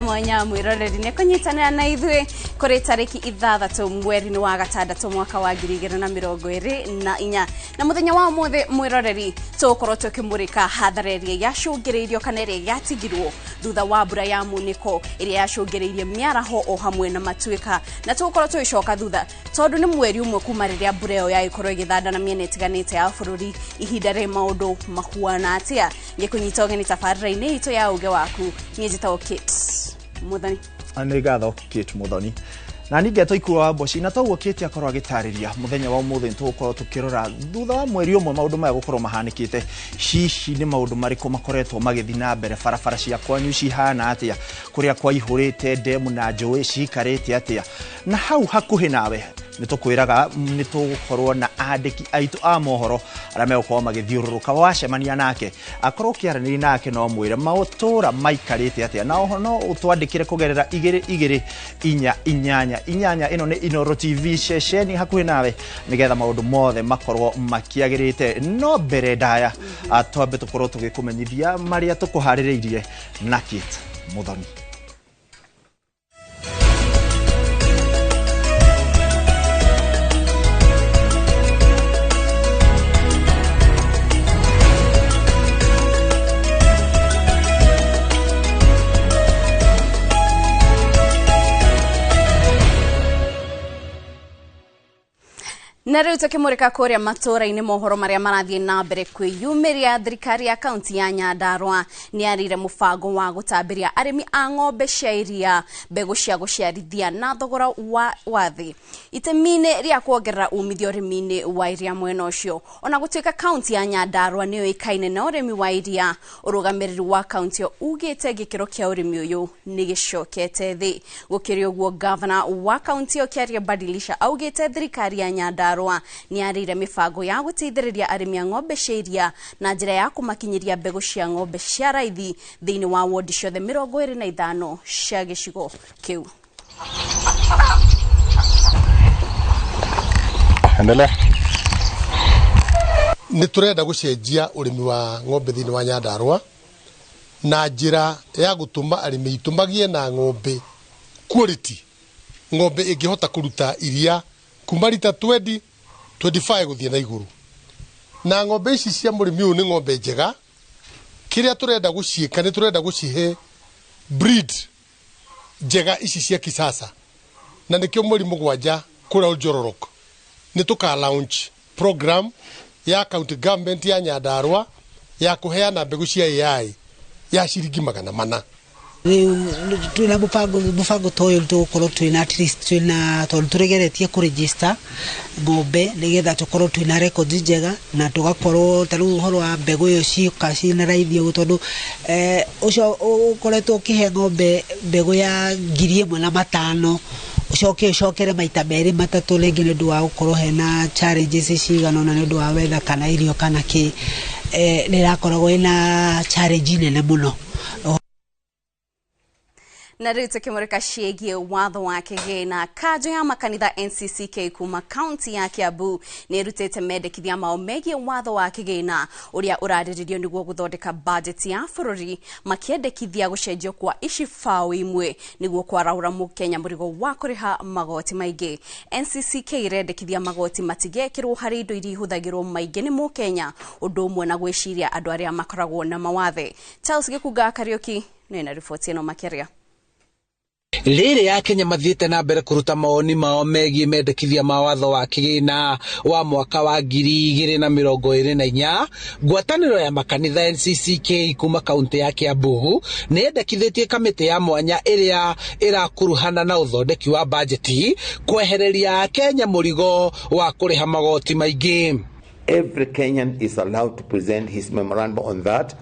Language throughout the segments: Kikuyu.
Mwanya mwiroreri nĩ kũnyitanĩra na ithuĩ kũrĩ tarĩki 6 mweri-inĩ wa 6 mwaka wa 2024 na mũthenya wa ũmũthĩ mwiroreri tũgũkorwo tũkĩmũrĩka hathara ĩrĩa yacũngĩrĩirio kana ĩrĩa yatigirwo thutha wa mbura ya munĩko ĩrĩa yacũngĩrĩirie mĩaraho o hamwe na matuĩka na tũgũkorwo tũgĩcoka thutha tondũ nĩ mweri ũmwe kuma rĩrĩa mbura ĩyo yagĩkorwo ĩgĩthanda na mĩena ĩtiganĩte ya bũrũri ihinda rĩ maũndũ mahuana atĩa. Ngĩkũnyita ũgeni tabarĩra-inĩ itũ ya Uge Waku, niĩ njĩtagwo Kate Muthoni. Nĩ ngatho Kate Muthoni. Na ningĩ twaikura wa mboci na toguo Kate akorwo agĩtarĩria mũthenya wa ũmũthĩ tũgũkorwo tũkĩrora thutha wa mweri ũmwe maũndũ maya gũkorwo mahanĩkĩte, hihi nĩ maũndũ marĩkũ makoretwo magĩthiĩ na mbere, barabara cia kwanyu cihana atĩa, kũrĩa kwaihũrĩte ndemu na njũĩ ciikarĩte atĩa, na hau hakuhĩ nawe nĩ tũkwĩraga nĩ tũgũkorwo na andĩki aitũ a mohoro arĩa megũkorwo magĩthiũrũrũka. Wacemania nake akorwo ũkĩaranĩria nake no mwĩre maũtũra maikarĩte atĩa, na oho no ũtwandĩkĩre kũgerera 2 2 4 8 8. Ĩno nĩ Inooro TV ceceni hakuhĩ nawe nĩgetha maũndũ mothe makorwo makĩagĩrĩte. No mbere ndaya twambe tũkorwo tũgĩkũmenyithia marĩa tũkũharĩrĩirie na Kate Muthoni. Na rĩu tũkĩmũrĩka kũrĩa matũũra-inĩ mohoro marĩa marathiĩ na mbere kwĩyumĩria, thirikari ya kaunti ya Nyandarua nĩ yarĩire mũbango wa gũtambĩria arĩmi a ng'ombe cia iria mbegũ cia gũciarithia na thogora wa thĩ itemi-inĩ rĩa kuongerera umithio ũrĩmi-inĩ wa iria mwena ũcio. Ona gũtuĩka kaunti ya Nyandarua nĩyo ĩkaine na ũrĩmi wa iria, ũrũgamĩrĩri wa kaunti ĩyo ugĩte gĩkĩro kĩa ũrĩmi ũyũ nĩ gĩcokete thĩ. Gũkĩrĩ ũguo, gavana wa kaunti ĩyo Kĩaria Badilisha augĩte thirikari ya Nyandarua nĩ yarĩire mĩbango ya gũteithĩrĩria arĩmi a ng'ombe cia iria na njĩra ya kũmakinyĩria mbegũ cia ng'ombe cia raithi thĩinĩ wa wodi ciothe 25 cia gĩcigo kĩu. Endelea. Nĩ tũrenda gũcenjia ũrĩmi wa ng'ombe thĩinĩ wa Nyandarua na njĩra ya gũtũma arĩmi aitũ magĩe na ng'ombe quality, ng'ombe ĩngĩhota kũruta iria kuma rita 20 25 gũthiĩ na igũrũ. Na ng'ombe ici cia mũrĩmi ũyũ nĩ ng'ombe njega. Kĩrĩa tũrenda gũciĩka nĩ tũrenda gũcihe breed njega ici cia kisasa, na nĩkĩo mweri 7 kũrĩa Oljororok nĩ tũka launch program ya county government ya Nyandarua ya kũheana mbegũ cia AI ya ciringi 400. Rĩu twĩna mũbango ta ũyũ tũgũkorwo twĩna at least twĩna tondũ tũregeretie kũregister ng'ombe nĩgetha tũkorwo twĩna records njega na tũgakorwo ta rĩu ũhoro wa mbegũ ĩyo cioka ciĩna raithi ũguo, tondũ ũcio ũkoretwo ũkĩhe ng'ombe mbegũ ya 1500 ũcoke ũcokere maita 2 3 rĩngĩ nĩ ũndũ wa gũkorwo hena challenges cigana ũna nĩ ũndũ wa weather kana irio kana kĩ, nĩ ĩrakoragwo ĩna challenge nene mũno. Na rĩu tũkĩmũrĩka ciĩgiĩ watho wa kĩgĩna, kanjũ ya makanitha NCCK kuma kaunti ya Kiambu nĩ ĩrutĩte mendekithia mao megiĩ watho wa kĩgĩna ũrĩa ũrarĩrĩrio nĩguo gũthondeka bajeti ya bũrũri, makĩendekithia gũcenjio kwa icibaũ imwe nĩguo kwarahũra mũkenya mũrigo wa kũrĩha magoti maingĩ. NCCK ĩrendekithia magoti matigekĩrwo harĩ indo iria ihũthagĩrwo maingĩ nĩ mũkenya, ũndũ ũmwe na gwĩciria andũ arĩa makoragwo na mawathe. Charles Gĩkunga Kariũki nĩ na riboti ĩno makĩria. Rĩrĩ ya Kenya mathiĩte na mbere kũruta mawoni mao megiĩ mendekithia ma watho wa kĩgĩna wa mwaka wa 2024. Ngwatanĩro ya makanitha NCCK kuma kaunti ya Kiambu nĩ yendekithĩtie kamĩtĩ ya mwanya ĩrĩa ĩrakuruhana na ũthondeki wa bajeti kwehereria Kenya mũrigo wa kũrĩha magoti maingĩ. Every Kenyan is allowed to present his memorandum on that,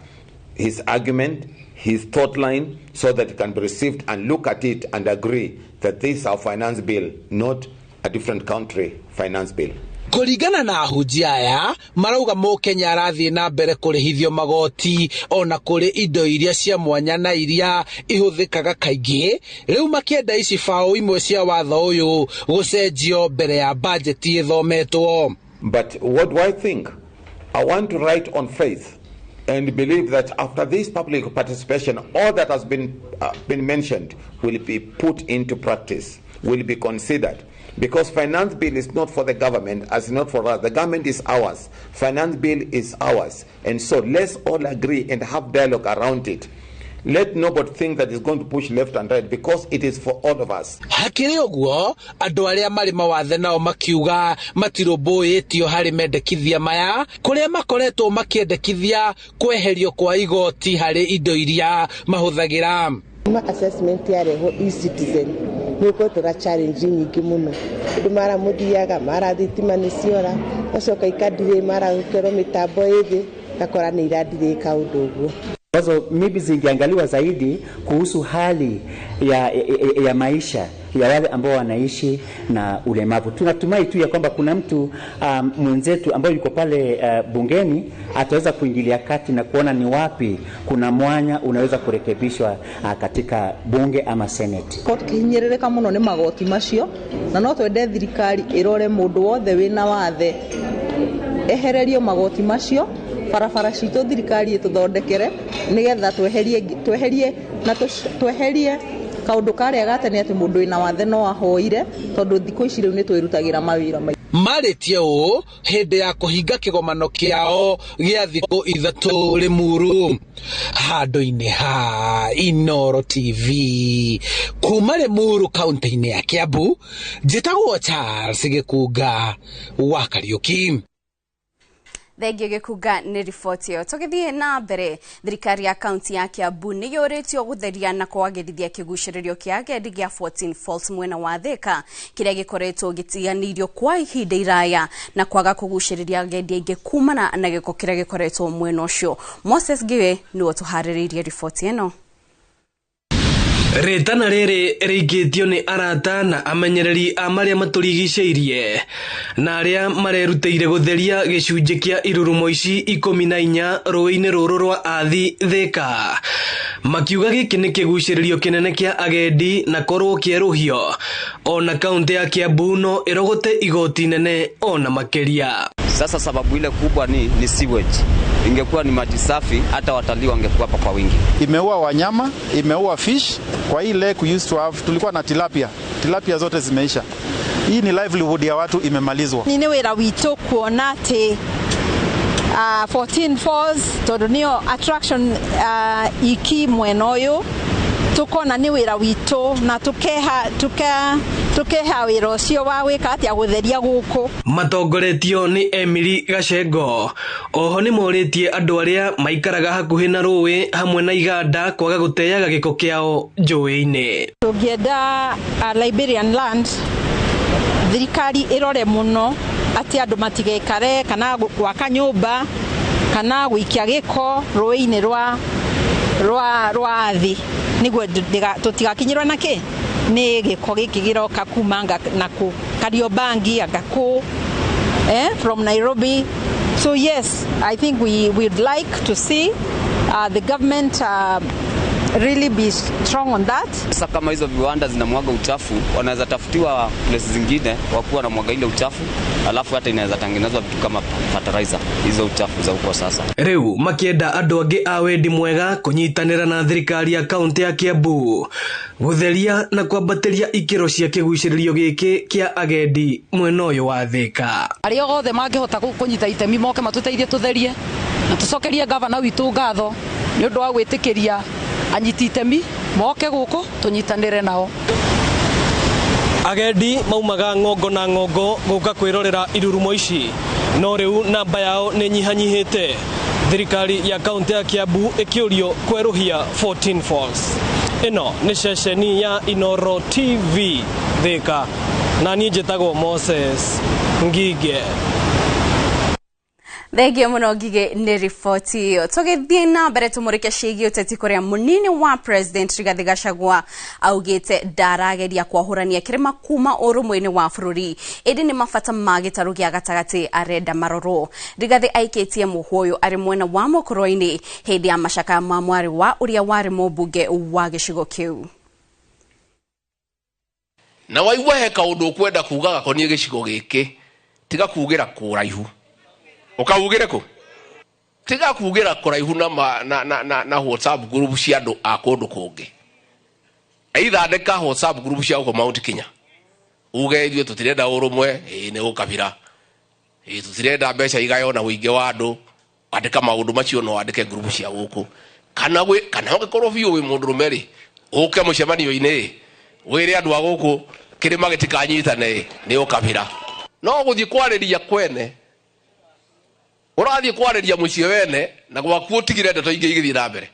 his argument, his thought line, so that it can be received and look at it and agree that this is our finance bill, not a different country finance bill. Kũringana na ahunjia aya marauga mũkenya arathiĩ na mbere kũrĩhithio magoti ona kũrĩ indo iria cia mwanya na iria ihũthĩkaga kaingĩ, rĩu makĩenda icibaũ imwe cia watho ũyũ gũcenjio mbere ya bajeti ĩthometwo. But what do I think? I want to write on faith And believe that after this public participation, all that has been mentioned will be put into practice, will be considered. Because finance bill is not for the government, as not for us. The government is ours. Finance bill is ours. And so let's all agree and have dialogue around it. Let nobody think that it's going to push left and right, because it is for all of us. Hakĩrĩ ũguo andũ arĩa marĩ mawathe nao makiuga matirũmbũĩtio harĩ mendekithia maya kũrĩa makoretwo makĩendekithia kweherio kwa igoti harĩ indo iria mahũthagĩra. Ma assessment yarehwo e-citizen nĩ ũkoretwo na challenge nyingĩ mũno, andũ mara mũthiaga mara thitima nĩ ciora, gacoka ikadirĩ mara gũkerwo mĩtambo ĩthĩ gakora nĩ iradirĩ kaũndũ ũguo ambazo maybe zingeangaliwa zaidi kuhusu hali ya maisha ya wale ambao wanaishi na ulemavu. Tunatumai tu ya kwamba kuna mtu mwenzetu ambaye yuko pale bungeni ataweza kuingilia kati na kuona ni wapi kuna mwanya unaweza kurekebishwa katika bunge ama senate. Tũkihinyĩrĩrĩka mũno nĩ magoti macio na no twende thirikari ĩrore mũndũ wothe wĩna wathe ehererio magoti macio, barabara citũ thirikari ĩtũthondekere nĩgetha tweherie na tweherie kaũndũ karĩa ga tene atĩ mũndũ wĩna wathe no ahoire, tondũ thikũ ici rĩu nĩ twĩrutagĩra mawĩra maingĩ. Marĩtie ũũ hĩndĩ ya kũhinga kĩgomano kĩao gĩa thikũ 3 Limuru handũ-inĩ ha Inooro TV kuma Limuru kaunti-inĩ ya Kiambu. Njĩtagwo Charles Gĩkunga wa Kariũki. Thengio Gĩkunga nĩ riboti ĩyo. Tũgĩthiĩ na mbere, thirikari ya kaunti ya Kiambu nĩ yũrĩtio gũtheria na kwagĩrithia kĩgucĩrĩrio kĩa agendi gĩa 14 Falls mwena wa Thika kĩrĩa gĩkoretwo gĩtiganĩirio kwa ihinda iraya na kwaga kũgucĩrĩria agendi aingĩ kumana na gĩko kĩrĩa gĩkoretwo mwena ũcio. Moses Ngiwe nĩwe ũtũharĩrĩirie riboti ĩno. Rĩtana rĩrĩ rĩingĩtio nĩ arata na amenyereri a marĩa matũrigicĩirie na arĩa marerutĩire gũtheria gĩcunjĩ kĩa irurumo ici 14 rũĩ-inĩ rũrũ rwa Athi Thika, makiuga gĩkĩ nĩ kĩgucĩrĩrio kĩnene kĩa agendi na korwo kĩerũhio ona kaunti ya Kiambu no ĩrogote igoti nene ona makĩria. Sasa sababu ile kubwa ni sewage. Ingekuwa ni maji safi hata watalii wangekuwa hapa kwa wingi. Imeua wanyama, imeua fish. Kwa hii lake we used to have, tulikuwa na tilapia. Tilapia zote zimeisha. Hii ni livelihood ya watu imemalizwa. Ni wĩra witũ kuona atĩ 14 Falls tondũ nĩyo attraction iki mwena ũyũ, tukona nĩ wĩra witũ na tukeha wĩra ũcio wa gwĩka atĩa gũtheria gũkũ. Matongoretio nĩ Emily Gacengo. Oho nĩ morĩtie andũ arĩa maikaraga hakuhĩ na rũĩ hamwe na iganda kwaga gũteaga gĩko kĩao njũĩ-inĩ. Tũngĩenda Liberian land thirikari ĩrore mũno atĩ andũ matigaikare kana gwaka nyũmba kana gũikia gĩko rũĩ-inĩ rwa Athi nĩguo tũtigakinyĩrwo na kĩ nĩ gĩko gĩkĩ gĩroka kuma na kũ Kariobangi anga kũ from Nairobi. So yes, I think we would like to see the government really be strong on that. Sasa kama hizo viwanda zinamwaga uchafu, wanaweza tafutiwa place zingine wakuwa na mwaga ile uchafu, alafu hata inaweza tengenezwa vitu kama fertilizer hizo uchafu za huko sasa. Riu makienda andu angi a wendi mwega kunyitanira na thirikari ya kaunti ya Kiambu gutheria na kwambatĩria ikĩro cia kĩgucĩrĩrio gĩkĩ kĩa agendi mwena ũyũ wa Thika. Arĩa othe mangĩhota kũnyita itemi moke matũteithie tũtherie na tũcokerie gavana witũ ngatho nĩ ũndũ wa gwĩtĩkĩria anyiti itemi moke gũkũ tũnyitanĩre nao. Agendi maumaga ng'ongo na ng'ongo gũka kwĩrorera irurumo ici, no rĩu namba yao nĩ nyihanyihĩte. Thirikari ya kaunti ya Kiambu ĩkĩũrio kwerũhia 14 Falls. Ĩno nĩ ceceni ya Inooro TV Thika, na niĩ njĩtagwo Moses Ngige. Thengio muno Ngige nĩ riboti ĩyo. Tũgĩthiĩ na mbere tũmũrĩke ciĩgiĩ ũteti kũrĩa mũnini wa President Rigathi Gachagua augĩte ndarageria kwahũrania kĩrĩma kuma ũrũmwe-inĩ wa bũrũri, ĩndĩ nĩ mabata ma gĩtarũ gĩa gatagatĩ arenda marorwo. Rigathi aikĩtie mũhũ ũyũ arĩ mwena wa Mũkũrwe-inĩ hĩndĩ ya macakaya ma mwarĩ wa ũrĩa warĩ mũmbunge wa gĩcigo kĩu. Na waigua he kaũndũ ũkwenda kuuga gakoniĩ gĩcigo gĩkĩ, tiga kuugĩra kũraihu, ũkaugĩre kũ? Tiga kugĩra kũraihu na, ma, na, na, na, na WhatsApp group cia andũ a kũndũ kũngĩ. Either andĩka WhatsApp group cia gũkũ Mount Kenya, uge ithuĩ tũtirenda ũrũmwe, ĩĩ nĩ ũkabira, ĩĩ tũtirenda mbeca igaywo na ũingĩ wa andũ. Andĩka maũndũ macio, no andĩke group cia gũkũ, kana gwĩ kana ũngĩkorwo biũ wĩ mũndũrũme rĩ, ũke mũcemanio-inĩ wĩre andũ a gũkũ kĩrĩma gĩtikanyitane, nĩ ũkabira. No gũthiĩ kwarĩria kwene, ũrathiĩ kwarĩria mũciĩ wene na gwaku ũtigire ndeto ingĩ igĩthiĩ na mbere,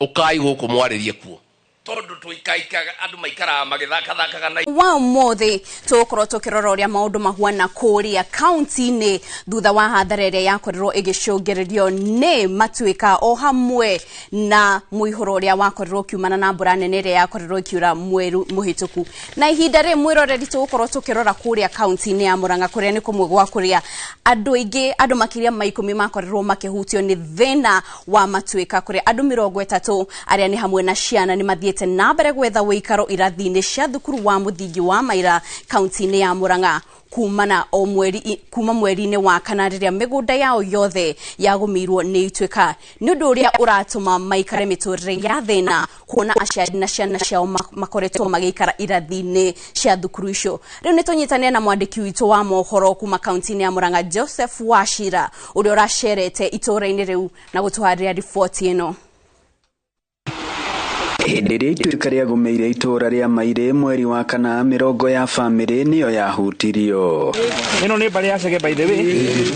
ũkai gũkũ mwarĩrie kuo. Tondu tuikaikaga andu maikaraga magithakathakaga na Wa ũmũthĩ tũgũkorwo tũkĩrora ũrĩa maũndũ mahuana kũrĩa kaunti-inĩ thutha wa hathara ĩrĩa yakorirwo ĩgĩcũngĩrĩrio nĩ matuĩka o hamwe na mũihũro ũrĩa wakorirwo ũkiumana na mbura nene ĩrĩa yakorirwo ĩkiura mweri mũhĩtũku. Na ihinda rĩ mwĩroreri, tũgũkorwo tũkĩrora kũrĩa kaunti-inĩ ya Murang'a, kũrĩa nĩ kũmwe gwa kũrĩa andũ aingĩ, andũ makĩria ma 10 makorirwo makĩhutio nĩ thĩna wa matuĩka, kũrĩa andũ 30 arĩa nĩ hamwe na ciana nĩ mathiĩte na mbere gwetha wĩikaro irathi-inĩ cia thukuru wa mũthingi wa Maira kaunti-inĩ ya Murang'a kumana o mweri kuma mweri-inĩ wa kana rĩrĩa mĩgũnda yao yothe yagũmĩirwo nĩ ituĩka, nĩ ũndũ ũrĩa ũratũma maikare mĩtũrĩre ya thĩna, kuona aciari na ciana ciao makoretwo magĩikara irathi-inĩ cia thukuru icio. Rĩu nĩ tũnyitanĩre na mwandĩki witũ wa mohoro kuma kaunti-inĩ ya Murang'a, Joseph Wachira, ũrĩa ũracerete itũũra-inĩ rĩu na gũtũharĩria riboti ĩno. Hĩndĩ ĩrĩa ituĩka rĩagũmĩire itũũra rĩa Mairĩ mweri wa kana, mĩrongo ya bamĩrĩ nĩyo yahutirio. Ĩno nĩ mbarĩ ya Chege, by the way,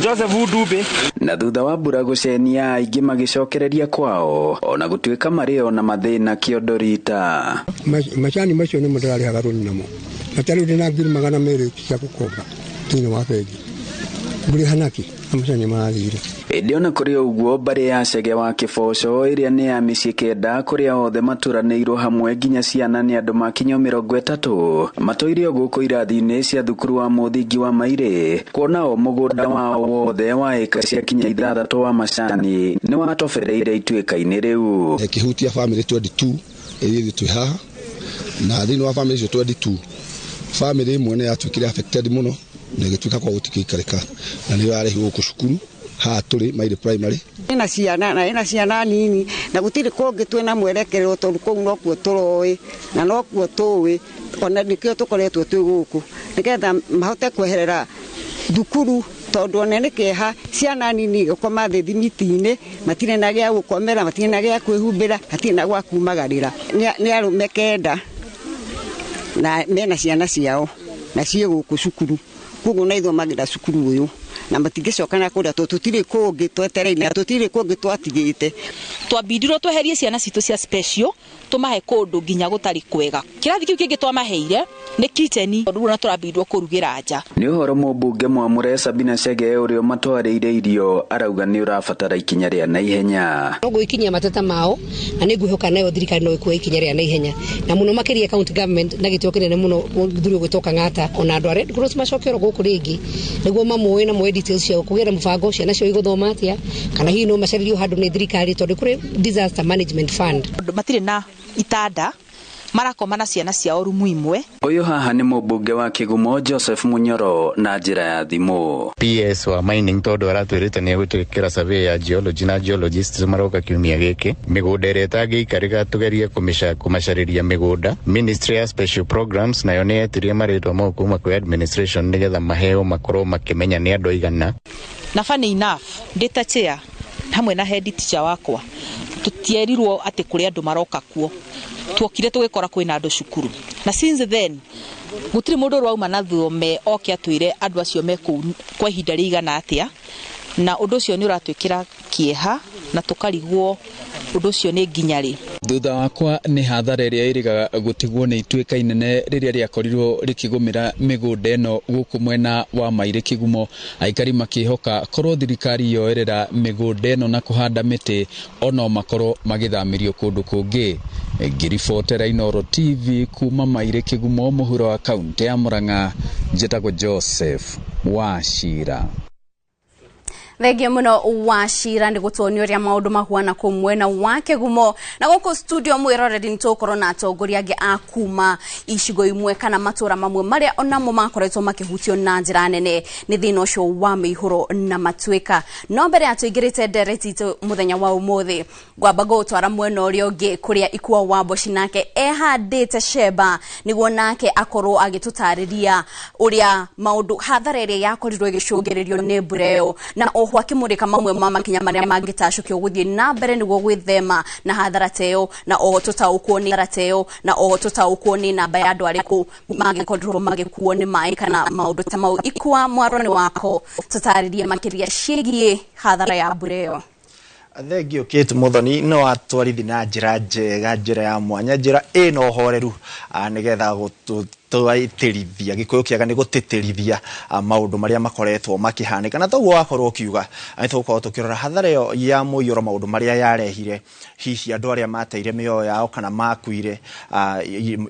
Joseph Ndumbe. Na thutha wa mbura gũcenia, aingĩ magĩcokereria kwao, ona gũtuĩka marĩ o na mathĩna kĩondo rita. Macani macio nĩmo ndĩrarĩhaga rũni namo, na ta rĩu ndĩna 200,000 cia gũkomba thĩinĩ wa bengi, ngũrĩha nakĩ na macani marathire? Ĩndĩ ona kũrĩ ũguo, mbarĩ ya Chege wa Kĩboco, ĩrĩa nĩ ya mĩciĩ 9, kũrĩa othe maturanĩirwo hamwe nginya ciana nĩ andũ makinya 30, matũire o gũkũ irathi-inĩ cia thukuru wa mũthingi wa Mairĩ, kuona o mũgũnda wao wothe wa ĩka cia kinya 6 wa macani nĩ watobereire ituĩka-inĩ rĩu. Ĩkĩhutia bamĩrĩ 22 iria ithuĩ twĩ haha, na thĩinĩ wa bamĩrĩ icio 22, bamĩrĩ ĩmwe nĩ yatuĩkire affected mũno na ĩgĩtuĩka kwa gũtikĩikarĩka, na nĩyo yarehirwo gũkũ cukuru haha tũrĩ Mairĩ Primary. Ĩna ciana na ĩna ciana nini, na gũtirĩ kũngĩ twĩna mwerekerero, tondũ kũu nokuo tũroĩ na nokuo tũĩ, ona nĩkĩo tũkoretwo twĩ gũkũ nĩgetha mahote kweherera thukuru, tondũ ona nĩ kĩeha ciana nini gũkoma thĩ thimiti-inĩ, matirĩ na gĩa gũkomera, matirĩ na gĩa kwĩhumbĩra, matirĩ na gwa kumagarĩra. Nĩ arũme 9 na mena ciana ciao na ciĩ gũkũ cukuru, koguo na ithomagĩra cukuru ũyũ na matingĩcoka na kũrĩa, tondũ tũtirĩ kũngĩ twetereire, tũtirĩ kũngĩ twatigĩte. Twambindirwo tweherie ciana citũ cia special, tũmahe kũndũ nginya gũtarĩ kwega. Kĩrathi kĩu kĩngĩ twamaheire nĩ kitchen, tondũ rĩu tũrambindirwo kũrugĩra nja. Nĩ ũhoro mũmbunge mwamũre Sabina Chege, ũrĩa ũmatwarĩire irio, arauga nĩ ũrabatara ikinya rĩa naihenya. No gwĩkinyia mateta mao, na nĩ ngwĩhoka nayo thirikari no ĩkuoya ikinya rĩa naihenya, na mũno makĩria county government na gĩtĩo kĩnene mũno mũthuri ũgwĩtwo Kang'ata, ona andũ a Red Cross macokerwo gũkũ rĩngĩ nĩguo mamũĩ na moe details ciao, kũgĩe na mũbango ciana ciao igũthoma atĩa, kana hihi no macarĩrio handũ nĩ thirikari, tondũ kũrĩ disaster management fund. Matirĩ na itanda, marakoma na ciana ciao rumu imwe. Ũyũ haha nĩ mũmbunge wa Kĩgumo Joseph Munyoro na njĩra ya thimũ. PS wa mining, tondũ aratwĩrĩte nĩ egũtwĩkĩra survey ya geology na geologists maroka kiumia gĩkĩ. Mĩgũnda ĩrĩa ĩtangĩikarĩka tũgerie kũmacarĩria mĩgũnda. Ministry ya special programs nayo nĩ yetirie marĩtwa mau kuma kwĩ administration nĩgetha maheo makorwo makĩmenya nĩ andũ aigana. Na funny enough, ndĩ ta chair hamwe na head teacher wakwa, tũtierirwo atĩ kũrĩ andũ maroka kuo. Tuokire tũgĩkora kwĩna andũ cukuru, na since then gũtirĩ mũndũ ũrauma na thome oke atwĩre andũ acio me kũu kwa ihinda rĩigana atĩa, na ũndũ ũcio nĩ ũratwĩkĩra kĩeha na tũkarigwo ũndũ ũcio nĩ nginya rĩ. Thutha wakwa nĩ hathara ĩrĩa ĩrĩgaga gũtigwo nĩ ituĩka inene rĩrĩa rĩakorirwo rĩkĩgũmĩra mĩgũnda ĩno gũkũ mwena wa Mairĩ Kĩgumo, aikari makĩhoka korwo thirikari yoerera mĩgũnda ĩno na kũhanda mĩtĩ, ono makorwo magĩthamĩrio kũndũ kũngĩ. Ngĩribotera Inooro TV kuma Mairĩ Kĩgumo, mũhuro wa kaunti ya Murang'a, njĩtagwo Joseph Wachira. Thengio muno Wachira nĩ gũtuonia ũrĩa maũndũ mahuana kũu mwena wa Kĩgumo. Na gũkũ studio mwĩroreri nĩ tũgũkorwo na atongoria angĩ a kuma icigo imwe kana matũra mamwe marĩa onamo makoretwo makĩhutio na njĩra nene nĩ thĩna ũcio wa mĩihũro na matuĩka. No mbere ya tũingĩrĩte ndereti itũ mũthenya wa ũmũthĩ, ngwamba gũgũtwara mwena ũrĩa ũngĩ kũrĩa Ikua Wamboci nake ehandĩte cemba nĩguo nake akorwo agĩtũtarĩria ũrĩa maũndũ hathara ĩrĩa yakorirwo ĩgĩcũngĩrĩrio nĩ mbura ĩyo, na oho akĩmũrĩka mamwe ma makinya marĩa mangĩtacũkio gũthiĩ na mbere nĩguo gwĩthema na hathara ta ĩyo, na oho tũtaũkwo nĩ hathara ta ĩyo, na oho tũtaũkwo nĩ namba ya andũ arĩkũ mangĩkorirwo magĩkuo nĩ maĩ kana maũndũ ta mau. Ikua, mwaro nĩ wako, tũtarĩrie makĩria ciĩgiĩ hathara ya mbura ĩyo. Thengio Kate Muthoni, no atwarithi na njĩra njega, njĩra ya mwanya, njĩra ĩna ũhoreru, nĩgetha gũtũitĩrithia Gĩkũyũ kĩega nĩ gũtĩtĩrithia maũndũ marĩa makoretwo makĩhanĩka. Na toguo wakorwo ũkiuga, nĩ tũgũkorwo tũkĩrora hathara ĩyo ya mũiyũro, maũndũ marĩa yarehire, hihi andũ arĩa mateire mĩoyo yao kana makuire,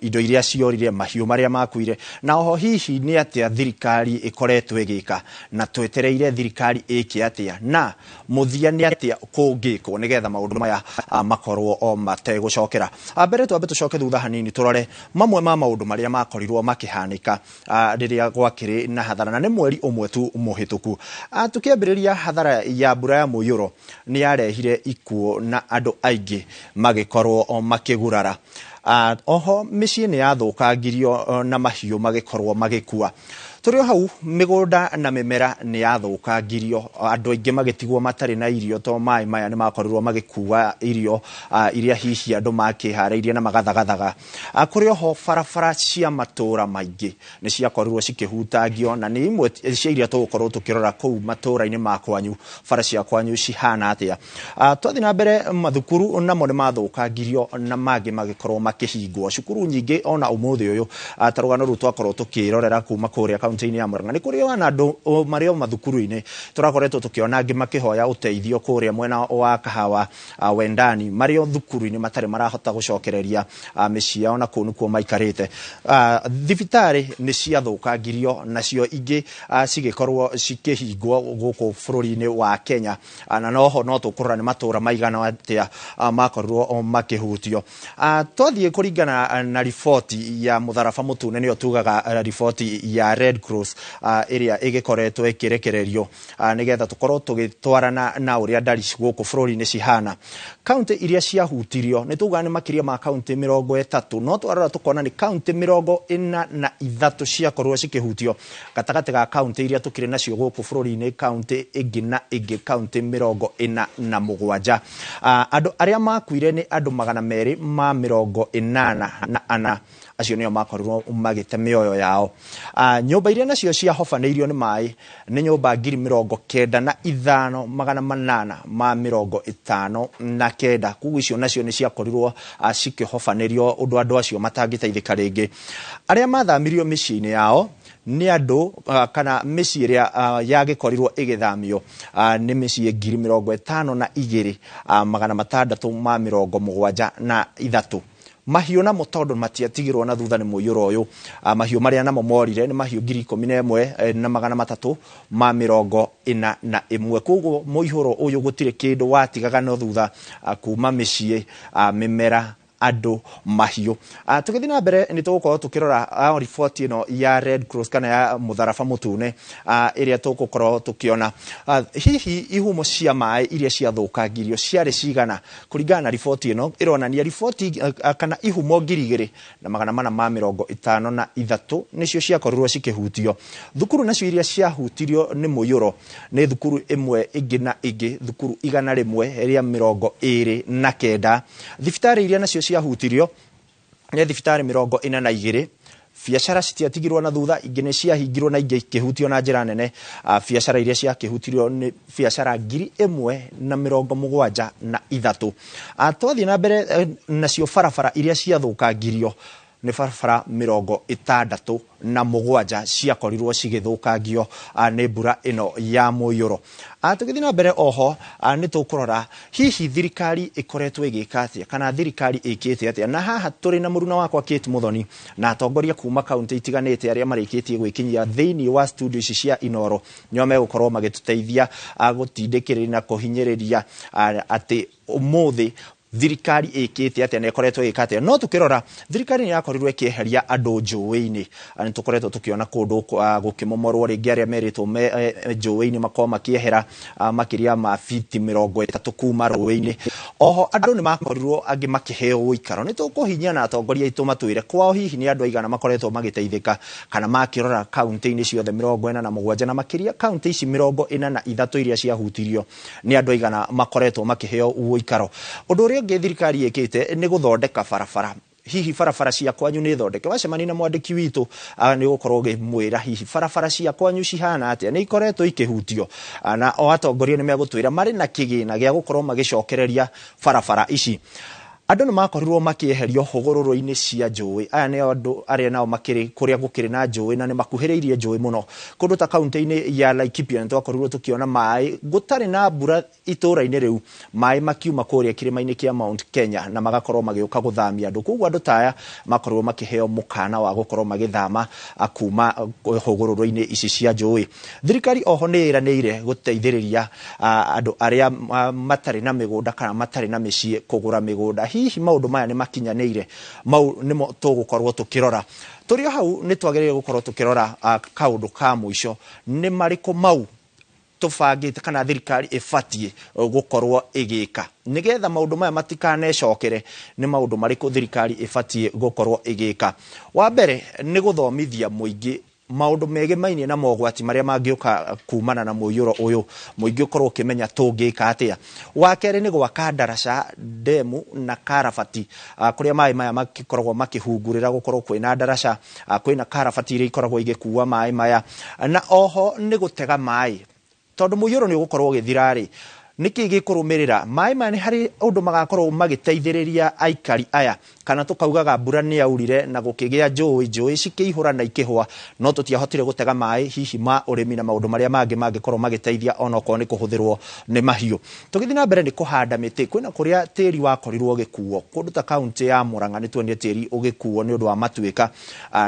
indo iria ciorire, mahiũ marĩa makuire, na oho hihi nĩ atĩa thirikari ĩkoretwo ĩgĩka, na twetereire thirikari ĩke atĩa, na mũthia nĩ atĩa kũngĩkwo nĩgetha maũndũ maya makorwo o mategũcokera. Mbere twambe tũcoke thutha hanini tũrore mamwe ma maũndũ marĩa makorirwo makĩhanĩka rĩrĩa gwakĩrĩ na hathara, na nĩ mweri ũmwe tu mũhĩtũku. Tũkĩambĩrĩria, hathara ya mbura ya mũiyũro nĩ yarehire ikuũ na andũ aingĩ magĩkorwo makĩgurara. Oho mĩciĩ nĩ yathũkangirio na mahiũ magĩkorwo magĩkua. Tũrĩ o hau, mĩgũnda na mĩmera nĩ yathũkangirio, andũ aingĩ magĩtigwo matarĩ na irio to maĩ maya nĩ makorirwo magĩkua irio iria hihi andũ makĩharĩirie na magathagathaga. Kũrĩ oho barabara cia matũra maingĩ nĩ ciakorirwo cikĩhutangio, na nĩ imwe cia iria tũgũkorwo tũkĩrora kũu matũra-inĩ ma kwanyu, bara cia kwanyu cihana atĩa. Twathiĩ na mbere, mathukuru namo nĩ mathũkangirio na mangĩ magĩkorwo makĩhingwo. Cukuru nyingĩ ona ũmũthĩ ũyũ, ta rũgano rũu twakorwo tũkĩrorera kuma kũrĩa kaunti-inĩ ya Murang'a, nĩ kũrĩ ona andũ marĩ o mathukuru-inĩ tũrakoretwo tũkĩona angĩ makĩhoya ũteithio kũrĩa mwena wa Kahawa Wendani, marĩ o thukuru-inĩ matarĩ marahota gũcokereria mĩciĩ yao na kũu nĩkuo maikarĩte. Thibitarĩ nĩ ciathũkangirio, nacio ingĩ cigĩkorwo cikĩhingwo gũkũ bũrũri-inĩ wa Kenya, na noho no tũkũrora nĩ matũra maigana atĩa makorirwo makĩhutio. Twathiĩ kũringana na riboti ya mũtharaba mũtune, nĩyo tugaga riboti ya Red Cross, ĩrĩa ĩgĩkoretwo ĩkĩrekererio nĩgetha tũkorwo tũgĩtwarana na ũrĩa ndari gũkũ bũrũri-inĩ cihana. Kaunti iria ciahutirio nĩ tugaga nĩ makĩria ma kaunti 30, no twarora tũkona nĩ kaunti 43 ciakorwo cikĩhutio gatagatĩ ga kaunti iria tũkĩrĩ nacio gũkũ bũrũri-inĩ, kaunti ĩngĩ na ĩngĩ, kaunti 47. Andũ arĩa makuire nĩ andũ 284, acio nĩo makorirwo magĩte mĩoyo yao. Nyũmba iria nacio ciahobanĩirio nĩ maĩ nĩ nyũmba 95,859, koguo icio nacio nĩ ciakorirwo cikĩhobanĩrio ũndũ andũ acio matangĩteithĩka rĩngĩ. Arĩa mathamirio mĩciĩ-inĩ yao nĩ andũ kana mĩciĩ ĩrĩa yagĩkorirwo ĩgĩthamio nĩ mĩciĩ 52,673. Mahiũ namo tondũ matiatigirwo na thutha nĩ mũiyũro ũyũ, mahiũ marĩa namo morire nĩ mahiũ 11,341. Koguo mũihũro ũyũ gũtirĩ kĩndũ watigaga no thutha, kuma mĩciĩ, mĩmera, andũ, mahiũ. Tũgĩthiĩ na mbere nĩ tũgũkorwo tũkĩrora riboti ĩno ya Red Cross kana ya mũtharaba mũtune, ĩrĩa tũgũkorwo tũkĩona hihi ihumo cia maĩ iria ciathũkangirio ciarĩ cigana. Kũringana na riboti ĩno ĩronania riboti kana ihumo 2453 nĩcio ciakorirwo cikĩhutio. Thukuru nacio iria ciahutirio nĩ mũiyũro nĩ thukuru ĩmwe ĩngĩ na ĩngĩ, thukuru 129. Thibitarĩ iria nacio ciahutirio nĩ thibitarĩ 42. Biacara citiatigirwo na thutha, ingĩ nĩ ciahingirwo na ingĩ ikĩhutio na njĩra nene. Biacara iria ciakĩhutirio nĩ biacara 1073. Twathiĩ na mbere, nacio barabara iria ciathũkangirio Nĩ barabara 67 ciakorirwo cigĩthũkangio nĩ mbura ĩno ya mũiyũro. Tũgĩthiĩ na mbere oho nĩ tũkũrora hihi thirikari ĩkoretwo ĩgĩka atĩa kana thirikari ĩkĩte atĩa, na haha tũrĩ na mũruna wakwa Kate Muthoni na atongoria kuma kaunti itiganĩte arĩa marĩkĩtie gwĩkinyia thĩinĩ wa studio ici cia Inoro, nĩo megũkorwo magĩtũteithia gũtindĩkĩrĩria na kũhinyĩrĩria atĩ ũmũthĩ thirikari ĩkĩte atĩa na ĩkoretwo ĩgĩka atĩa. No tũkĩrora thirikari nĩ yakorirwo ĩkĩeheria andũ njũĩ-inĩ. Nĩ tũkoretwo tũkĩona kũndũ gũkĩmomorwo rĩngĩ, arĩa merĩtwo njũĩ-inĩ makorwo makĩehera makĩria ma fiti 30 kuma rũĩ-inĩ. Oho andũ nĩ makorirwo angĩ makĩheo ũikaro. Nĩ tũkũhinyia na atongoria aitũ matwĩre kwao hihi nĩ andũ aigana makoretwo magĩteithĩka kana makĩrora kaunti-inĩ ciothe 47 na makĩria kaunti ici 43 iria ciahutirio nĩ andũ aigana makoretwo makĩheo ũikaro. Ũndũ ũrĩa ũngĩ thirikari ĩkĩte nĩ gũthondeka barabara. Hihi barabara cia kwanyu nĩ thondeke? Wacemania na mwandĩki witũ nĩ ũgũkorwo ũkĩmwĩra hihi barabara cia kwanyu cihana atĩa, nĩ ikoretwo ikĩhutio, na o atongoria nĩ megũtwĩra marĩ na kĩgĩna gĩa gũkorwo magĩcokereria barabara ici. Andũ nĩ makorirwo makĩeherio hũgũrũrũ-inĩ cia njũĩ. Aya nĩ andũ arĩa nao makĩrĩ kũrĩa gũkĩrĩ na njũĩ na nĩ makuhĩrĩirie njũĩ mũno. Kũndũ ta kaunti-inĩ ya Laikipia nĩ twakorirwo tũkĩona maĩ gũtarĩ na mbura itũũra-inĩ rĩu, maĩ makiuma kũrĩa kĩrĩma-inĩ kĩa Mount Kenya na magakorwo magĩũka gũthamia andũ. Koguo andũ ta aya makorirwo makĩheo mũkana wa gũkorwo magĩthama kuma hũgũrũrũ-inĩ ici cia njũĩ. Thirikari oho nĩ ĩranĩire gũteithĩrĩria andũ arĩa matarĩ na mĩgũnda kana matarĩ na mĩciĩ kũgũra mĩgũnda. Hihi maũndũ maya nĩ makinyanĩire? Mau nĩmo tũgũkorwo tũkĩrora. Tũrĩ o hau nĩ twagĩrĩire gũkorwo tũkĩrora kaũndũ ka mũico, nĩ marĩkũ mau tũbangĩte kana thirikari ĩbatiĩ gũkorwo ĩgĩka nĩgetha maũndũ maya matikanecokere. Nĩ maũndũ marĩkũ thirikari ĩbatiĩ gũkorwo ĩgĩka? Wa mbere nĩ gũthomithia mũingĩ maũndũ megemainie na mogwati marĩa mangĩũka kumana na mũiyũro ũyũ, mũingĩ ũkorwo ũkĩmenya tũngĩka atĩa. Wa kerĩ nĩ gwaka ndaraca, ndemu na karabati kũrĩa maĩ maya makoragwo makĩhungurĩra, gũkorwo kwĩna ndaraca, kwĩna karabati iria ikoragwo igĩkua maĩ maya. Na oho nĩ gũtega maĩ, tondũ mũiyũro nĩ ũgũkorwo ũgĩthira rĩ, nĩkĩ gĩkũrũmĩrĩra? Maĩ maya nĩ harĩ ũndũ magakorwo magĩteithĩrĩria aikari aya, kana tũkaugaga mbura nĩ yaurire na gũkĩgĩa njũĩ, njũĩ cikĩihũra na ikĩhũa, no tũtiahotire gũtega maĩ hihi ma ũrĩmi na maũndũ marĩa mangĩ mangĩkorwo magĩteithia onokorwo nĩ kũhũthĩrwo nĩ mahiũ. Tũgĩthiĩ na mbere nĩ kũhanda mĩtĩ. Kwĩna kũrĩa tĩri wakorirwo ũgĩkuo, kũndũ ta kaunti ya Murang'a nĩ tuonire tĩri ũgĩkuo nĩ ũndũ wa matuĩka,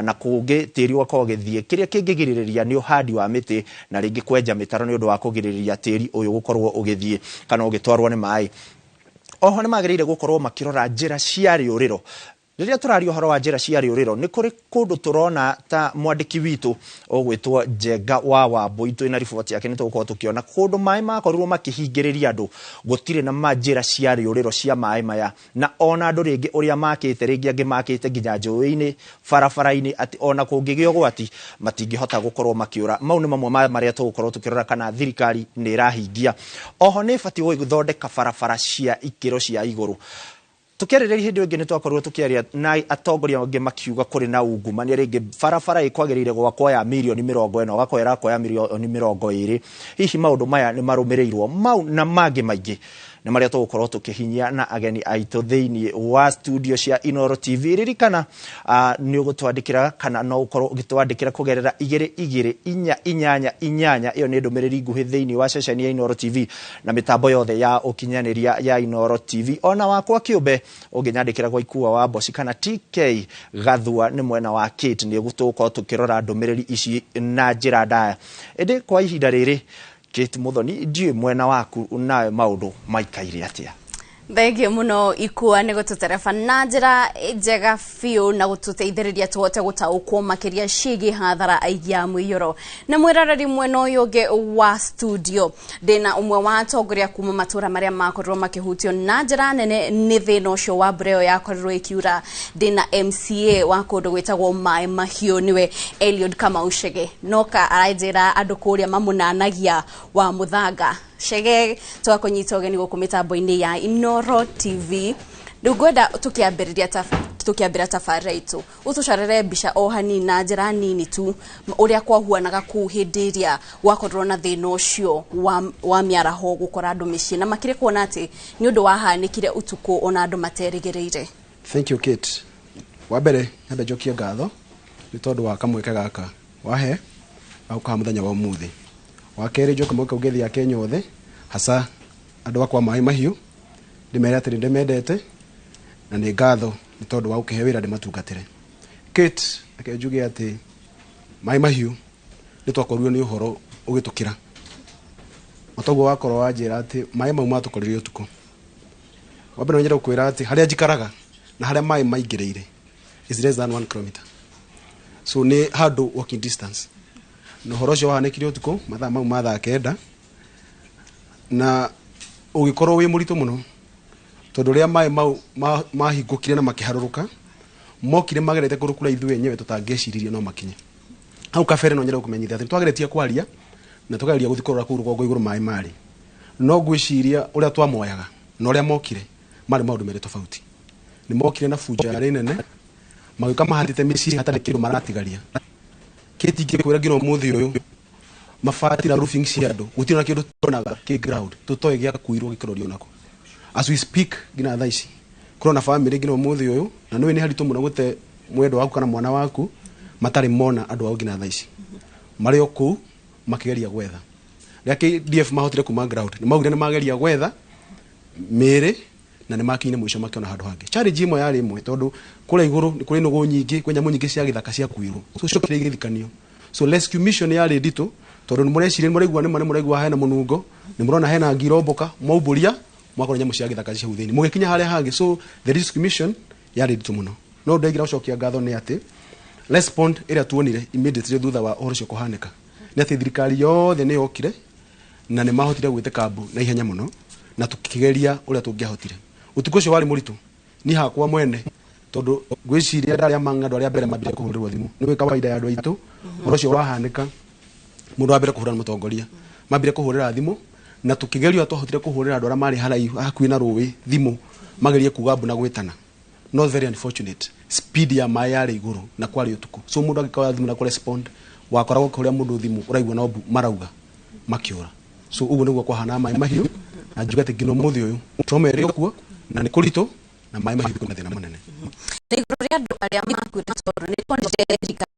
na kũngĩ tĩri ũgakorwo ũgĩthiĩ. Kĩrĩa kĩngĩgirĩrĩria nĩ ũhandi wa mĩtĩ na rĩngĩ kwenja mĩtaro nĩ ũndũ wa kũgirĩrĩria tĩri ũyũ gũkorwo ũgĩthiĩ kana ũgĩtwarwo nĩ maĩ. Oho nĩ magĩrĩire gũkorwo makĩrora njĩra cia rĩũrĩro. Rĩrĩa tũraria ũhoro wa njĩra cia rĩũrĩro, nĩ kũrĩ kũndũ tũrona ta mwandĩki witũ ũgwĩtwo Njenga wa Wambui, twĩna riboti yake, nĩ tũgũkorwo tũkĩona kũndũ maĩ makorirwo makĩhingĩrĩria andũ, gũtirĩ na njĩra cia rĩũrĩro cia maĩ maya, na ona andũ rĩngĩ ũrĩa makĩte, rĩngĩ angĩ makĩte nginya njũĩ-inĩ, barabara-inĩ, atĩ ona kũngĩgĩa ũgwati matingĩhota gũkorwo makĩũra. Mau nĩ mamwe ma marĩa tũgũkorwo tũkĩrora kana thirikari nĩ ĩrahingia. Oho nĩ ĩbatiĩ gũthondeka barabara cia ikĩro cia igũrũ. Tũkĩarĩrĩria hĩndĩ ĩngĩ nĩ twakorirwo tũkĩaria na atongoria angĩ makiuga kũrĩ na ungumania, rĩngĩ barabara ĩkwagĩrĩire gwakwo ya mirioni 40, ũgakora ĩrakwo ya mirioni 20. Hihi maũndũ maya nĩ marũmĩrĩirwo? Mau na mangĩ maingĩ nĩ marĩa tũgũkorwo tũkĩhinyia na ageni aitũ thĩinĩ wa studio cia Inoro TV. Ririkana nĩ ũgũtwandĩkĩra kana no ũkorwo ũgĩtwandĩkĩra kũgerera 2 2 4 8 8. Ĩyo nĩ ndũmĩrĩri nguhĩ thĩinĩ wa ceceni ya Inoro TV na mĩtambo yothe ya ũkinyanĩria ya Inoro TV. Ona wakwa kĩũmbe ũngĩnyandĩkĩra gwa Ikua wa Mboci kana TK Gathua nĩ mwena wa Kate, nĩ tũgũkorwo tũkĩrora ndũmĩrĩri ici na njĩra ndaya. Ĩndĩ kwa ihinda rĩrĩ, Kate Muthoni, ndiũĩ mwena waku nawe maũndũ maikaire atĩa? Thengiũ mũno Ikua nĩ gũtũtereba na njĩra njega biũ na gũtũteithĩrĩria tũhote gũtaũkwo makĩria ciĩgiĩ hathara ya mũiyũro. Na mwĩroreri mwena ũyũ ũngĩ wa studio ndĩna ũmwe wa atongoria kuma matũra marĩa makorirwo makĩhutio na njĩra nene nĩ thĩna ũcio wa mbura ĩyo yakorirwo ĩkiura. Ndĩna MCA wa kũndũ gwĩtagwo Maĩ Mahiũ, nĩwe Eliud Kamau Chege. Noka aranjĩra andũ kũrĩa mamũnanagia wa mũthanga. Chege, twakũnyita ũgeni gũkũ mĩtambo-inĩ ya Inoro TV. Rĩu ngwenda tũkĩambĩra tabarĩra itũ ũtũcarĩre mbica o hanini na njĩra nini tu ũrĩa kwahuanaga kũu hĩndĩ ĩrĩa gwakorirwo na thĩna ũcio wa mĩaraho gũkora andũ mĩciĩ, na makĩria kuona atĩ nĩ ũndũ wahanĩkire ũtukũ ona andũ materĩgĩrĩire. Thank you, Kate. Wa mbere nyambe njokie ngatho nĩ tondũ wa kamweke gaka wahe gauka mũthenya wa ũmũthĩ. Wa kerĩ njoke mweke ũngĩthia Kenya othe hasa andũ akwa Maĩ Mahiũ ndĩmere atĩ nĩndĩmendete na nĩ ngatho nĩ tondũ wa gũkĩhe wĩra ndĩmatungatĩre. Kate, reke njuge atĩ Maĩ Mahiũ nĩ twakorirwo nĩ ũhoro ũgĩtũkĩra otoguo wakorwo wanjĩra atĩ maĩ mau matũkorire ũtukũ. Wa mbere no nyende gũkwĩra atĩ harĩa njikaraga na harĩa maĩ maingĩrĩire is less than 1 kilometer, so nĩ handũ walking distance. Na ũhoro ũcio wahanĩkire ũtukũ mathaa mau ma thaa 9 na ũgĩkorwo wĩ mũritũ mũno tondũ rĩrĩa maĩ mau mahingũkire na makĩharũrũka mokire magerete kũndũ kũrĩa ithuĩ enyewe tũtangĩeciririe no makinye. Hau kabere no nyende gũkũmenyithia atĩ nĩtwageretie kwaria na tũkageria gũthiĩ kũrora kũu rũgongo igũrũ maĩ marĩ, no ngwĩciria ũrĩa twamoyaga na ũrĩa mokire marĩ maũndũ merĩ tofauti. Nĩ mokire na bunjo yarĩ nene magĩũka mahandĩte mĩciĩ hatarĩ kĩndũ maratigaria. Kĩti ingĩkwĩra nginya ũmũthĩ ũyũ mabati na roofing cia andũ gũtirĩ na kĩndũ tuonaga kĩ ground tũtoĩ gĩakuirwo gĩkĩrorio nako. As we speak nginya thaa ici kũrona family nginya ũmũthĩ ũyũ na nĩũĩ nĩ haritũ mũno gũte mwendwa waku kana mwana waku matarĩ mona andũ ao nginya thaa ici marĩ o kũu makĩgeria gwetha. Rĩrĩa KDF mahotire kuma ground nĩ maugire nĩ mageria gwetha mĩĩrĩ na nĩ makinyire mũico makĩona handũ hangĩ. Challenge ĩmwe yarĩ ĩmwe tondũ kũrĩa igũrũ nĩ kũrĩ nũgũ nyingĩ, kwĩ nyamũ nyingĩ cia gĩthaka ciakuirwo, so ciokire igĩthikanio. So rescue mission yarĩ nditũ tondũ nĩ mũreciria nĩ mũraigua nĩma nĩ mũraigua hena mũnungo, nĩ mũrona hena ngi irombũka, mwaumbũria mwakora nyamũ cia gĩthaka ci hau thĩinĩ mũgĩkinya harĩa hangĩ. So the rescue mission yarĩ nditũ mũno. No ndaigira gũcokia ngatho nĩ atĩ respond ĩrĩa tuonire immediately thutha wa ũhoro ũcio kũhanĩka nĩ atĩ thirikari yothe nĩ yokire na nĩ mahotire gwĩtĩka mbu na ihenya mũno na tũkĩgeria ũrĩa tũngĩahotire. Ũtukũ ũcio warĩ mũritũ niĩ hakwa mwene tondũ ngwĩciria ndarĩ among andũ arĩa mbere mambire kũhũrĩrwo thimũ. Nĩ gwĩ kawaida ya andũ aitũ ũhoro ũcio wahanĩka mũndũ wa mbere kũhũra nĩ mũtongoria. Mambire kũhũrĩra thimũ na tũkĩgeria twahotire kũhũrĩra andũ arĩa marĩ haraihu hakuhĩ na rũĩ thimũ magerie kuga mbu na gwĩtana. Not very unfortunate, speed ya maĩ yarĩ igũrũ na kwarĩ ũtukũ, so mũndũ angĩkoya thimũ na kũrespond wakoragwo ũkĩhũrĩra mũndũ thimũ ũraigua no mbu marauga makĩũra. So ũguo nĩguo kwahana Maĩ Mahiũ na njuge atĩ nginya ũmũthĩ ũyũ trauma ĩrĩ o kuo na nĩ kũritũ na Maĩ Mahiũ kwĩna thĩna mũnene. Na igũrũ rĩa andũ arĩa makuĩte tondũ nĩ tuonire thirikari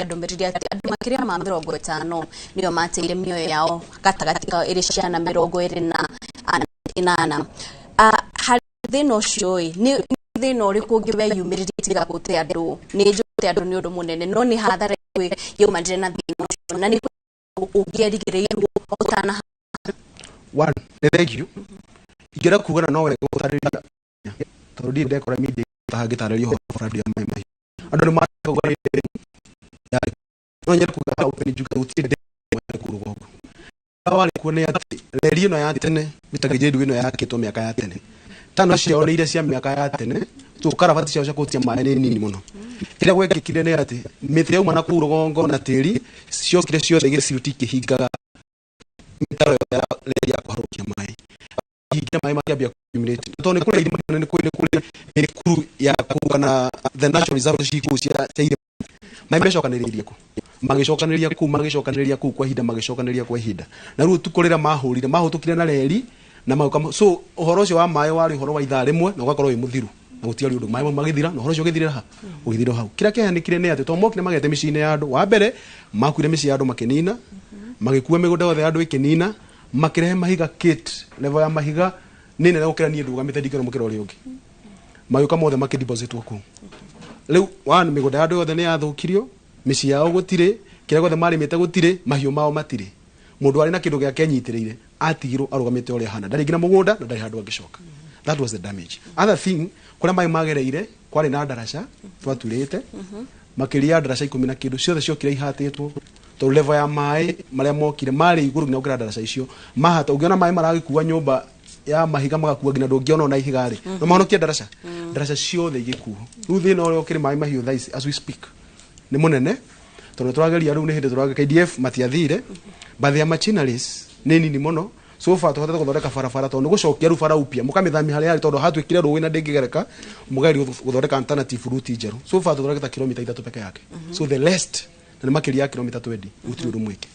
ndũmĩrĩri atĩ andũ makĩria ma 50 nĩo mateire mĩoyo yao gatagatĩ kao ĩrĩ ciana 28. Harĩ thĩna ũcio ĩ nĩ thĩna ũrĩkũ ũngĩ weyumĩririe tiga gũte andũ? Nĩ njũĩ andũ nĩ ũndũ mũnene no nĩ hathara ĩrĩkũ yaumanire na thĩna ũcio na nĩ ũngĩerigĩrĩirwo ũtana? One, nĩ thank you. Ingĩenda kuga na no wega gũtarĩria tondũ ndirĩ ndekora media hangĩtarĩria ũhoro wa flood ya Maĩ Mahiũ. Andũ nĩ marauga nĩ yarĩ no nyende kuga hau nĩ njuge gũtirĩ ndemu yarĩ kũu rũgongo. Warĩ kuo nĩ atĩ reri ĩno ya tene mĩtagĩrĩru ĩno yakĩtwo mĩaka ya tene tano ciao nĩ iria cia mĩaka ya tene so karabati ciao cia kũhutia maĩ nĩ nini mũno. Kĩrĩa gwekĩkire nĩ atĩ mĩtĩ yauma na kũu rũgongo na tĩri ciokire ciothe igĩciruti ikĩhingaga mĩtaro ya reri ya kũharũkia maĩ hingira maĩ makĩambia accumulate tondũ nĩ kũrĩa irima nĩ kũrĩ mĩkuru ya kũu kana the natural reserve ci kũu cia irĩma maĩ mecokanĩrĩirie kũ magĩcokanĩrĩria kũu magĩcokanĩrĩria kũu kwa ihinda magĩcokanĩrĩria kwa ihinda na rĩu ũtukũ rĩrĩa mahũrire mahũtũkire na reri na magĩũka. So ũhoro ũcio wa maĩ warĩ ũhoro wa ithaa rĩmwe na ũgakorwo wĩ mũthiru na gũtiarĩ ũndũ maĩ mau magĩthira na ũhoro ũcio ũgĩthirĩra ha ũgĩthirĩra hau. Kĩrĩa kĩahanĩkire nĩ atĩ tondũ mokire magete mĩciĩ-inĩ ya andũ wa mbere makuire mĩciĩ ya andũ makĩnina magĩkua mĩgũnda yothe ya andũ ĩkĩnina makĩrehe mahiga kit level ya mahiga nĩ nene gũkĩra niĩ ndũgamĩte ndingĩona mũkĩra ũrĩa ũngĩ magĩũka mothe makĩdepositwo kũu. Rĩu one mĩgũnda ya andũ yothe nĩ yathũkirio mĩciĩ yao gũtirĩ kĩrĩa gĩothe marĩmĩte gũtirĩ mahiũ mao matirĩ mũndũ arĩ na kĩndũ gĩake enyitĩrĩire atigirwo arũgamĩte ũrĩa ahana ndarĩ nginya mũgũnda na ndarĩ handũ angĩcoka. That was the damage. Other thing, kũrĩa maĩ magereire kwarĩ na ndaraca twaturĩte makĩria ya ndaraca 10 na kĩndũ ciothe ciokire ihatĩtwo tondũ level ya maĩ marĩa mokire marĩ igũrũ nginya gũkĩra ndaraca icio mahata ũngĩona maĩ maragĩkua nyũmba ya mahiga magakua nginya ndũngĩona ona ihiga rĩ no mahonokie ndaraca ndaraca ciothe igĩkuo. Rĩu thĩna ũrĩa ũkĩrĩ Maĩ Mahiũ thaa ici as we speak nĩ mũnene tondũ tũrageria rĩu nĩ hĩndĩ tũrageria KDF matiathire but their machineries nĩ nini mũno. So far tũhotete gũthondeka barabara tondũ nĩ gũcokia rĩu bara upya mũkamĩthamia harĩa yarĩ tondũ hatuĩkire rũĩ na ndĩngĩgereka mũgerie gũthondeka alternative route njerũ. So far tũthondekete kilomita 3 peke yake so the rest Na nĩ makĩria ya kilomita 20 gũtirĩ ũndũ mwĩke.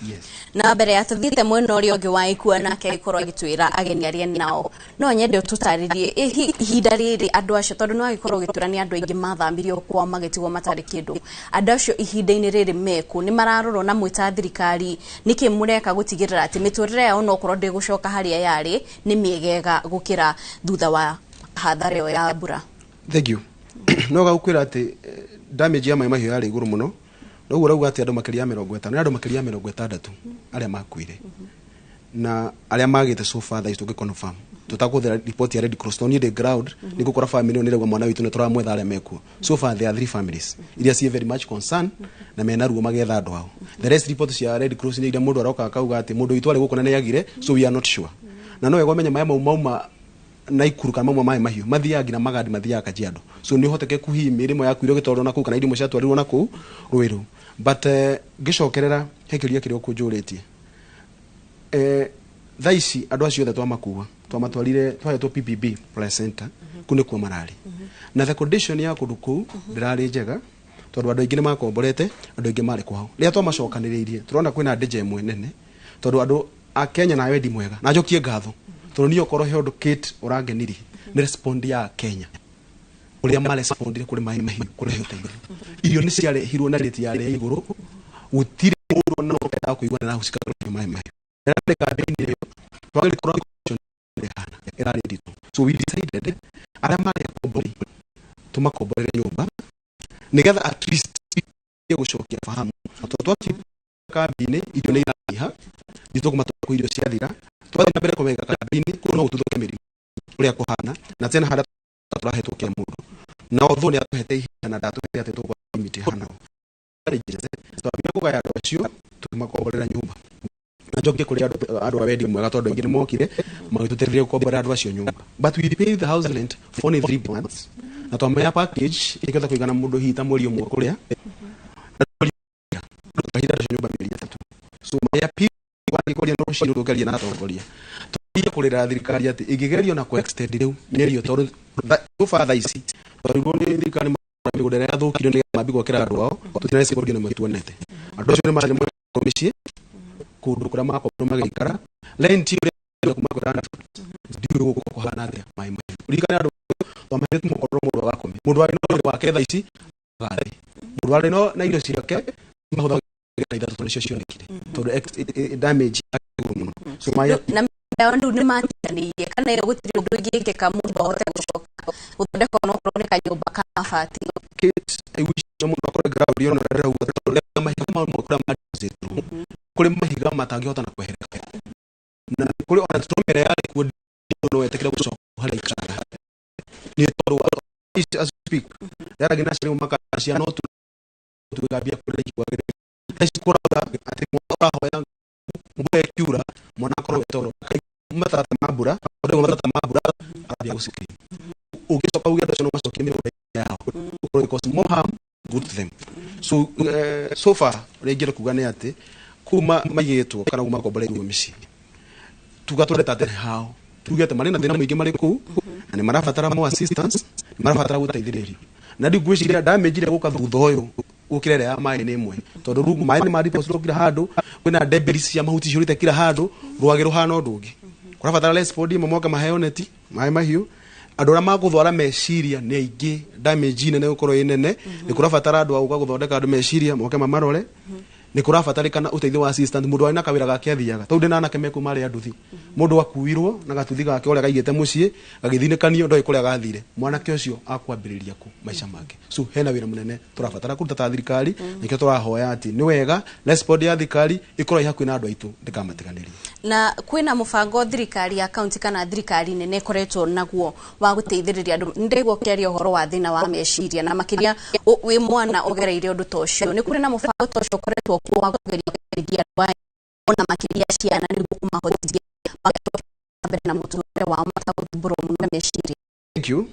Yes. Na mbere ya tuthiĩte mwena ũrĩa ũngĩ wa ikua nake agĩkorwo agĩtwĩra ageni arĩa nao, no nyende ũtũtarĩrie ihinda rĩrĩ andũ acio, tondũ no agĩkorwo ũgĩtwĩra nĩ andũ aingĩ mathamirio kwao magĩtigwo matarĩ kĩndũ. Andũ acio ihinda-inĩ rĩrĩ mekũ, nĩ mararorwo na mwĩta thirikari nĩkĩ mũreka gũtigĩrĩra atĩ mĩtũrĩre yao no okorwo ndĩgũcoka harĩa yarĩ nĩ mĩegega gũkĩra thutha wa hathara ĩyo ya mbura? Thank you. No gagũkwĩra atĩ damage ya maĩ mahiũ yarĩ igũrũ mũno. Noguo ũrauga atĩ andũ makĩria ya 50, nĩ andũ makĩria ya 60 arĩa makuire na arĩa magĩte. So far thaa ici tũngĩ confirm tũtakũhũthĩra report ya Red Cross, no niĩ ndĩ ground nĩ ngũkora family ĩyo nĩrauga mwana witũ nĩ tũramwetha arĩa mekuo. So far there are three families iria ciĩ very much concerned na mena ruo magetha andũ ao. The rest, report cia Red Cross nĩ iria mũndũ aroka akauga atĩ mũndũ witũ arĩ gũkũ na nĩ agire, so we are not sure. Na no wega ũmenye maĩ mau mauma Naikuru kana mauma maĩ mahiũ mathiaga nginya Magadi, mathiaga Kajiado, so nĩ ũhotekeku hihi mĩĩrĩ ĩmwe yakuire ĩgĩtwarwo na kũu kana indo imwe ciatwarirwo na kũu Rũĩrũ. But ngĩcokerera he kĩũria kĩrĩa ũkũnjũrĩtie, thaa ici andũ acio othe twamakua twamatwarire twahetwo PPB Prayer Center, kũu nĩkuo mararĩ. Na the condition ya kũndũ kũu ndĩrarĩ njega tondũ andũ aingĩ nĩ makomborete, andũ aingĩ marĩ kwao. Rĩrĩa twamacokanĩrĩirie tũrona kwĩna ndĩnja ĩmwe nene tondũ andũ a Kenya na wendi mwega, na njokie ngatho tondũ niĩ okorwo he ũndũ Kate ũrangenirie nĩ respond ya Kenya ũrĩa marespondire kũrĩ maĩ mahiũ kũrehe ũteithio. Irio nĩ ciarehirwo na rate yarĩ ya igũrũ, gũtirĩ mũndũ ona ũmwe wendaga kũigua nĩ arahusika kũrĩ maĩ mahiũ. Rĩrĩa kambĩini ĩyo twagĩrĩire kũrora condition ĩhana ĩrarĩ nditũ, so we decided arĩa marĩ akombori tũmakomborere nyũmba nĩgetha at least gũcokia fahamu, tondũ twathiĩ kambĩ-inĩ irio nĩ iranyiha, nitũkũmatwara kũ irio ciathira. Twathiĩ na mbere kũmaiga kambĩ-inĩ kũu no gũtuthũke mĩrimũ ũrĩa kũhana na tena harĩa tũrahetwo kĩa mũndũ na although nĩ atũhete ihinda na ndatũhete atĩ tũgũkorwo limit ĩhana ũũ. Twambire kũgaya andũ acio tũkĩmakomborera nyũmba, na njoke kũrĩ andũ a wendi mwega tondũ aingĩ nĩ mokire magĩtũteithĩrĩria gũkomborera andũ acio nyũmba, but we paid the house rent for only 3 months na twamaya package ĩkĩhota kũigana mũndũ hihi ta mweri ũmwe kũrĩa twahitha andũ acio nyũmba mĩeri 3. So maya wangĩkoria no ciro tũkeria na atongoria tũgerie kũrĩra thirikari atĩ ĩngĩgerio na kũ-extend rĩu mĩeri ĩyo, tondũ so far thaa ici twarirwo nĩ thirikari mĩgũnda ĩrĩa yathũkirio nĩgetha mambie gwakĩra andũ ao, tũtirĩ respond na matuonete. Andũ acio nĩ macarĩ mĩciĩ kũndũ kũrĩa makoretwo magĩikara rent ũrĩa kuma kwĩra ndiũĩ gũkũ kũhana atĩa maĩ mahiũ. Ririkane andũ twamaheire mũkorwo mũndũ agakome, mũndũ warĩ na ũrĩrĩ wake thaa ici agathiĩ, mũndũ warĩ na irio ciake mahũthagĩra na ithatũ tondũ nĩcio cionekire tondũ damage igũrũ mũno, so maĩ Na yao rĩu nĩ matiganĩirie kana ĩyo gũtirĩ ũndũ ũngĩkĩka mũndũ ahote gũcoka gũthondeka onokorwo nĩ kanyũmba ka mabati? Kate, I wish mũndũ akorwo ground yona ndĩrauga tondũ mahiga mamwe kũrĩa madepositirwo kũrĩ mahiga matangĩhota na kwehereka na kũrĩ ona tũmere yarĩ kuo no wetĩkĩre gũcoka harĩa ikaraga nĩ tondũ as we speak yaragĩ na ciarĩ makacia no tuigambia kũrĩa ikwagĩrĩire. Thaa ici kũrauga atĩ mwana ũrahoya mbura ĩkiura mwana akorwo toro matata ma mbura tondũ matata ma mbura arambia gũcikiri ũngĩcoka uge andũ acio no macokie mĩgũnda yao ũkorwo it cause more harm good to them. So far ũrĩa ingĩenda kuga nĩ atĩ kuma maigĩtwo kana kuma makomboreirwo mĩciĩ tuga tũreta atĩ hao tuge atĩ marĩ na thĩna mũingĩ marĩ kũu na nĩ marabatara more assistance, nĩ marabatara gũteithĩrĩrio. Na rĩu ngwĩciria damage ĩrĩa gũka thutha ũyũ gũkĩra ĩrĩa ya maĩ nĩ ĩmwe tondũ rĩu maĩ nĩ madepositwo kila handũ, kwĩna debris cia mahuti ciũrĩte kila handũ, rwagĩ rũhana ũndũ ũngĩ. Kũrabatara respond ĩmwe moke maheo neti maĩ mahiũ. Andũ arĩa magũthwara meciria nĩ aingĩ, damage nene gũkorwo ĩ nene, nĩ kũrabatara andũ a gũka gũthondeka andũ meciria moke mamarore. Nĩ kũrabatarĩkana ũteithio wa assistant, mũndũ warĩ na kawĩra gake athiaga tondũ ndĩ na anake mekuu marĩ anduthi, mũndũ akuirwo na gatuthi gake ũrĩa gaigĩte mũciĩ gagĩthinĩkanio ndoĩ kũrĩa gathire, mwanake ũcio akwambĩrĩria kũ maica make? So hena wĩra mũnene tũrabatara kũruta ta thirikari. Nĩkĩo tũrahoya atĩ nĩ wega respond ya thirikari ĩkorwo ĩ hakuhĩ na andũ aitũ ndĩkamatiganĩrie. Na kwĩna mũbango thirikari ya kaunti kana thirikari nene ĩkoretwo naguo wa gũteithĩrĩria andũ? Nĩndĩraigua ũkĩaria ũhoro wa thĩna wa meciria na makĩria wĩ mwana ũgereire ũndũ ta ũcio. Nĩ kũrĩ na mũbango ta ũcio ũkoretwo kuo wa kũgeria gũteithia andũ aya ona makĩria ciana nĩguo kũmahotithia magacoka mbere na mũtũrĩre wao matagũthumbũrwo mũno nĩ meciria? Thank you.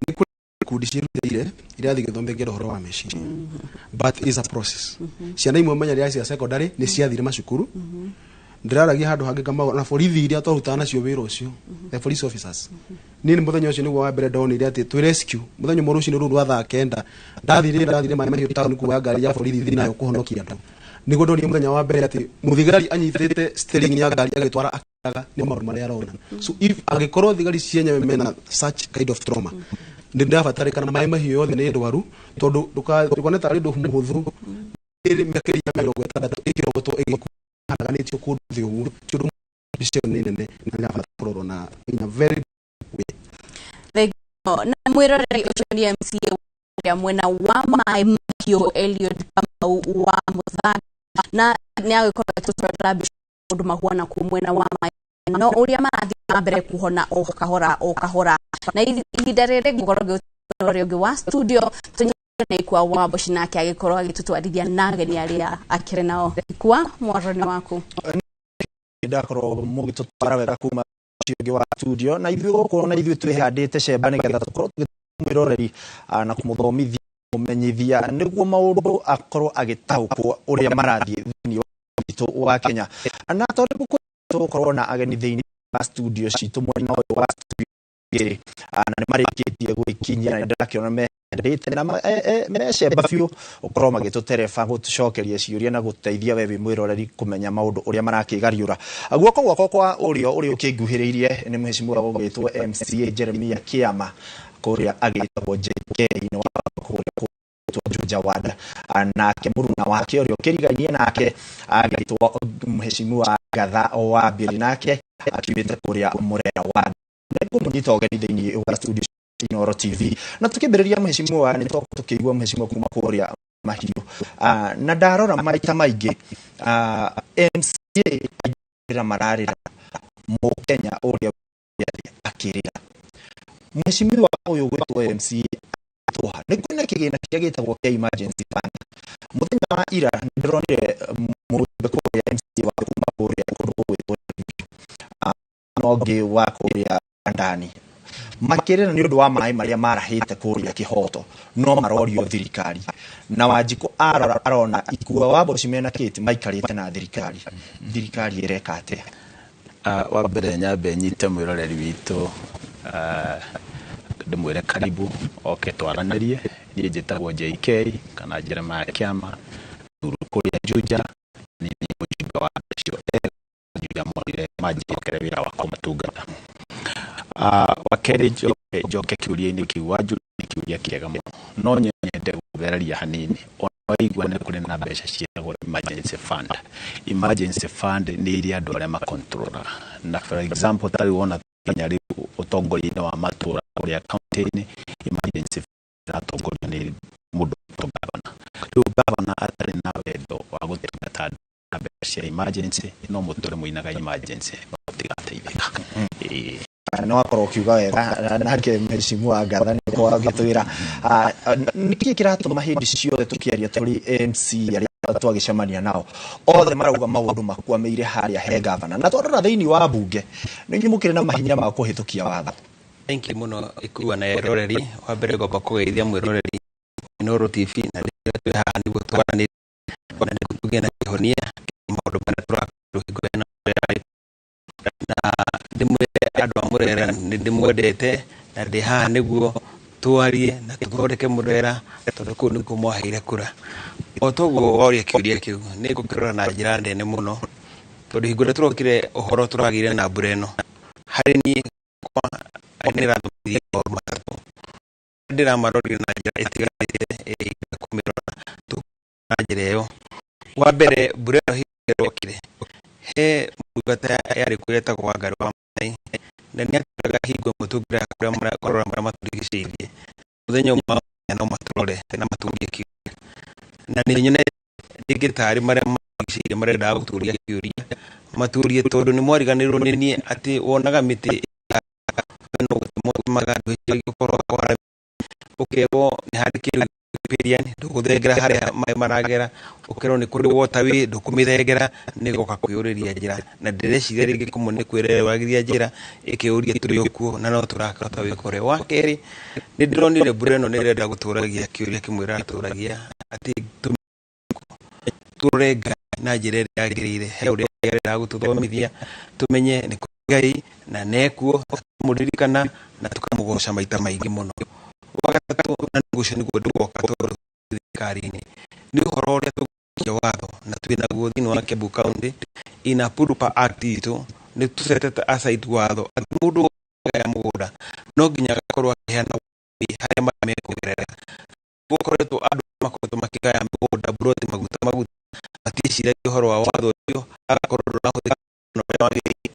Nĩ kũrĩ ikundi ciĩrutĩire irathiĩ gĩthomekera ũhoro wa meciria, but is a process. Ciana imwe menya rĩrĩa cia secondary nĩ ciathire macukuru. Ndĩraragia handũ hangĩ Kamau na borithi iria twarutaga nacio wĩra ũcio, the police officers. Niĩ nĩ mũthenya ũcio nĩguo wa mbere ndonire atĩ twĩ rescue mũthenya ũmwe rũcinĩ rũu rwa thaa 9, ndathire Maĩ Mahiũ taũni kuoya ngari ya borithi thiĩ nayo kũhonokia andũ. Nĩguo ndonire mũthenya wa mbere atĩ mũthigari anyitĩte steering ya ngari agĩtwara akĩraga nĩ maũndũ marĩa arona. So if angĩkorwo thigari cienyewe mena such kind of trauma, nĩ ndĩrabatarĩkana Maĩ Mahiũ yothe nĩ ndwaru, tondũ ndũkone tarĩ ũndũ mũhũthũ ĩrĩ makĩria ya 60 ĩkĩrogotwo ĩgĩkũhanaganĩtio kũndũ thĩ ũguo. Ti ũndũ, mbica ĩyo nĩ nene na nĩ ĩrabatara kũrorwo na in a very way. Na mwĩroreri, ũcio nĩ MCA ũrĩa mwena wa Maĩ Mahiũ, Eliud Kamau wa Mũthanga, na nĩ agĩkorwo agĩtũtwarĩra mbica maũndũ mahuana kũu mwena wa Maĩ no ũrĩa marathiĩ na mbere kuhona o kahora o kahora. Na ihinda rĩrĩ ngũkorwo ngĩũtwara ũrĩa ũngĩ wa studio, tũnyite na Ikua wa Mboci, nake agĩkorwo agĩtũtwarithia na ageni arĩa akĩrĩ nao. Ikua, mwaro nĩ waku. Ndakorwo mũgĩtũtwara wega kuma ũcio ũngĩ wa studio, na ithuĩ gũkũ na ithuĩ twĩhandĩte cemba nĩgetha tũkorwo mwĩroreri na kũmũthomithia, kũmenyithia nĩguo maũndũ akorwo agĩtaũkwo ũrĩa marathiĩ thĩinĩ wa witũ wa Kenya. Na tondũ tũgũkorwo na ageni thĩinĩ wa studio citũ, mwena ũyũ wa studio igĩrĩ, na nĩ marĩkĩtie gwĩkinyia na nĩndĩrakĩona mehandĩte na mecemba biũ gũkorwo magĩtũtereba, gũtũcokeria ciũria na gũteithia we wĩ mwĩroreri kũmenya maũndũ ũrĩa marakĩgariũra. Guoko gwakwa kwa ũrĩo, ũrĩa ũkĩnguhĩrĩirie, nĩ mheshimiwa gũgĩtwo MCA Jeremia Kĩama, kũrĩa agĩtagwo JK, nĩ wa kũrĩa kũrĩa Juja Ward. Nake mũruna wake ũrĩa ũkĩrigainie nake agĩtwo mheshimiwa Ngatha wa Mbiri, nake akiumĩte kũrĩa Mũrera Ward. Nĩngũmũnyita ũgeni thĩinĩ wa studio Inooro TV. Na tukĩambĩrĩria, mheshimiwa, nĩ twakorwo tũkĩigua mheshimiwa kuma kũrĩa Mahiũ. Na ndarora maita maingĩ, MCA aingĩ mararĩra, mũkenya ũrĩa akĩrĩra. Mheshimiwa ũyũ gwĩtwo MCA tũha nĩ kwĩna kĩgĩna kĩrĩa gĩtagwo kĩa emergency fund. Mũthenya wa ira nĩndĩronire mũjumbe kũrĩa MCA wa kuma kũrĩa kũndũ gũgwĩtwo na ũngĩ wa kũrĩa Ndani makĩrĩra nĩ ũndũ wa maĩ marĩa marahĩte kũrĩa Kĩhoto, no marorio thirikari. Na Wanjikũ arora arona Ikua wa Mboci mena Kate maikarĩte na thirikari. Thirikari ĩreka atĩa? Wa mbere nyambe nyite mwĩroreri witũ, ndĩmwĩre karibu oke twaranĩrie. Niĩ njĩtagwo JK kana Jeremiah Kĩama thuru kũrĩa Juja. Niĩ nĩ mũjumbe wa andũ acio Juja monire manjĩhokere wĩra wa kũmatungata. Wa kerĩ, njoke kĩũria-inĩ kĩu wanjũria, nĩ kĩũria kĩega mũno, no nyende gũthereria hanini. Ona waigua nĩ kũrĩ na mbeca ciĩtagwo emergency fund. Emergency fund nĩ iria andũ arĩa makontrolaga, na for example ta rĩu wona Kenya rĩu ũtongoria-inĩ wa matũra kũrĩa county-inĩ, emergency fund ĩratongorio nĩ mũndũ ũgwĩtwo governor. Rĩu governor atarĩ na wendo wa gũtungata andũ na mbeca cia emergency, no mũtũre mũinaga emergency no mũtigateithĩka. Ĩĩ. Nĩ wakorwo ũkiuga wega. Nake mheshimiwa Ngatha nĩ ũkorwo agĩtwĩra nĩkĩ kĩratũma hĩndĩ ciothe tũkĩaria tũrĩ MC arĩa twagĩcemania nao othe marauga maũndũ makwamĩire harĩa he gavana, na twarora thĩinĩ wa bunge nĩ inyuĩ mũkĩrĩ na mahinya ma kũhĩtũkia watho. Thank you mũno, Ikua na eroreri. Wa mbere ngomba kũgeithia mwĩroreri Inooro TV, na rĩrĩa twĩ haha nĩguo twaranĩrie na nĩguo tũgĩe na kĩhonia kĩa maũndũ marĩa tũrakorwo hingo ĩno, na ndĩmwĩre andũ a Mũrera nĩ ndĩmwendete na ndĩ haha nĩguo twarie na tũthondeke Mũrera, tondũ kũu nĩkuo mwaheire kura. O toguo waũria kĩũria kĩu, nĩ ngũkĩrora na njĩra nene mũno, tondũ hingo ĩrĩa tũrokire ũhoro tũragĩire na mbura ĩno, harĩ niĩ kwa nĩ ĩrathomithia maũndũ matatũ ndĩramarorire na njĩra ĩtiganĩte ĩrĩa ingĩenda kũmĩrora na njĩra ĩyo. Wa mbere, mbura ĩno hĩndĩ ĩrĩa ĩrokire, he ndungata yarĩ kuo yetagwo Wangarĩ wa Maathai, na nĩ atwĩraga hingo ĩmwe tũngĩrega kũrĩa kũrora marĩa matũrigicĩirie, mũthenya ũmwe no matũrore na matũrie kĩũria. Na nĩ nyonete rĩngĩ tarĩ marĩa matũrigicĩirie marendaga gũtũria kĩũria matũrie, tondũ nĩ mwariganĩirwo nĩ niĩ atĩ wonaga mĩtĩ no gũtemwo temaga, ndũhĩtagia gũkorwo kwara, ũkerwo nĩ handĩkĩrwo riparian, ndũgũthengera harĩa maĩ maragera, ũkerwo nĩ kũrĩ waterway, ndũkũmĩthengera. Nĩ goka kwĩyũrĩria njĩra, na ndĩreciria rĩngĩ kũmwe nĩ kwĩrewagĩria njĩra ĩkĩũria tũrĩ o kuo na no tũrakĩhota gwĩka ũrĩa. Wa kerĩ, nĩ ndĩronire mbura ĩno nĩ ĩrenda gũtũragia kĩũria kĩmwe ĩratũragia, atĩ tũrore Ngai na njĩra ĩrĩa yagĩrĩire. He ũrĩa Ngai gũtũthomithia tũmenye nĩ kũrĩ Ngai na nekuo tũkamũririkana na tũkamũgoca maita maingĩ mũno. Wa gatatũ na nĩguo nĩguo ndũgoka tondũ thirikari-inĩ nĩ ũhoro ũrĩa tũgũkia watho na twĩ naguo thĩinĩ wa Kiambu County ina PURPA Act itũ nĩ tũsetete aside watho atĩ mũndũ ya mũgũnda no nginya agakorwo akĩheana harĩa maĩ mekũgerera. Gũkoretwo andũ makoretwo makĩgaya mĩgũnda mburoti maguta maguta matiĩciragia ũhoro wa watho ũcio, agakorwo ndũrahũthĩka na ũrĩa wagĩrĩire,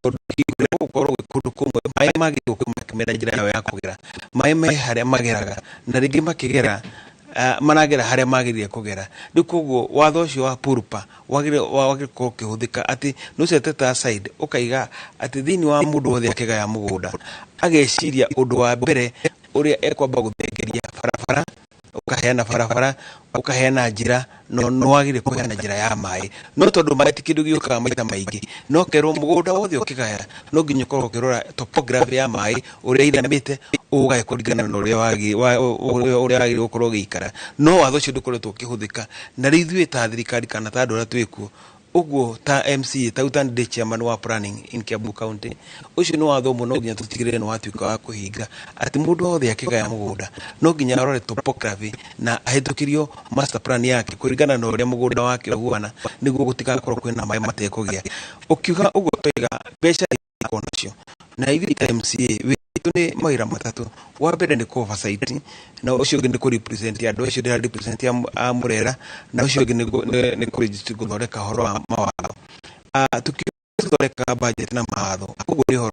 tondũ hingo ĩrĩa gũgũkorwo gwĩ kũndũ kũmwe maĩ magĩrĩirwo gũkorwo makĩmera njĩra yao ya kũgera, maĩ me harĩa mageraga na rĩngĩ makĩgera maragera harĩa magĩrĩire kũgera. Rĩu koguo watho ũcio wa PURPA wagĩrĩire gũkorwo ũkĩhũthĩka atĩ nĩ ũcetete aside ũkaiga atĩ thĩinĩ wa mũndũ wothe akĩgaya mũgũnda ageciria ũndũ wa mbere ũrĩa ekwamba gũthengeria barabara, ũkaheana barabara, ũkaheana njĩra, no nĩ wagĩrĩire kũheana njĩra ya maĩ, no tondũ maĩ ti kĩndũ gĩũkaga maita maingĩ, no kerwo mũgũnda wothe ũkĩgaya no nginya ũkorwo ũkĩrora topography ya maĩ ũrĩa inamĩte ũgaye kũringana na ũrĩa wagĩrĩire gũkorwo ũgĩikara. No watho ũcio ndũkoretwo ũkĩhũthĩka, na rĩu ithuĩ ta thirikari kana ta andũ arĩa twĩkuo ũguo ta MCA ta rĩu ndĩ chairman wa planning in Kiambu County, ũcio nĩ watho ũmwe no nginya tũtigĩrĩre nĩ watuĩka wa kũhinga atĩ mũndũ wothe akĩgaya mũgũnda no nginya arore topography na ahĩtũkĩrio master plan yake kũringana na ũrĩa mũgũnda wake ũhuana, nĩguo gũtigakorwo kwĩna maĩ matekũgĩa. Ũkiuga ũguo twaiga mbeca ikorwo nacio, na ithuĩ ta MCA witũ nĩ mawĩra matatũ. Wa mbere nĩ kũ oversight, na ũcio ũngĩ nĩ kũ represent andũ acio ndĩra represent a Murera, na ũcio ũngĩ nĩ gũthondeka ũhoro wa mawatho. Tũthondekaga budget na mawatho, ũguo nĩ ũhoro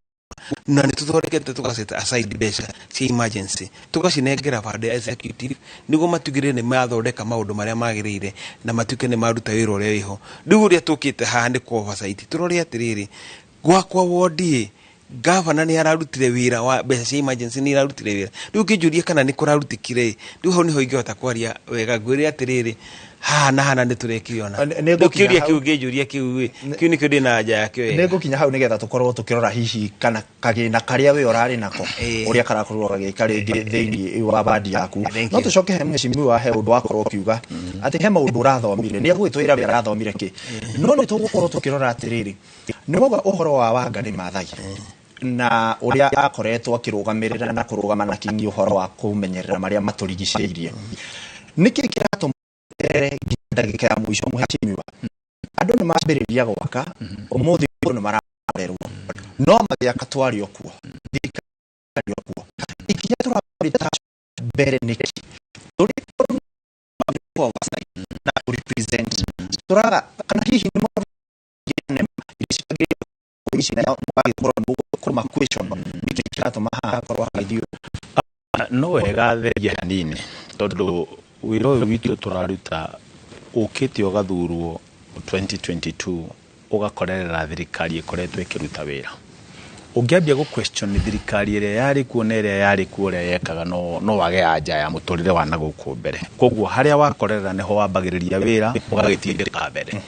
na nĩ tũthondekete tũgaceta aside mbeca cia emergency tũgacinengera band executive nĩguo matigĩrĩre nĩ mathondeka maũndũ marĩa magĩrĩire na matuĩke nĩ maruta wĩra ũrĩa wĩho. Rĩu ũrĩa tũkĩte haha nĩ kũ oversight tũrore atĩrĩrĩ, gwakwa wondi gavana nĩ ararutire wĩra wa mbeca cia emergency nĩ irarutire wĩra. Rĩu ũngĩnjũria kana nĩ kũrarutikire, rĩu hau nĩho ingĩhota kwaria wega ngwĩre atĩrĩrĩ, haha na hana nĩ tũrekire ona. Nĩ Rĩu ngũkinya kĩũria hau. kĩu ũngĩnjũria kĩu ĩ, kĩu nĩkĩo ndĩ na anja yakĩo nĩ wega. ngũkinya hau nĩgetha tũkorwo tũkĩrora hihi kana kagĩna karĩa we ũrarĩ nako ũrĩa karakorirwo gagĩka rĩngĩ thĩinĩ wa bandi yaku. No tũcoke he mheshimiwa, he ũndũ wakorwo ũkiuga atĩ he maũndũ ũrathomire, nĩ egũgĩtwĩra we arathomire kĩ, no nĩ tũgũkorwo tũkĩrora atĩrĩrĩ, nĩ wauga ũhoro wa Wangari Maathai na ũrĩa akoretwo akĩrũgamĩrĩra na kũrũgama na kinyi ũhoro wa kũmenyerera marĩa matũrigicĩirie. Nĩkĩ kĩratũma nginya ndagĩka ya mũico mheshimiwa andũ nĩ mambĩrĩria gwaka ũmũthĩ andũ nĩ mararerwo no magĩaka twarĩ o kuo, thirikari o kuo, ikinya tũrarĩta mbere nĩkĩ tũrĩ oversight na kũ represent tũraga kana hihi nĩ ici magĩkorwo mũgũkorwo ma question nĩkĩ kĩratũma haha hakorwo hagĩthiĩ? No wega theria hanini tondũ wĩra ũyũ witũ tũraruta ũkĩte ũgathurwo 2022 ũgakorerera thirikari ĩkoretwo ĩkĩruta wĩra. Ũngĩambia gũ question thirikari ĩrĩa yarĩ kuo na ĩrĩa yarĩ kuo ũrĩa yekaga, no wage anja ya mũtũrĩre wa na gũkũ mbere. Koguo harĩa wakorerera nĩho wambagĩrĩria wĩra ũgagĩtindĩka mbere.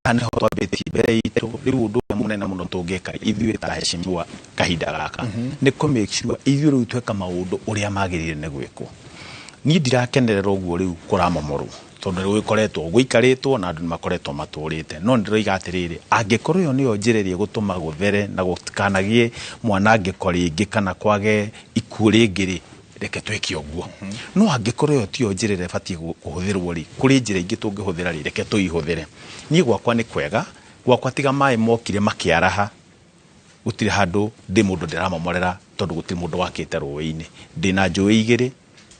Haha nĩho twambĩtie mbere itũ. Rĩu ũndũ ũrĩa mũnene mũno tũngĩka ithuĩ ta heshimiwa kahinda gaka nĩ kũ make sure ithuĩ rĩu tweka maũndũ ũrĩa magĩrĩire nĩ gwĩkwo. Niĩ ndirakenerera ũguo rĩu kũramomorwo tondũ nĩ gũkoretwo gũikarĩtwo na andũ nĩ makoretwo matũrĩte, no ndĩroiga atĩrĩrĩ, angĩkorwo ĩyo nĩyo njĩra ĩrĩa ĩgũtũma gũthere na gũtikanagĩe mwanangĩko rĩngĩ kana kwage ikuũ rĩngĩ rĩ, reke twĩke ũguo. No angĩkorwo ĩyo tiyo njĩra ĩrĩa ĩbatiĩ kũhũthĩrwo rĩ, kũrĩ njĩra ingĩ tũngĩhũthĩra rĩ, reke tũihũthĩre. Niĩ gwakwa nĩ kwega, gwakwa tiga maĩ mokire makĩaraha, gũtirĩ handũ ndĩ mũndũ ndĩramomorera tondũ gũtirĩ mũndũ wakĩte rũĩ-inĩ. Ndĩna njũĩ igĩrĩ,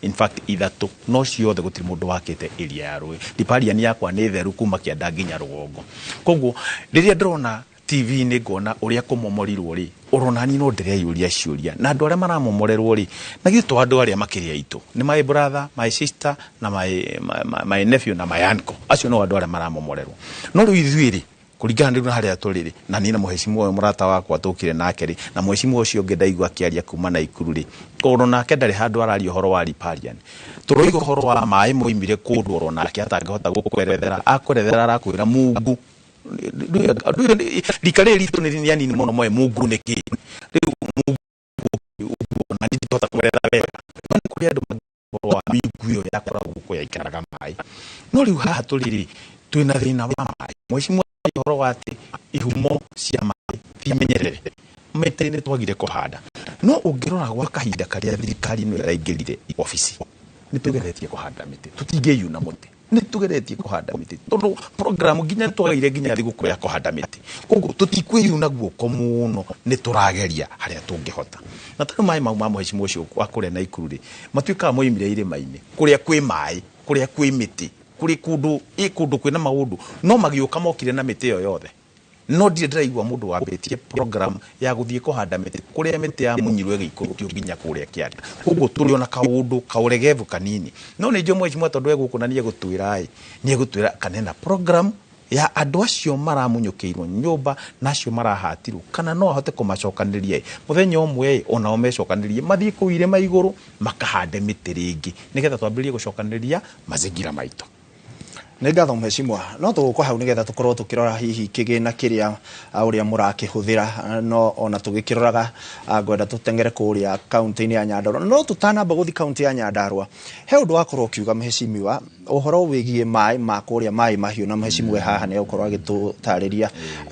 in fact ithatũ, no ciothe gũtirĩ mũndũ wakĩte area ya rũĩ. Riparian yakwa nĩ theru kuma kĩanda nginya rũgongo. Koguo rĩrĩa ndĩrona TV-inĩ ngona ũrĩa kũmomorirwo rĩ, orona niĩ no ndĩreyũria ciũria, na andũ arĩa maramomorerwo rĩ, na githĩ to andũ arĩa makĩrĩ aitũ, nĩ my brother, my sister na my nephew na my uncle, acio no andũ arĩa maramomorerwo. No rĩu ithuĩ rĩ, kũringana rĩu na harĩa tũrĩ rĩ, na niĩ na mũhecimiwa ũyũ mũrata wakwa tũkire nake rĩ, na mũhecimiwa ũcio ũngĩ ndaigua akĩaria kuma Naikuru rĩ, oro nake ndarĩ handũ araria ũhoro wa riparian. Tũroiga ũhoro wa maĩ moimire kũndũ oro nake atangĩhota gũkwerethera, akwerethera arakwĩra mungu. Rika rĩrĩ ritũ nĩ anini mũno moĩ mungu nĩ kĩ. Rĩu mungu ũguo na niĩ ndingĩhota kwerethera wega, no nĩ kũrĩ andũ ũhoro wa mingu ĩyo yakoragwo gũkũ yaikaraga maĩ. No rĩu haha tũrĩ rĩ, twĩna thĩna wa maĩ. Mheshimiwa Ũhoro wa atĩ ihumo cia maĩ ti menyerere, mĩtĩ nĩ twagire kũhanda, no ũngĩrora gwa kahinda karĩa thirikari ĩno ĩraingĩrire obici, nĩ tũgeretie kũhanda mĩtĩ, tũtingĩyuna mũtĩ, nĩ tũgeretie kũhanda mĩtĩ tondũ program nginya twagire nginya thigũkũ ya kũhanda mĩtĩ, koguo tũtikwĩyuna guoko mũno, nĩ tũrageria harĩa tũngĩhota. Na tondũ maĩ mau ma mũhecimo ũcio wa kũrĩa Naikuru rĩ, matuĩkaga moimire irĩma-inĩ kũrĩa kwĩ maĩ, kũrĩa kwĩ mĩtĩ, kũrĩ kũndũ ĩ kũndũ kwĩna maũndũ, no magĩũka mokire na mĩtĩ ĩyo yothe. No ndirĩ ndĩraigua mũndũ wambĩtie program ya gũthiĩ kũhanda mĩtĩ kũrĩa mĩtĩ ya munyirwo ĩgĩikũrũkio nginya kũrĩa kĩanda. Koguo tũrĩ ona kaũndũ kaũregevu kanini, no nĩ njũĩ mheshimiwa tondũ egũkũ na nĩ egũtwĩra ĩ nĩ egũtwĩra kana ena program ya andũ acio maramunyũkĩirwo nyũmba na acio marahatirwo, kana no ahote kũmacokanĩrĩria ĩ mũthenya ũmwe ĩ onao mecokanĩrĩrie mathiĩ kũu irĩma igũrũ makahande mĩtĩ rĩngĩ, nĩgetha twambĩrĩrie gũcokanĩrĩria mazingira maitũ. Nĩ ngatho mheshimiwa, no tũgũka hau nĩgetha tũkorwo tũkĩrora hihi kĩgĩna kĩrĩa ũrĩa mũrakĩhũthĩra, no ona tũgĩkĩroraga ngwenda tũteng'ere kũrĩa kaunti-inĩ ya Nyandarua. No tũtanamba gũthiĩ kaunti ya Nyandarua, he ũndũ wakorwo ũkiuga mheshimiwa ũhoro wĩgiĩ maĩ ma kũrĩa Maĩ Mahiũ, na mheshimiwa haha nĩ egũkorwo agĩtũtarĩria,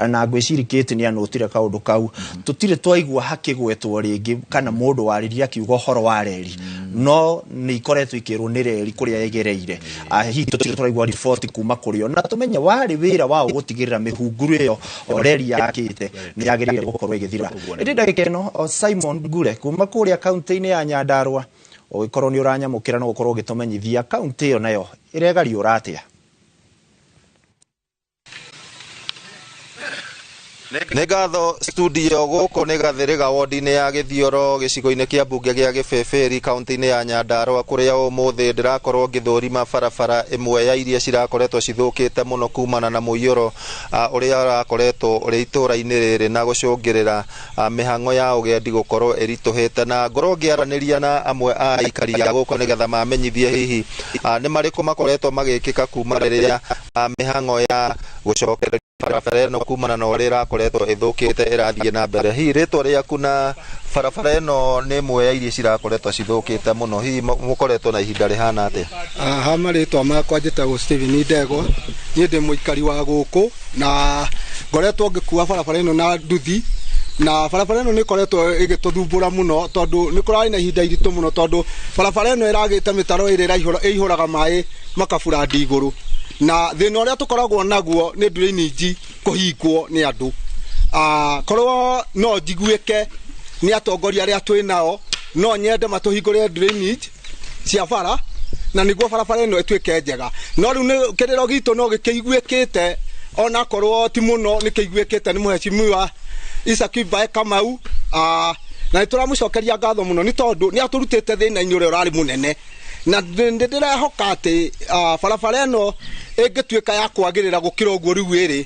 na ngwĩciria Kate nĩ anũtire kaũndũ kau. Tũtirĩ twaigua hakĩgwetwo rĩngĩ kana mũndũ warĩria akiuga ũhoro wa reri, no nĩ ikoretwo ikĩrwo nĩ reri kũrĩa ĩgereire. Hihi tũtirĩ tũraigua riboti kuma kũrĩ o, na tũmenye warĩ wĩra wao gũtigĩrĩra mĩhunguru ĩyo o reri yakĩte nĩ yagĩrĩire gũkorwo ĩgĩthira. Ĩndĩ ndagĩka ĩno o Simon Ngure kuma kũrĩa kaunti-inĩ ya Nyandarua, ũgĩkorwo nĩ ũranyamũkĩra no gũkorwo ũgĩtũmenyithia kaunti ĩyo nayo ĩregariũra atĩa. Nĩ ngatho studio. Gũkũ nĩ Gathĩrĩga, wodi-inĩ ya Gĩthioro, gĩcigo-inĩ kĩa mbunge gĩa Gĩbĩbĩri, kaunti-inĩ ya Nyandarua, kũrĩa ũmũthĩ ndĩrakorwo ngĩthũrima barabara ĩmwe ya iria cirakoretwo cithũkĩte mũno kumana na mũiyũro ũrĩa ũrakoretwo ũrĩ itũũra-inĩ rĩrĩ na gũcũngĩrĩra mĩhang'o ya ũgendi gũkorwo ĩritũhĩte, na ngorwo ngĩaranĩria na amwe a aikari a gũkũ nĩgetha mamenyithie hihi nĩ marĩkũ makoretwo magĩkĩka kuma rĩrĩa mĩhang'o ya gũcokereria barabara ĩno kumana na ũrĩa ĩrakoretwo ĩthũkĩte ĩrathiĩ na mbere. Hihi rĩtwa rĩaku, na barabara ĩno nĩ ĩmwe ya iria cirakoretwo cithũkĩte mũno, hihi mũkoretwo na ihinda rĩhana atĩa? Ha marĩtwa makwa njĩtagwo Steven Ndegwa, niĩ ndĩ mũikari wa gũkũ na ngoretwo ngĩkua barabara ĩno na nduthi, na barabara ĩno nĩ ĩkoretwo ĩgĩtũthumbũra mũno tondũ nĩ kũrarĩ na ihinda iritũ mũno, tondũ barabara ĩno ĩragĩte mĩtaro ĩrĩa ĩihũraga maĩ makaburandi igũrũ, na thĩna ũrĩa tũkoragwo naguo nĩ drainage kũhingwo nĩ andũ. Korwo no njiguĩke nĩ atongoria arĩa twĩ nao, no nyende matũhingũre drainage cia bara na nĩguo barabara ĩno ĩtuĩke njega. No rĩu nĩ kĩrĩro gitũ no gĩkĩiguĩkĩte, onakorwo ti mũno, nĩ kĩiguĩkĩte nĩ mũhecimiwa Isaac Mbae Kamau, na nĩ tũramũcokeria ngatho mũno nĩ tondũ nĩ atũrutĩte thĩna-inĩ ũrĩa ũrarĩ mũnene, na nĩ ndĩrehoka atĩ barabara ĩno ĩngĩtuĩka ya kwagĩrĩra gũkĩra ũguo rĩu ĩrĩ,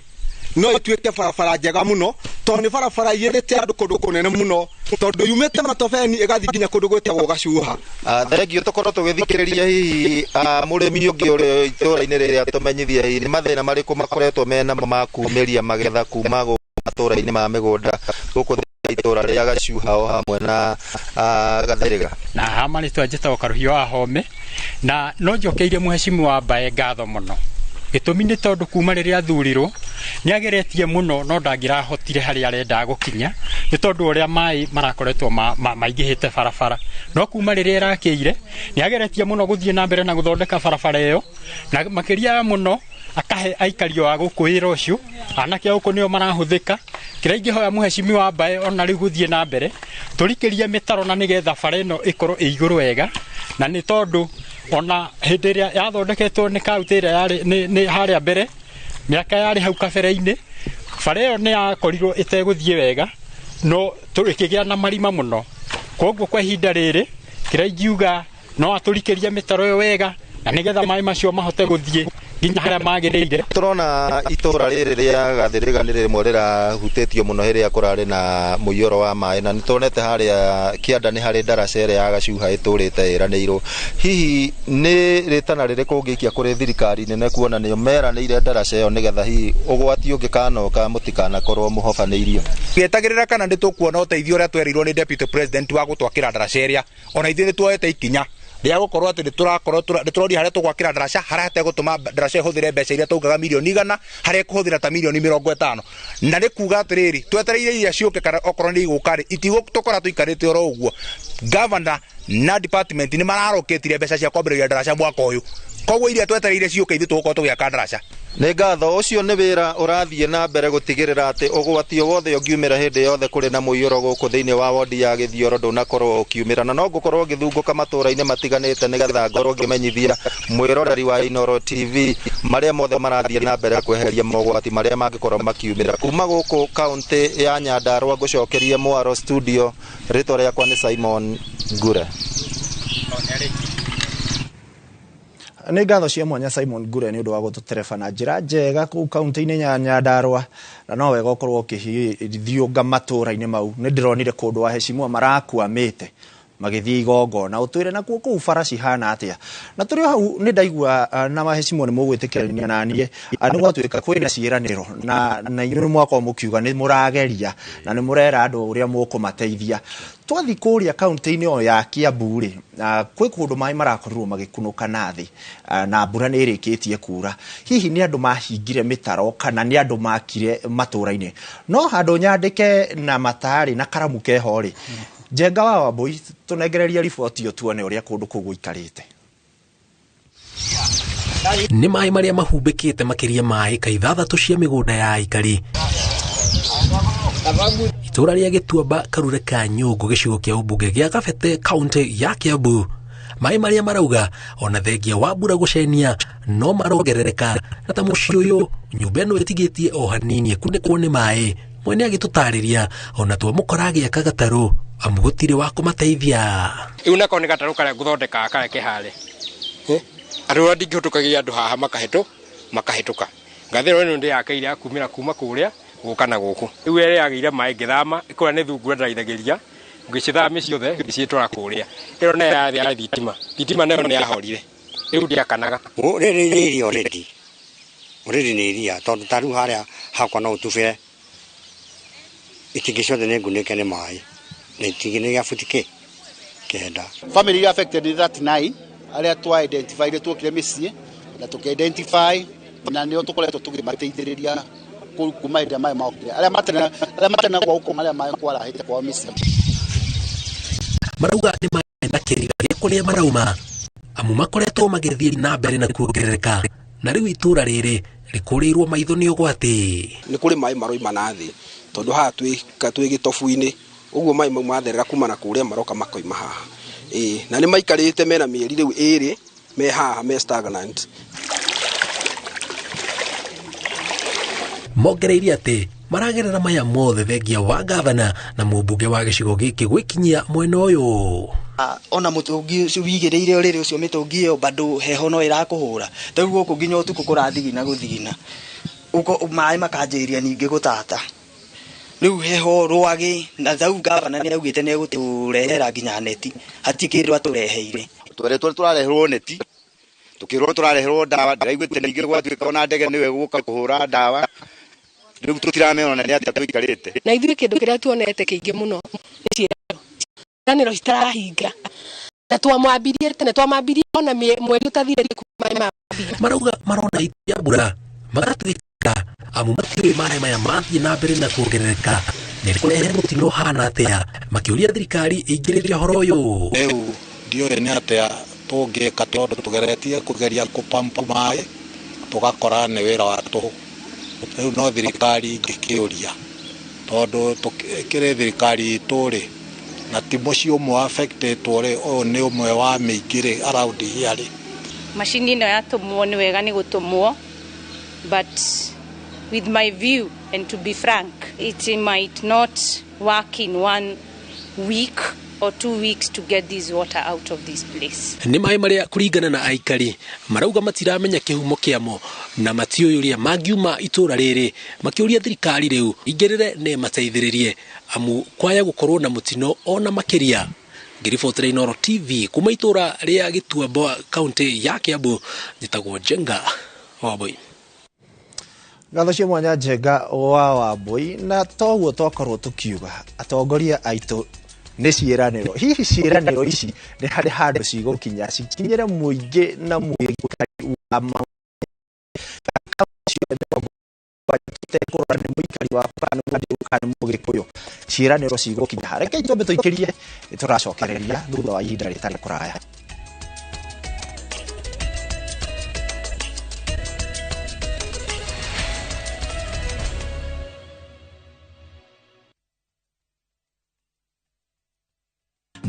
no ĩtuĩke barabara njega mũno, tondũ nĩ barabara iyĩrĩte andũ kũndũ kũnene mũno, tondũ yumĩte Matobeni ĩgathiĩ nginya kũndũ gwĩtagwo Gacuha. Thengio. Tũkorwo tũgĩthikĩrĩria hihi mũrĩmi ũngĩ ũrĩ itũũra-inĩ rĩrĩa tũmenyithie hihi nĩ mathĩna marĩkũ makoretwo mena ma kumĩria magetha kuma gũkũ matũũra-inĩ ma mĩgũnda gũkũ itũũra rĩa Gacuha o hamwe na Gathĩrĩga. Na ha marĩtwa njĩtagwo Karuhio wa Home, na no njokeirie mũhecimu wa Mbae ngatho mũno. Gĩtũmi nĩ tondũ kuma rĩrĩa athurirwo nĩ ageretie mũno, no ndangĩrahotire harĩa arendaga gũkinya nĩ tondũ ũrĩa maĩ marakoretwo maingĩhĩte barabara. No kuma rĩrĩa ĩrakĩire nĩ ageretie mũno gũthiĩ na mbere na gũthondeka barabara ĩyo, na makĩria ya mũno akahe aikari a gũkũ wĩra ũcio. Anake a gũkũ nĩo marahũthĩka. Kĩrĩa ingĩhoya mũhecimi wa Mbae ona rĩu gũthiĩ na mbere tũrikĩrie mĩtaro na nĩgetha bara ĩno ĩkorwo ĩ igũrũ wega, na nĩ tondũ ona hĩndĩ ĩrĩa yathondeketwo nĩ kaunti ĩrĩa yarĩ nĩ harĩa mbere mĩaka yarĩ hau kabere-inĩ, bara ĩyo nĩ yakorirwo ĩtegũthiĩ wega, no ĩkĩgĩa na marima mũno. Koguo kwa ihinda rĩrĩ kĩrĩa ingiuga no atũrikĩrie mĩtaro ĩyo wega na nĩgetha maĩ macio mahote gũthiĩ nginya harĩa magĩrĩire. Tũrona itũũra rĩrĩ rĩa Gathĩrĩga nĩ rĩmwe rĩrahutĩtio mũno rĩrĩa kũrarĩ na mũiyũro wa maĩ, na nĩ tuonete harĩa kĩanda nĩ harĩ ndaraca ĩrĩa ya Gacuha ĩtũrĩte ĩranĩirwo. Hihi nĩ rĩtana rĩrĩkũ ũngĩikia kũrĩ thirikari nene, kuona nĩo meranĩire ndaraca ĩyo, nĩgetha hihi ũgwati ũngĩkanoka mũtikanakorwo mũhobanĩirio? Gĩetagĩrĩra kana nĩ tũkuona ũteithio ũrĩa twerirwo nĩ deputy president wa gũtwakĩra ndaraca ĩrĩa, ona ithuĩ nĩ tuoete ikinya. Rĩa gũkorwo atĩ nĩtũrakorwo nĩtũroria harĩa tũgwakĩra ndaraca harĩa hategũtũma ndaraca ĩhũthĩre mbeca iria taugaga mirioni 100 harĩa ĩkũhũthĩra ta mirioni 50. Na nĩ kuga atĩrĩrĩ, twetereire iria ciũke kana okorwo nĩ igũka rĩ, itigũtũkora tũikarĩte oro ũguo. Governor na department nĩ mararokĩtire mbeca cia kwambĩrĩria ndaraca mwaka ũyũ, koguo iria twetereire ciũke ithuĩ tũgũkorwo tũgĩaka ndaraca. Nĩ ngatho. Ũcio nĩ wĩra ũrathiĩ na mbere gũtigĩrĩra atĩ ũgwati o wothe ũngiumĩra hĩndĩ yothe kũrĩ na mũiyũro gũkũ thĩinĩ wa wodi ya Gĩthioro ndũnakorwo ũkiumĩra, na no ngũkorwo ngĩthungũka matũũra-inĩ matiganĩte nĩgetha ngorwo ngĩmenyithia mwĩroreri wa Inooro TV marĩa mothe marathiĩ na mbere kweheria mogwati marĩa mangĩkorwo makiumĩra. Kuma gũkũ kaũntĩ ya Nyandarua ngũcokerie mwaro studio, rĩtwa rĩakwa nĩ Simon Ngure. Nĩ ngatho cia mwanya Simon Ngure nĩ ũndũ wa gũtũtereba na njĩra njega kũu kaũntĩ-inĩ ya Nyandarua, na no wega ũkorwo ũkĩthiũnga matũũra-inĩ mau. Nĩ ndĩronire kũndũ waheshimiwa marakwamĩte magĩthiĩ igongona, ũtwĩre nakuo kũu bara cihana atĩa. Na tũrĩ o hau nĩ ndaigua na waheshimiwa nĩ mũgwĩtĩkĩrania na niĩ, nĩ gwatuĩka kwĩna ciĩranĩro na inyuĩ nĩ mwakorwo mũkiuga nĩ mũrageria na nĩ mũrera andũ ũrĩa mũkũmateithia. Twathiĩ kũrĩa kaũntĩ-inĩ ĩyo ya Kiambu rĩ, kwĩ kũndũ maĩ marakorirwo magĩkunũka na thĩ, na mbura nĩ ĩrĩkĩtie kura. Hihi nĩ andũ mahingire mĩtaro kana nĩ andũ makire matũũra-inĩ? No handũ nyandĩke na matarĩ na karamu keho rĩ, Njenga wa Wambui, tũnengererie riboti ĩyo tuone ũrĩa kũndũ kũu gũikarĩte. Nĩ maĩ marĩa mahumbĩkĩte makĩria ma ĩka 6 cia mĩgũnda ya aikari. Itũũra rĩa Gĩtuamba Karure ka Nyũngũ gĩcigo kĩa ũmbunge gĩa Kabete kaũntĩ ya Kiambu. Maĩ marĩa marauga ona thengia wa mbura gũcenia no marongerereka, na ta mũciĩ ũyũ nyũmba ĩno ĩtigĩtie o hanini ĩkunĩkwo nĩ maĩ. Mwene agĩtũtarĩria ona twamũkora agĩaka gatarũ amu gũtirĩ wa kũmateithia. Rĩu nako nĩ gatarũ karĩa ngũthondekaga karĩa ke harĩa. Andũ arĩa ndingĩhĩtũkagia andũ haha makahĩtũka. Ngathĩro ĩno ndĩyakeire ya kumĩra kuma kũrĩa gũka na gũkũ. Rĩu ĩrĩa yagĩire maĩ ngĩthama, kũrĩa nĩ thungura ndĩraithagĩria, ngĩcithamia ciothe ngĩcitwara kũrĩa. Ĩyo nayo yarĩ ya thitima, thitima nayo nĩ yahorire, rĩu ndĩakanaga. Rĩrĩ nĩ iria already, already nĩ iria tondũ ta rĩu harĩa hakwa no ũtubĩre itingĩ ciothe nĩ ngunĩke nĩ maĩ, na itingĩ nĩ gĩa buti 9. Family iria affected nĩ 39 arĩa twa identify tuokire mĩciĩ na tũkĩ identify na nĩo tũkoretwo tũkĩmateithĩrĩria kuma hĩndĩ ĩrĩa maĩ mokire, arĩa matena gwa gũkoma, arĩa maĩ kwarahĩte kwao mĩciĩ. Marauga nĩ maĩ na kĩriga gĩa kũrĩa marauma amu makoretwo magĩthiĩ na mbere na kuongerereka, na rĩu itũũra rĩrĩ rĩkũrĩirwo maitho nĩ ũgwati. Nĩ kũrĩ maĩ maroima na thĩ tondũ haha twĩ gĩtobu-inĩ, ũguo maĩ mau matherera kuma na kũrĩa maroka makoima haha. Na nĩ maikarĩte mena mĩeri rĩu 2 me haha me stagnant. Mongereirie atĩ maragerera maya mothe thengia wa gavana na mũmbunge wa gĩcigo gĩkĩ gwĩkinyia mwena ũyũ. Ona mũtũngi ũcio wigĩrĩire ũrĩrĩ ũcio mĩtũngi ĩyo bado heho no ĩrakũhũra. Ta rĩu gũkũ nginya ũtukũ kũrathigina gũthigina, maĩ makanjĩrĩria ningĩ gũtata. Rĩu heho rwagĩ, na thau gavana nĩ augĩte nĩ egũtũrehera nginya neti, hatirĩ kĩndũ atũreheire. Tweretwo tũrareherwo neti, tũkĩrwo tũrareherwo ndawa, ndĩraiguĩte ningĩ gwatuĩka ona ndege nĩwe gũka kũhũra ndawa. Rĩu tũtiramenya ona nĩ atĩa tũikarĩte. Na ithuĩ kĩndũ kĩrĩa tuonete kĩingĩ mũno nĩ ciĩranĩro. Ciĩranĩro citarahinga. Na twamwambirie tene, twamwambirie ona mweri ũtathirĩte kuma mambia. Marauga marona itia mbura magatuĩka amu matiũĩ maĩ maya mathiĩ na mbere na kuongerereka nĩ kũrehe mũtino ũhana atĩa, makĩũria thirikari ĩingĩrĩre ũhoro ũyũ. Rĩu ndiũĩ nĩ atĩa tũngĩka tondũ tũgeretie kũgeria kũpampu maĩ tũgakora nĩ wĩra wa tũhũ. Rĩu no thirikari ingĩkĩũria tondũ kĩrĩ thirikari itũ rĩ, na ti mũciĩ ũmwe affected rĩ, ũyũ nĩ ũmwe wa mĩingĩ rĩ around here rĩ. Macini ĩno yatũmwo nĩ wega nĩ gũtũmwo, but with my view and to be frank, it might not work in 1 week or 2 weeks to get this water out of this place. Nĩ maĩ marĩa kũringana na aikari marauga matiramenya kĩhumo kĩamo na matiũĩ ũrĩa mangiuma itũũra rĩrĩ, makĩũria thirikari rĩu ingĩrĩre na ĩmateithĩrĩrie amu kwaya gũkorwo na mũtino ona makĩria. Ngĩribotera Inooro TV kuma itũũra rĩa Gĩtuamba kaũntĩ ya Kiambu, njĩtagwo Njenga Wambui. Ngatho cia mwanya Njenga wa Wambui. Na toguo twakorwo tũkiuga atongoria aitũ Nĩ ciĩranĩro. Hihi ciĩranĩro ici nĩ harĩ handũ cigũkinya, cikinyĩre mũingĩ na mũikari wa tũtekũrora nĩ mũikari wa kana nĩ mũndũ kana nĩ mũgĩkũyũ, ciĩranĩro cigũkinya? Rekei twambe tũikĩrie, tũracokereria thutha wa ihinda rĩtarĩ kũraya.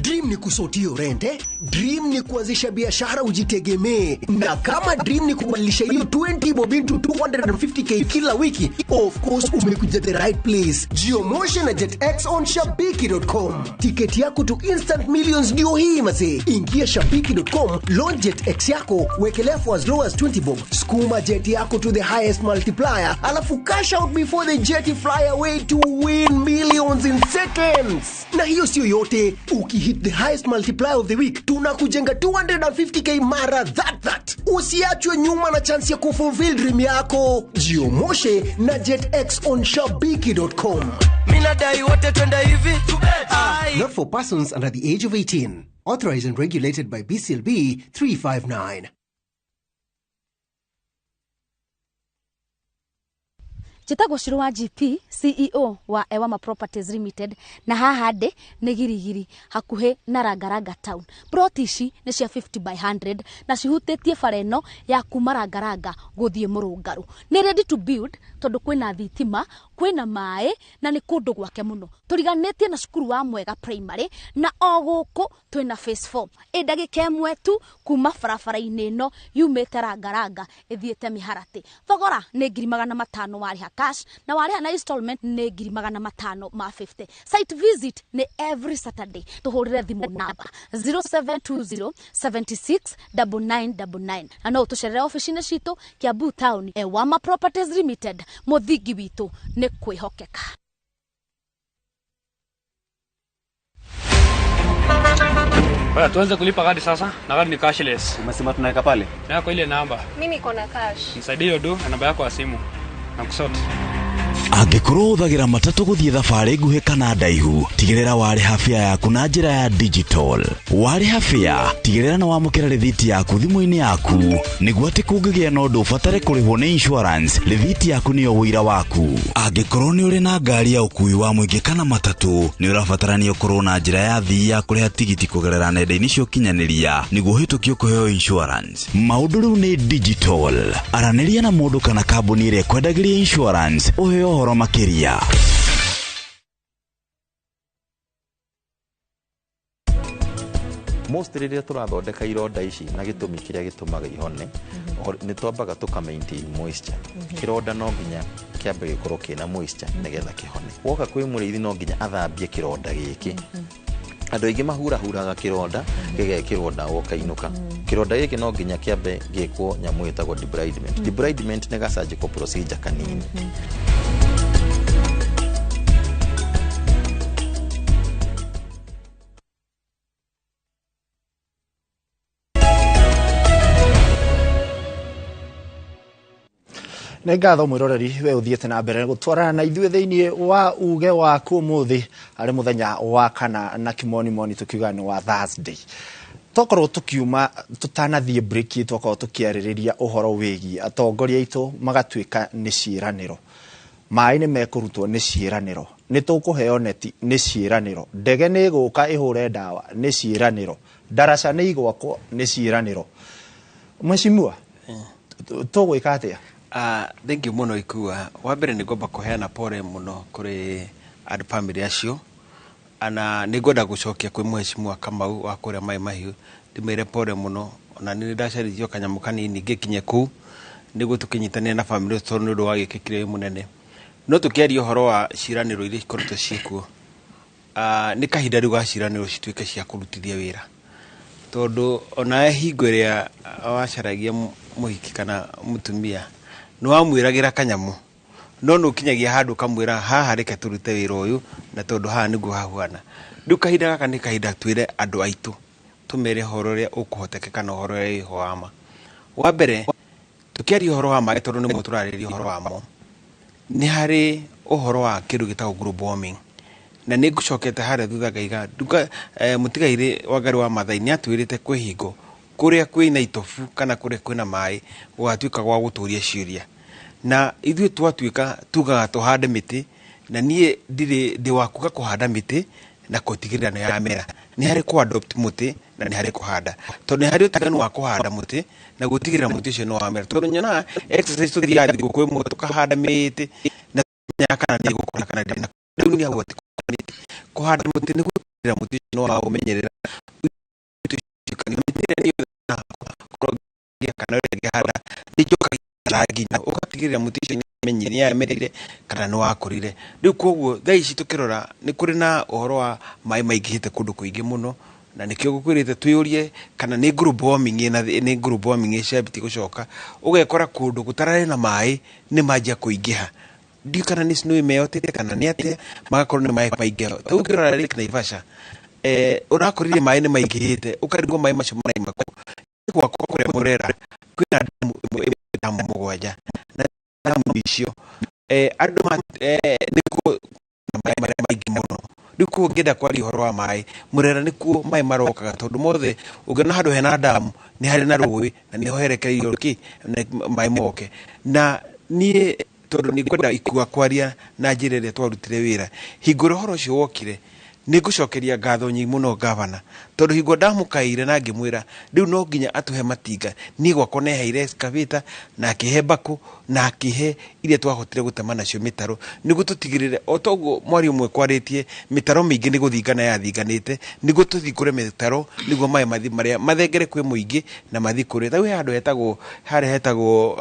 Dream ni kusort rent, eh? Dream ni kuanzisha biashara ujitegemee, na kama dream ni kubadilisha hiyo 20 bob into 250K kila wiki, of course umekuja the right place. Geomotion na JetX on shabiki.com. Tiketi yako to instant millions ndio hii mazee. Ingia shabiki.com, launch JetX yako, wekelea for as low as 20 bob, skuma jet yako to the highest multiplier, alafu cash out before the jet fly away to win millions in seconds. Na hiyo sio yote, ukihit the highest multiplier of the week, tunakujenga 250K mara that that. Usiachwe nyuma na chance ya kufulfill dream yako. Jiomoshe na JetX on shabiki.com. Minadai wote twende hivi. Not for persons under the age of 18. Authorized and regulated by BCLB 359. Njĩtagwo Shiro wa GP, CEO wa Ewama Properties Limited, na haha ndĩ nĩ Girigiri hakuhĩ na Rangaranga Town. Plot ici nĩ cia 50 by 100 na cihutĩtie bara ĩno ya kuma Rangaranga gũthiĩ Mũrũngarũ. Nĩ ready to build tondũ kwĩna thitima, kwĩna maĩ na nĩ kũndũ gwake mũno. Tũriganĩtie na cukuru wa Mwega Primary na o gũkũ twĩna phase 4. Ĩ ndagĩka ĩmwe tu kuma barabara-inĩ ĩno yumĩte Rangaranga ĩthiĩte Mĩharatĩ. Thogora nĩ 500,000 warĩha cash na warĩha na installment nĩ 550,000. Site visit nĩ every Saturday. Tũhũrĩre thimũ namba 0720 76 9999 na no ũtũcerere ofici-inĩ citũ Kiambu Town. Ewama Properties Limited, mũthingi witũ nĩ kwĩhokeka. Haya, tuanze kulipa kadi sasa, na kadi ni cashless. Umesema tunaweka pale? Naweka kwa ile namba. Mimi niko na cash. Nisaidie hiyo do na namba yako ya simu. Na kusort. Angĩkorwo ũhũthagĩra matatũ gũthiĩ thabarĩ nguhĩ kana ndaihu, tigĩrĩra warĩha fare yaku na njĩra ya digital. Warĩha fare, tigĩrĩra nĩ wamũkĩra rĩthiti yaku thimũ-inĩ yaku, nĩguo atĩ kũngĩgĩa na ũndũ ũbatare kũrĩhwo nĩ insurance, rĩthiti yaku nĩyo ũira waku. Angĩkorwo nĩ ũrĩ na ngari ya ũkuui wa mũingĩ kana matatũ, nĩ ũrabatarania ũkorwo na njĩra ya thii ya kũrĩha tigiti kũgerera nenda-inĩ cia ũkinyanĩria nĩguo ũhĩtũkio kũheo insurance. Maũndũ rĩu nĩ digital. Aranĩria na mũndũ kana kambuni ĩrĩa ĩkwendagĩria insurance ũheo ũhoro makĩria. Most rĩrĩa tũrathondeka ironda ici na gĩtũmi kĩrĩa gĩtũmaga ihone, nĩ twambaga tũka maintain moisture. Kĩronda no nginya kĩambe gĩkorwo kĩna moisture nĩgetha kĩhone. Woka kwĩ mũrĩithi no nginya athambie kĩronda gĩkĩ. Andũ aingĩ mahurahuraga kĩronda gĩgekĩrwo ndawa ũkainũka. Kĩronda gĩkĩ no nginya kĩambe gĩkwo nyamũ ĩtagwo debridement. Debridement nĩ ga surgical procedure kanini. Nĩ ngatho mwĩroreri we ũthiĩte na mbere gũtwarana na ithuĩ thĩinĩ wa uge waku ũmũthĩ arĩ mũthenya wa kana na kĩmonimoni tũkiuga nĩ wa Thursday. Tokorwo tũkiuma tũtanathiĩ break, twakorwo tũkĩarĩrĩria ũhoro wĩgiĩ atongoria aitũ magatuĩka nĩ ciĩranĩro. Maĩ nĩ mekũrutwo nĩ ciĩranĩro, nĩ tũkũheo neti nĩ ciĩranĩro, ndege nĩ ĩgũka ĩhũre ndawa nĩ ciĩranĩro, ndaraca nĩ igwakwo nĩ ciĩranĩro. Mheshimiwa, tũgwĩka atĩa? Thank you mũno Ikua. Wa mbere nĩ ngwamba kũheana pole mũno kũrĩ andũ family acio, na nĩ ngwenda gũcokia kwĩ mheshimiwa Kamau wa kũrĩa Mai Mahiũ, ndĩmwĩre pole mũno. Ona nĩ ndacarithio kanyamũ kanini ngĩkinye kũu nĩguo tũkĩnyitanĩre na family ũcio tondũ nĩ ũndũ wagĩkĩkire wĩ mũnene. No tũkĩaria ũhoro wa ciĩranĩro iria ikoretwo ciĩkuo, nĩ kahinda rĩu ga ciĩranĩro cituĩke cia kũrutithia wĩra, tondũ onawe hingo ĩrĩa wacaragia mũhiki kana mũtumia nĩ wamwĩragĩra kanyamũ, no nĩ ũkinyagia handũ ũkamwĩra haha reke tũrute wĩra ũyũ na tondũ haha nĩguo hahuana. Rĩu kahinda gaka nĩ kahinda twĩre andũ aitũ, tũmere ũhoro ũrĩa ũkũhotekeka na ũhoro ũrĩa wĩho wa ma. Wa mbere tũkĩaria ũhoro wa maĩ, tondũ nĩguo tũrarĩrĩria ũhoro wamo, nĩ harĩ ũhoro wa kĩndũ gĩtagwo global warming. Na nĩ ngũcokete harĩa thutha ngaiga nduka mũtigairĩ Wangari wa Maathai nĩ atwĩrĩte kwĩ hingo kũrĩa kwĩna itobu kana kũrĩa kwĩna maĩ gũgatuĩka gwa gũtũria ciũria. Na ithuĩ twatuĩka tugaga tũhande mĩtĩ, na niĩ ndirĩ ndĩ wa kuga kũhanda mĩtĩ na gũtigĩrĩra nĩ yamera. Nĩ harĩ kũ adopt mũtĩ na nĩ harĩ kũhanda, tondũ nĩ harĩ ũtiganu wa kũhanda mũtĩ na gũtigĩrĩra mũtĩ ũcio nĩ wamera. Tondũ nyonaga exercise tũthiaga thigũkũ ĩmwe tũkahanda mĩtĩ na tũmenyaga kana nĩ ĩgũkũra kana ndĩna. Rĩu nĩ hau atĩ kũhanda mũtĩ nĩ gũtigĩrĩra mũtĩ ũcio nĩ waũmenyerera, mĩtĩ ĩrĩa nĩ kana ũrĩa ĩngĩhanda nĩ njokagia nginya ũgatigĩrĩra mũtĩ ũcio nĩ yamereire kana nĩ wakũrire. Rĩu koguo thaa ici tũkĩrora nĩ kũrĩ na ũhoro wa maĩ maingĩhĩte kũndũ kũingĩ mũno, na nĩkĩo ngũkwĩrĩte twĩyũrie kana nĩ global warming ĩna nĩ global warming ĩcambĩtie gũcoka, ũgekora kũndũ gũtararĩ na maĩ nĩ manjia kũingĩha. Ndiũĩ kana nĩ snow ĩmeyotete kana nĩ atĩa, magakorwo nĩ maĩ maingĩha. Ta rĩu ũngĩrora Lake Naivasha, ũrakorire maĩ nĩ maingĩhĩte, ũkarigwo maĩ macio maraima kũ. Gwakwa kũrĩa Murera kwĩna damu ĩmwe damu 7, na damu icio andũ nĩkuo maĩ marĩa maingĩ mũno. Rĩu koguo ngĩenda kwaria ũhoro wa maĩ, Murera nĩkuo maĩ marokaga, tondũ mothe ũngĩona handũ hena damu nĩ harĩ na rũĩ na nĩho herekereirio kĩ maĩ moke. Na niĩ tondũ nĩ ngwenda ikua kwaria na njĩra ĩrĩa twarutire wĩra, hingo ĩrĩa ũhoro ũcio wokire nĩ ngũcokeria ngatho nyingĩ mũno gavana, tondũ hingo ndamũkaĩire na ngĩmwĩra rĩu no nginya atũhe matinga. Niĩ gwakwa nĩ aheire excavator na akĩhe mbakũ na akĩhe iria twahotire gũtema nacio mĩtaro, nĩguo tũtigĩrĩre o toguo mwaria ũmwe kwarĩtie mĩtaro mĩingĩ nĩ gũthingana yathinganĩte, nĩguo tũthingũre mĩtaro nĩguo maĩ mathi marĩa mathengere kwĩ mũingĩ na mathi kũrĩ. Ta rĩu he handũ hetagwo harĩa hetagwo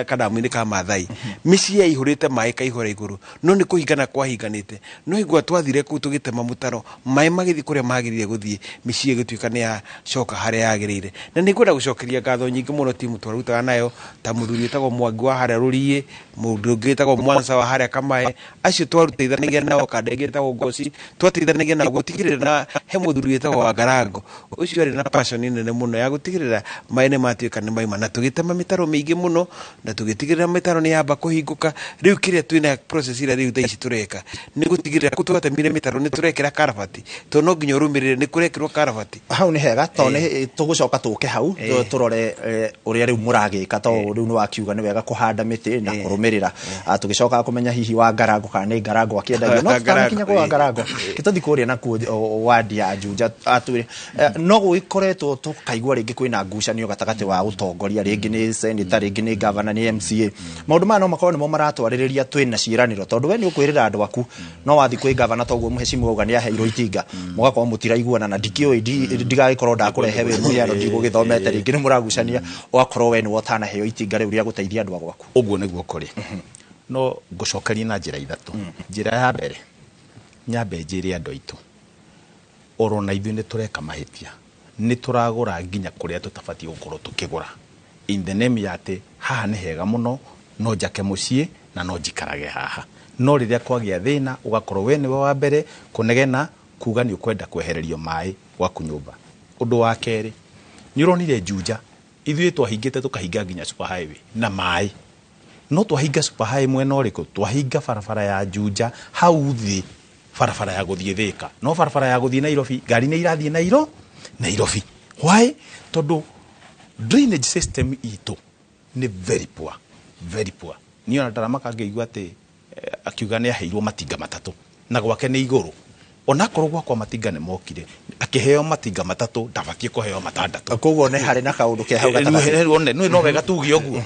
kadamu-inĩ ka Maathai, mĩciĩ yaihũrĩte maĩ kaihũra igũrũ, no nĩ kũhingana kwahinganĩte. No hingo twathire kũu tũgĩtema mũtaro, maĩ magĩthiĩ kũrĩa magĩrĩire gũthiĩ, mĩciĩ ĩgĩtuĩka nĩ yacoka harĩa yagĩrĩire. Na nĩ ngwenda gũcokeria ngatho nyingĩ mũno timu twarutaga nayo, ta mũthuri wĩtagwo Mwangi wa harĩa Rũriĩ, mũndũ ũngĩ wĩtagwo Mwansa wa harĩa Kamae, acio twarutithanagia nao, kanda ĩngĩ ĩtagwo Ngoci, twateithanagia nao gũtigĩrĩra. Na he mũthuri wĩtagwo Wangarango, ũcio arĩ na passion nene mũno ya gũtigĩrĩra maĩ nĩ matuĩka nĩ maima, na tũgĩtema mĩtaro mĩingĩ mũno na tũgĩtigĩrĩra mĩtaro nĩ yamba kũhingũka. Rĩu kĩrĩa twĩna process ĩrĩa rĩu thaa ici tũreka nĩ gũtigĩrĩra kũu twatemire mĩtaro nĩ tũrekĩra karabati, tondũ no nginya ũrũmĩrĩre nĩ kũrekĩrwo karabati. Hau nĩ hega, tondũ nĩ tũgũcoka tũke hau tũrore ũrĩa rĩu mũragĩka, tondũ rĩu nĩ wakiuga nĩ wega kũhanda mĩtĩ na kũrũmĩrĩra. Tũgĩcoka kũmenya hihi wa Ngarango kana nĩ Ngarango akĩendagia, no tũtanakinya kwa Ngarango kĩtũthi kũrĩa nakuo wadi ya Juja atwĩre no gũgĩkoretwo tũkaigua rĩngĩ kwĩna ngucanio gatagatĩ wa ũtongoria, rĩngĩ nĩ senator, rĩngĩ nĩ governor, nĩ MCA. Maũndũ maya no makorwo nĩmo maratwarĩrĩria twĩna ciĩranĩro, tondũ we nĩ ũkwĩrĩra andũ aku no wathi kwĩ governor, toguo mũhecimiwa auga nĩ aheirwo itinga, mũgakorwo mũtiraiguana na ndikĩũĩ ndigagĩkorwo ndakũrehe wĩ mũhiano ndigũgĩthomete, rĩngĩ nĩ mũragucania, ũgakorwo we nĩwe ũtanaheo itinga rĩu rĩa gũteithia andũ a gwaku. Ũguo nĩguo kũrĩ. No ngũcokeria na njĩra ithatũ. Njĩra ya mbere, nyambe njĩre andũ aitũ oro na ithuĩ nĩ tũreka mahĩtia, nĩ tũragũra nginya kũrĩa tũtabatiĩ gũkorwo tũkĩgũra, in the name ya atĩ haha nĩ hega mũno, no njake mũciĩ na no njikarage haha. No rĩrĩa kwagĩa thĩna, ũgakorwo we nĩwe wa mbere kũnegena kuga nĩ ũkwenda kwehererio maĩ gwaku nyũmba. Ũndũ wa kerĩ, nĩ ũronire Juja ithuĩ twahingĩte tũkahinga nginya super highway na maĩ, no twahinga super highway mwena ũrĩkũ? Twahinga barabara ya Juja hau thĩ, barabara ya gũthiĩ Thĩka, no barabara ya gũthiĩ Nairobi ngari nĩ irathiĩ Nairobi. Why? Tondũ drainage system itũ nĩ very poor, very poor. Niĩ ona ndaramaka ngĩigua atĩ akiuga nĩ aheirwo matinga 3 na gwake nĩ igũrũ. Onakorwo gwakwa matinga nĩ mokire, akĩheo matinga 3 ndabatiĩ kũheo 6. Koguo nĩ harĩ na kaũndũ ke hau gatagatĩ. Nĩ no wega tuge ũguo,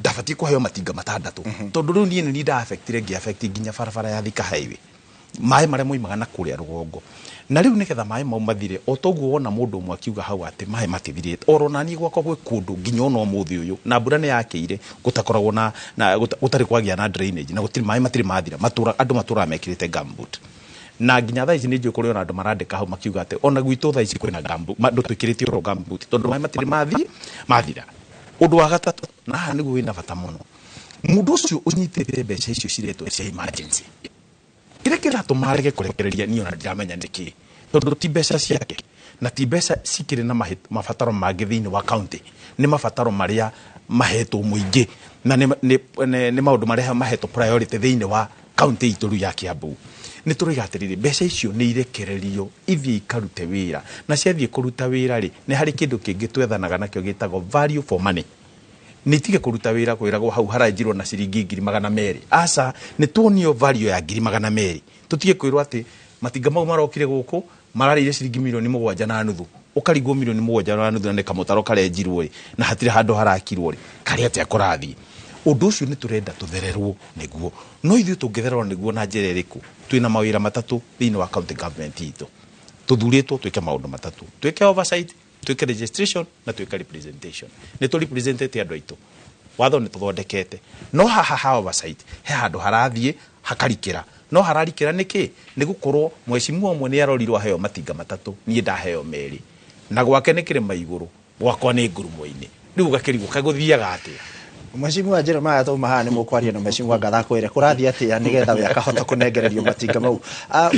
ndabatiĩ kũheo matinga 6, tondũ rĩu niĩ nĩ niĩ nda-affectire, ngĩ-affect nginya barabara ya Thika Highway, maĩ marĩa moimaga na kũrĩa rũgongo. Na rĩu nĩgetha maĩ mau mathire, o toguo wona mũndũ ũmwe akiuga hau atĩ maĩ matithirĩte, oro naniĩ gwakwa gwĩ kũndũ nginya ona ũmũthĩ ũyũ na mbura nĩ yakĩire gũtakoragwo na gũtarĩ kwagĩa na drainage, na gũtirĩ maĩ matirĩ mathira, andũ matũraga mekĩrĩte gumboot. Na nginya thaa ici nĩ njũĩ kũrĩ ona andũ marandĩka hau makiuga atĩ ona gwitũ thaa ici kwĩna gumboot, andũ twĩkĩrĩte oro gumboot tondũ maĩ matirĩ mathira. Ũndũ wa gatatũ, na haha nĩguo wĩna bata mũno, mũndũ ũcio ũnyitĩte mbeca icio ciretwo cia emergency, kĩrĩa kĩratũma arege kũrekereria niĩ ona ndiramenya nĩkĩ, tondũ ti mbeca ciake na ti mbeca cikĩrĩ na mabataro mangĩ thĩinĩ wa county, nĩ mabataro marĩa mahetwo mũingĩ na nĩ maũndũ marĩa mahetwo priority thĩinĩ wa county itũ rĩu ya Kiambu. Nĩ tũroiga atĩrĩrĩ, mbeca icio nĩ irekererio ithiĩ ikarute wĩra, na ciathiĩ kũruta wĩra rĩ, nĩ harĩ kĩndũ kĩngĩ twethanaga nakĩo gĩtagwo value for money. Nĩ itige kũruta wĩra kwĩragwo hau harenjirwo na ciringi 200,000. Aca, nĩ tuonio value ya 200,000. Tũtige kwĩrwo atĩ matinga mau marokire gũkũ mararĩire ciringi 7.5 milioni, ũkarigwo 7.5 milioni na nĩ kamũtaro karenjirwo ĩ, na hatirĩ handũ harakirwo rĩ, karĩ atĩa kũrathiĩ. Ũndũ ũcio nĩ tũrenda tũthererwo nĩguo, no ithuĩ tũngĩthererwo nĩguo na njĩra ĩrĩkũ? Twĩna mawĩra matatũ thĩinĩ wa county government itũ. Tũthurĩtwo twĩke maũndũ matatũ: twĩke oversight, twĩke registration na twĩke representation. Nĩ tũ representete andũ aitũ, watho nĩ tũthondekete, no haha ha oversight he handũ harathiĩ hakarikĩra. No hararikĩra nĩkĩ? Nĩ gũkorwo mheshimiwa ũmwe nĩ arorirwo aheo matinga matatũ, niĩ ndaheo merĩ, na gwake nĩ kĩrĩma igũrũ, gwakwa nĩ ngurumo-inĩ. Rĩu ũgakĩrigwo kaĩ gũthiaga atĩa. Mheshimiwa Jeremiah, tauma haha nĩ mũkwaria na Mheshimiwa Ngatha kwĩre kũrathiĩ atĩa nĩgetha we akahota kũnengererio matinga mau.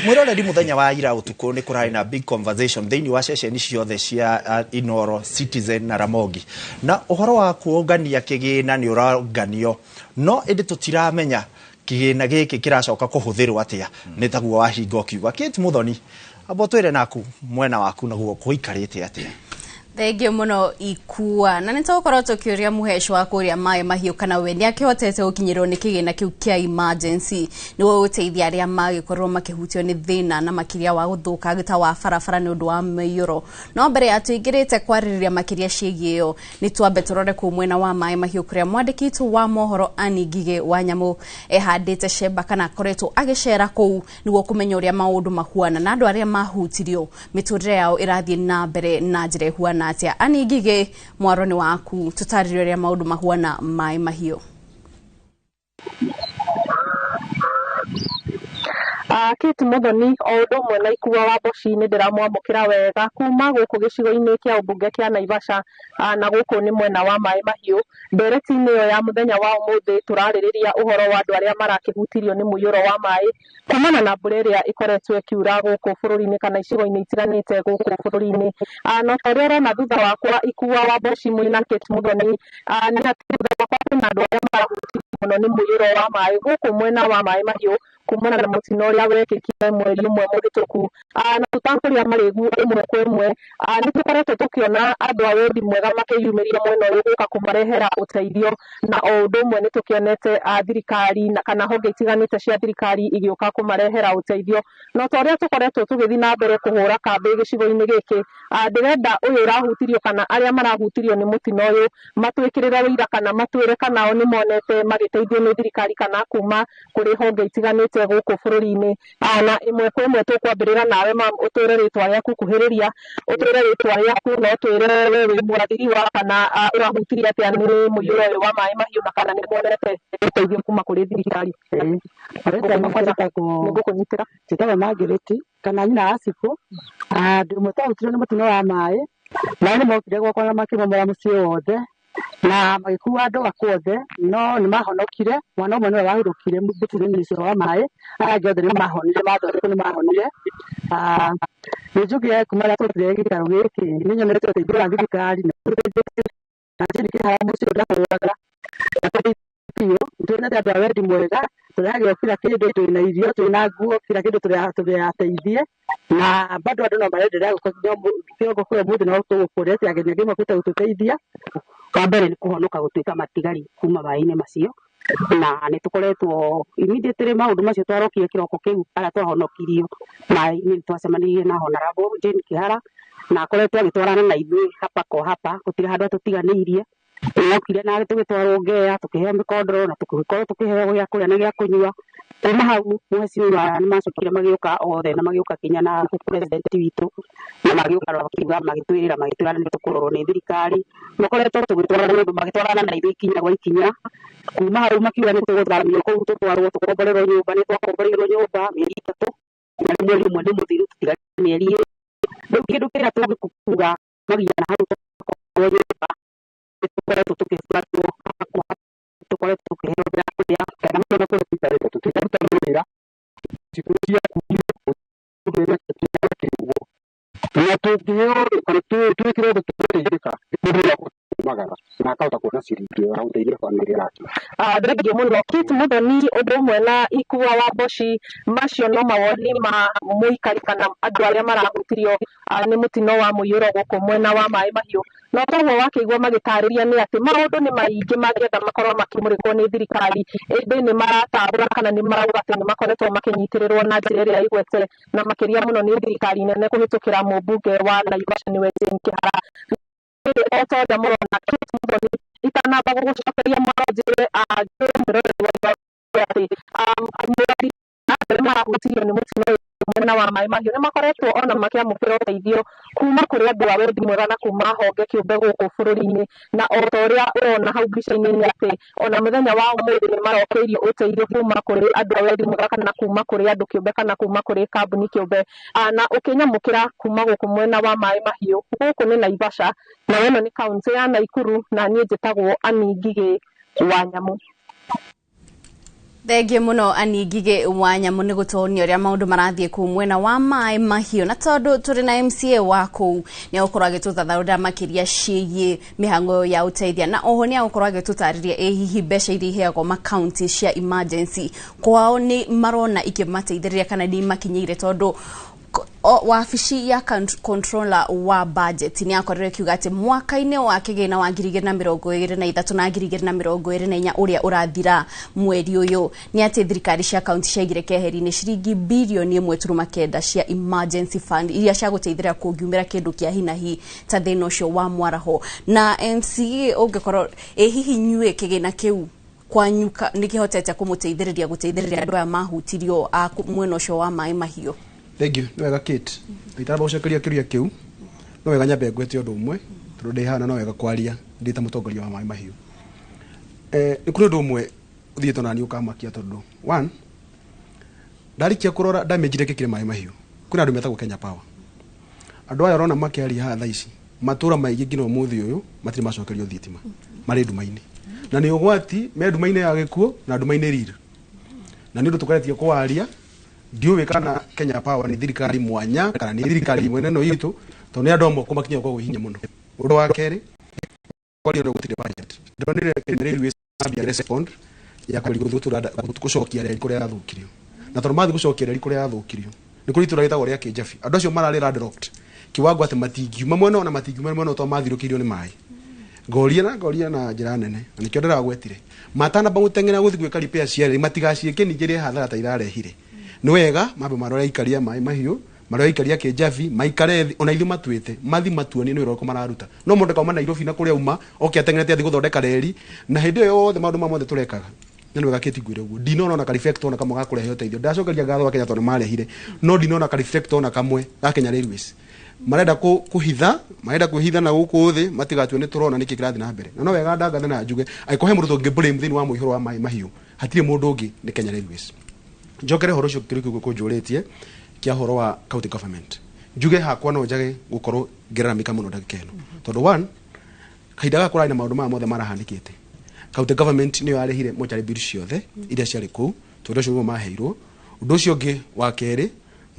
Mwĩroreri, mũthenya wa ira ũtukũ nĩ kũrarĩ na big conversation thĩinĩ wa ceceni ciothe cia Inoro, Citizen na Ramogi, na ũhoro wa kuongania kĩgĩna nĩ ũronganio, no ĩndĩ tũtiramenya kĩgĩna gĩkĩ kĩracoka kũhũthĩrwo atĩa. Nĩ taguo wahinga ũkiuga. Kate Muthoni, amba ũtwĩre naku mwena waku naguo kũikarĩte atĩa? Thengio muno Ikua, na nĩ tũgũkorwo tũkĩũria mũheco wa kũrĩa Maĩ Mahiũ kana we nĩ akĩhotete gũkinyĩrwo nĩ kĩgĩna kĩu kĩa emergency nĩguo gũteithia arĩa magĩkorwo makĩhutio nĩ thĩna na makĩria wa gũthũkanga ta wa barabara nĩ ũndũ wa mũiyũro. No mbere ya tũingĩrĩte kwarĩrĩria makĩria ciĩgiĩ ĩyo, nĩ twambe tũrore kũu mwena wa Maĩ Mahiũ kũrĩa mwandĩki witũ wa mohoro Ani Ngigĩ wa Nyamũ ehandĩte cemba kana akoretwo agĩcera kũu nĩguo kũmenya ũrĩa maũndũ mahuana na andũ arĩa mahutirio mĩtũrĩre yao ĩrathiĩ na mbere na njĩra ĩhuana atĩa. Ani Ngigĩ, mwaro nĩ waku, tũtarĩrie ũrĩa maũndũ mahuana Maĩ Mahiũ. Kate Muthoni o ũndũ ũmwe na Ikua wa Mboci, nĩ ndĩramwamũkĩra wega kuma gũkũ gĩcigo-inĩ kĩa ũmbunge kĩa Naivasha, na gũkũ nĩ mwena wa Maĩ Mahiũ. Ndereti-inĩ ĩyo ya mũthenya wa ũmũthĩ tũrarĩrĩria ũhoro wa andũ arĩa marakĩhutirio nĩ mũiyũro wa maĩ kumana na mbura ĩrĩa ĩkoretwo ĩkiura gũkũ bũrũri-inĩ kana icigo-inĩ itiganĩte gũkũ bũrũri-inĩ. Na ta ũrĩa ũrona thutha wakwa, Ikua wa Mboci mwĩna Kate Muthoni, nĩ atĩ thutha wakwa kwĩna andũ arĩa marahutirio mũno nĩ mũiyũro wa maĩ gũkũ mwena wa Maĩ Mahiũ kumana na mũtino ũrĩa wekĩkire mweri ũmwe mũhĩtũku. Na tũtakũrĩa marĩgu ĩmwe kwa ĩmwe, nĩ tũkoretwo tũkĩona andũ a wendi mwega makĩyumĩria mwena ũyũ gũka kũmarehera ũteithio, na o ũndũ ũmwe nĩ tũkĩonete thirikari na kana honge itiganĩte cia thirikari igĩũka kũmarehera ũteithio. No ta ũrĩa tũkoretwo tũgĩthiĩ na mbere kũhũra kambĩ gĩcigo-inĩ gĩkĩ, ndĩrenda ũyũ ũrahutirio kana arĩa marahutirio nĩ mũtino ũyũ matwĩkĩrĩre ũira kana matwĩre kana o nĩ monete magĩteithio nĩ thirikari kana kuma kũrĩ honge itiganĩte gũkũ bũrũri-inĩ. Na ĩmwe kwa ĩmwe tũkwambĩrĩra nawe mam, ũtwĩre rĩtwa rĩaku, kuhĩrĩria, ũtwĩre rĩtwa rĩaku na ũtwĩre we wĩ mwathiriwa kana ũrahutirio atĩa nĩ mũiyũro ũyũ wa Maĩ Mahiũ na kana nĩ monete ũteithio kuma kũrĩ thirikari. Nĩngũkũnyitĩra. Njĩtagwo Margaret kana nyina wa Cibũ. Ndĩ ũmwe twahutirio nĩ mũtino wa maĩ. Maĩ nĩ mokire gwakwa na makĩmomora mũciĩ wothe na magĩkua andũ akwa othe, no nĩ mahonokire. Mwana ũmwe nĩwe wahurũkire mũtino-inĩ ũcio wa maĩ, arĩa angĩ othe nĩ mahonire, mathondekwo nĩ mahonire. Nĩ njugire kuma rĩrĩa twokire gĩikaro gĩkĩ nĩ nyonete ũteithio wa thirikari na na Jane Kĩhara mũciĩ ndahũraga na biũ. Nĩtuonete andũ a wendi mwega, tũrehagĩrwo kila kĩndũ, twĩna irio, twĩna nguo, kila kĩndũ tũrateithie, na bado andũ no marenderea gũka kĩroko kĩa ũmũthĩ, no tũgũkũrĩte ageni angĩ mokĩte gũtũteithia. Wa mbere nĩ kũhonoka gũtuĩka matigari kuma maĩ-inĩ macio, na nĩ tũkoretwo immediately maũndũ macio twarokire kĩroko kĩu harĩa twahonokirio maĩ-inĩ, nĩ twacemanirie na Honorable Jane Kĩhara na akoretwo agĩtwarana na ithuĩ hapa kwa hapa, gũtirĩ handũ atũtiganĩirie. Nĩokire na tũgĩtwarwo Ngea, tũkĩheo mĩkondoro na tũgĩkorwo tũkĩheo gĩa kũrĩa na gĩa kũnyua. Kuma hau mheshimiwa nĩ macokire magĩũka othe na magĩũka kinya na president witũ na magĩũka makiuga magĩtwĩrĩra magĩtwĩra nĩ tũkũrorwo nĩ thirikari. Makoretwo tũgĩtwarana magĩtwarana na ithuĩ ikinya gwa ikinya. Kuma hau makiuga nĩ tũgũthamio kũu tũtwarwo tũkomborerwo nyũmba, nĩ twakomboreirwo nyũmba mĩeri 3, na rĩu mweri ũmwe nĩ mũthiru, tũtigarĩte mĩeri 2. Rĩu kĩndũ kĩrĩa tũngĩkuga maginya na hau twakomborerwo nyũmba, nĩ tũkoretwo tũkĩbuatwo, tũkoretwo tũkĩheo gĩa kũrĩa kana Tũrĩa tũikarĩte tũtiraruta wĩra, cikũ ciaku na tũngĩheo kana twĩkĩre ũndũ tũgũteithĩka nĩ ũndũ wa gũtũmaga. akoimagara na akahota kuona ciringi ĩyo ya gũteithia bamĩrĩ yake. Thengiũ mũno Kate Muthoni, ũndũ ũmwe na Ikua wa Mboci. Macio no mawoni ma mũikari kana andũ arĩa marahutirio nĩ mũtino wa mũiyũro gũkũ mwena wa Maĩ Mahiũ. No toguo wakĩigua magĩtarĩria nĩ atĩ maũndũ nĩ maingĩ mangĩenda makorwo makĩmũrĩkwo nĩ thirikari, ĩndĩ nĩ maratambũra kana nĩ marauga atĩ nĩ makoretwo makĩnyitĩrĩrwo na njĩra ĩrĩa ĩgwete, na makĩria mũno nĩ thirikari nene kũhĩtũkĩra mũmbunge wa Naivasha nĩwe Jane Kĩhara. O ta ũrĩa mũrona Kate Muthoni, itanamba gũgũcokeria mwaro njĩre mwĩroreri wa atĩ mũrori arĩa marahutirio nĩ mũtino ũyũ mwena wa Maĩ Mahiũ nĩ makoretwo ona makĩamũkĩra ũteithio kuma kũrĩ andũ a wendi mwega na kuma honge kĩũmbe gũkũ bũrũri-inĩ. Na o ta ũrĩa ũrona hau mbica-inĩ nĩ atĩ ona mũthenya wa ũmũthĩ nĩ marokeirio ũteithio kuma kũrĩ andũ a wendi mwega kana kuma kũrĩ andũ kĩũmbe kana kuma kũrĩ kambuni kĩũmbe. Na ũkĩnyamũkĩra kuma gũkũ mwena wa Maĩ Mahiũ, gũkũ nĩ Naivasha na ĩno nĩ kaũntĩ ya Naikuru, na niĩ njĩtagwo Annie Ngigĩ wa Nyamũ. Thengiũ mũno Annie Ngigĩ wa Nyamũ nĩ gũtonia ũrĩa maũndũ marathiĩ kũu mwena wa Maĩ Mahiũ. Na tondũ tũrĩ na MCA wa kũu, nĩ egũkorwo agĩtũthathaũrĩra makĩria ciĩgiĩ mĩhang'o ya ũteithia, na oho nĩ egũkorwo agĩtũtarĩria ĩ hihi mbeca iria iheagwo makaunti cia emergency kwao nĩ marona ikĩmateithĩrĩria kana nĩ imakinyĩire, tondũ wabici ya controller wa budget nĩ akorirwo ĩkiuga atĩ mwaka-inĩ wa kĩgĩna wa 2023 na 2024 ũrĩa ũrathira mweri ũyũ, nĩ atĩ thirikari cia kaunti ciaigire keheri-inĩ ciringi birioni 1.9 cia emergency fund iria cia gũteithĩrĩria kũngiumĩra kĩndũ kĩa hinahi ta thĩna ũcio wa mwaraho. Na MCA, ũngĩkorwo ĩ hihi inyuĩ kĩgĩna kĩu kwanyu nĩ kĩhotete kũmũteithĩrĩria gũteithĩrĩria andũ aya mahutirio a mwena ũcio wa Maĩ Mahiũ? Thank you. Nĩ wega Kate. Itaramba gũcokeria kĩũria kĩu, no wega nyambe ngwete ũndũ ũmwe tondũ ndĩ haha na no wega kwaria ndĩ ta mũtongoria wa Maĩ Mahiũ. Nĩ kũrĩ ũndũ ũmwe ũthiĩte ona niĩ ũkamakia, tondũ one, ndarikia kũrora damage iria ĩkĩkire Maĩ Mahiũ, kwĩna andũ metagwo Kenya Power. Andũ aya ũrona makĩaria haha thaa ici, matũra maingĩ nginya ũmũthĩ ũyũ matirĩ macokerio thitima, marĩ nduma-inĩ, na nĩ ũgwati me nduma-inĩ ya gĩkuũ na nduma-inĩ riri. Na nĩ ũndũ tũkoretio kwaria, ndiũĩ kana Kenya Power nĩ thirikari mwanya kana nĩ thirikari imwe neno itũ, tondũ nĩ andũ amwe kũmakinya kwa hinya mũno. Ũndũ wa kerĩ, kwaria ũndũ gũtirĩ budget. Ndonire Kenya Railways ambia respond ya kũgeria gũcokia reri kũrĩa yathũkirio, na tondũ mathiĩ gũcokia reri kũrĩa yathũkirio nĩ kũrĩ itũra rĩtagwo rĩa Kĩnjabi, andũ acio mararĩ landlocked kiwango atĩ matingiuma mwena ona matingiuma mwena tondũ mathirũkĩirio nĩ maĩ. Ngoria na ngoria na njĩra nene, na nĩkĩo ndĩragwetire matanamba gũteng'era gũthiĩ gwĩka repair cia reri, matigaciĩke ningĩ rĩ hathara ta irarehire. Nĩ wega mambe marore aikaria Maĩ Mahiũ, marore aikaria Kĩnjabi, maikare thĩ ona ithuĩ matuĩte mathi matuonie nĩ wĩra ũrĩkũ mararuta. No mũndũ kauma Nairobi na kũrĩa auma oke ateng'erete athiĩ gũthondeka reri, na hĩndĩ ĩyo yothe maũndũ maya mothe tũrekaga na nĩ wega Kate ngwĩre ũguo, ndinona ona ka reflect ona kamwe ga kũrehe ũteithio. Ndacokeria ngatho wa Kenya tondũ marehire, no ndinona ka reflect ona kamwe ga Kenya Railways. Marenda kũhitha, marenda kwĩhitha na gũkũ thĩ matigatue nĩ tũrona nĩkĩ kĩrathiĩ na mbere. Na no wega ndangathe na njuge angĩkorwo he mũndũ tũngĩ blame thĩinĩ wa mũihũro wa Maĩ Mahiũ, hatirĩ mũndũ ũngĩ, nĩ Kenya Railways. Njokere ũhoro ũcio kĩrĩa kĩu kũnjũrĩtie kĩa ũhoro wa county government, njuge hakwa no njage gũkorwo ngĩraramĩka mũno ndagĩka ĩno, tondũ one, kahinda gaka kũrarĩ na maũndũ maya mothe marahanĩkĩte, county government nĩyo yarĩhire mortuary bills ciothe iria ciarĩ kũu, tondũ ũcio nĩguo maheirwo. Ũndũ ũcio ũngĩ wa kerĩ,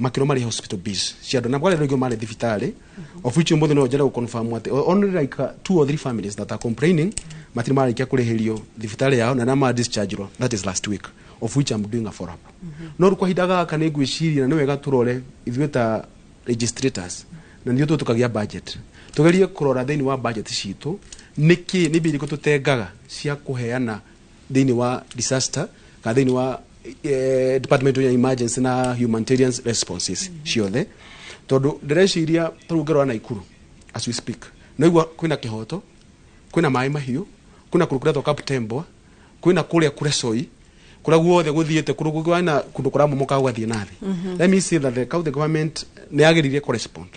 makĩrwo marĩhe hospital bills cia andũ, na kwarĩ andũ aingĩ marĩ thibitarĩ, of which ũmũthĩ no njende gũ-confirm atĩ only like two or three families that are complaining matirĩ marĩkia kũrĩhĩrio thibitarĩ yao na ma discharge, that is last week, of which I'm doing a follow up. No rĩu kwa ihinda gaka nĩ ngwĩciria na nĩ wega tũrore ithuĩ ta legislators, na nĩthuĩ tũkagia budget, tugerie kũrora thĩinĩ wa budget citũ nĩkĩ nĩ mbia irĩkũ tũtengaga cia kũheana thĩinĩ wa disaster kana thĩinĩ wa department ya emergency na humanitarian responses ciothe. Tondũ ndĩreciria tarĩu ngĩrora Naikuru as we speak, naigua kwĩna Kĩhoto, kwĩna Maĩ Mahiũ, kwĩna kũndũ kũretwo Kaptembwa, kwĩna kũrĩa Kuresoi, kũrĩa guothe gũthiĩte kũndũ kwĩna kũndũ kũramomoka gũgathiĩ na thĩ. Let me say that the county government nĩ yagĩrĩire correspond.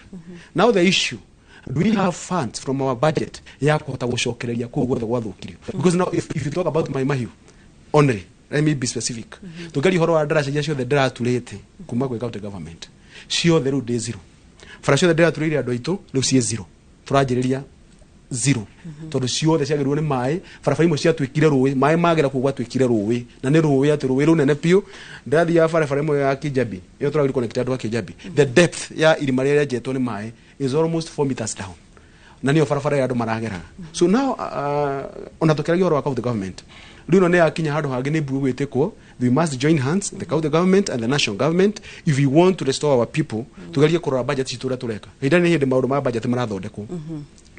Now the issue, do we have funds from our budget ya kũhota gũcokereria kũu guothe gwathũkirio? Because now if you talk about Mai Mahiũ only, let me be specific, tũngĩaria ũhoro wa ndaraca iria ciothe ndĩraturĩte kuma gwĩ county government ciothe, rĩu ndĩ zero. Bara ciothe ndĩraturĩire andũ aitũ rĩu ciĩ zero, tũranjĩrĩria zero, tondũ ciothe ciagĩrĩirwo nĩ maĩ. Barabara imwe ciatuĩkire rũĩ, maĩ magera kũu gwatuĩkire rũĩ, na nĩ rũĩ atĩ rũĩ rũnene biũ. Ndĩrathiaga barabara ĩmwe ya Kijabi ĩyo tũragĩrĩ connect andũ a Kijabi, the depth ya irima rĩrĩa rĩenjetwo nĩ maĩ is almost 4 meters down. Na nĩyo barabara ĩrĩa andũ marageraga. So now ona tũkĩaragia ũhoro wa county government, rĩu ĩno nĩ yakinya handũ hangĩ, nĩ mbuĩ gwĩtĩkwo. We must join hands, the county government and the national government, if we want to restore our people. Tugerie kũrora budget citũ ũrĩa tũreka. Ihinda nĩ hĩndĩ maũndũ ma budget marathondekwo,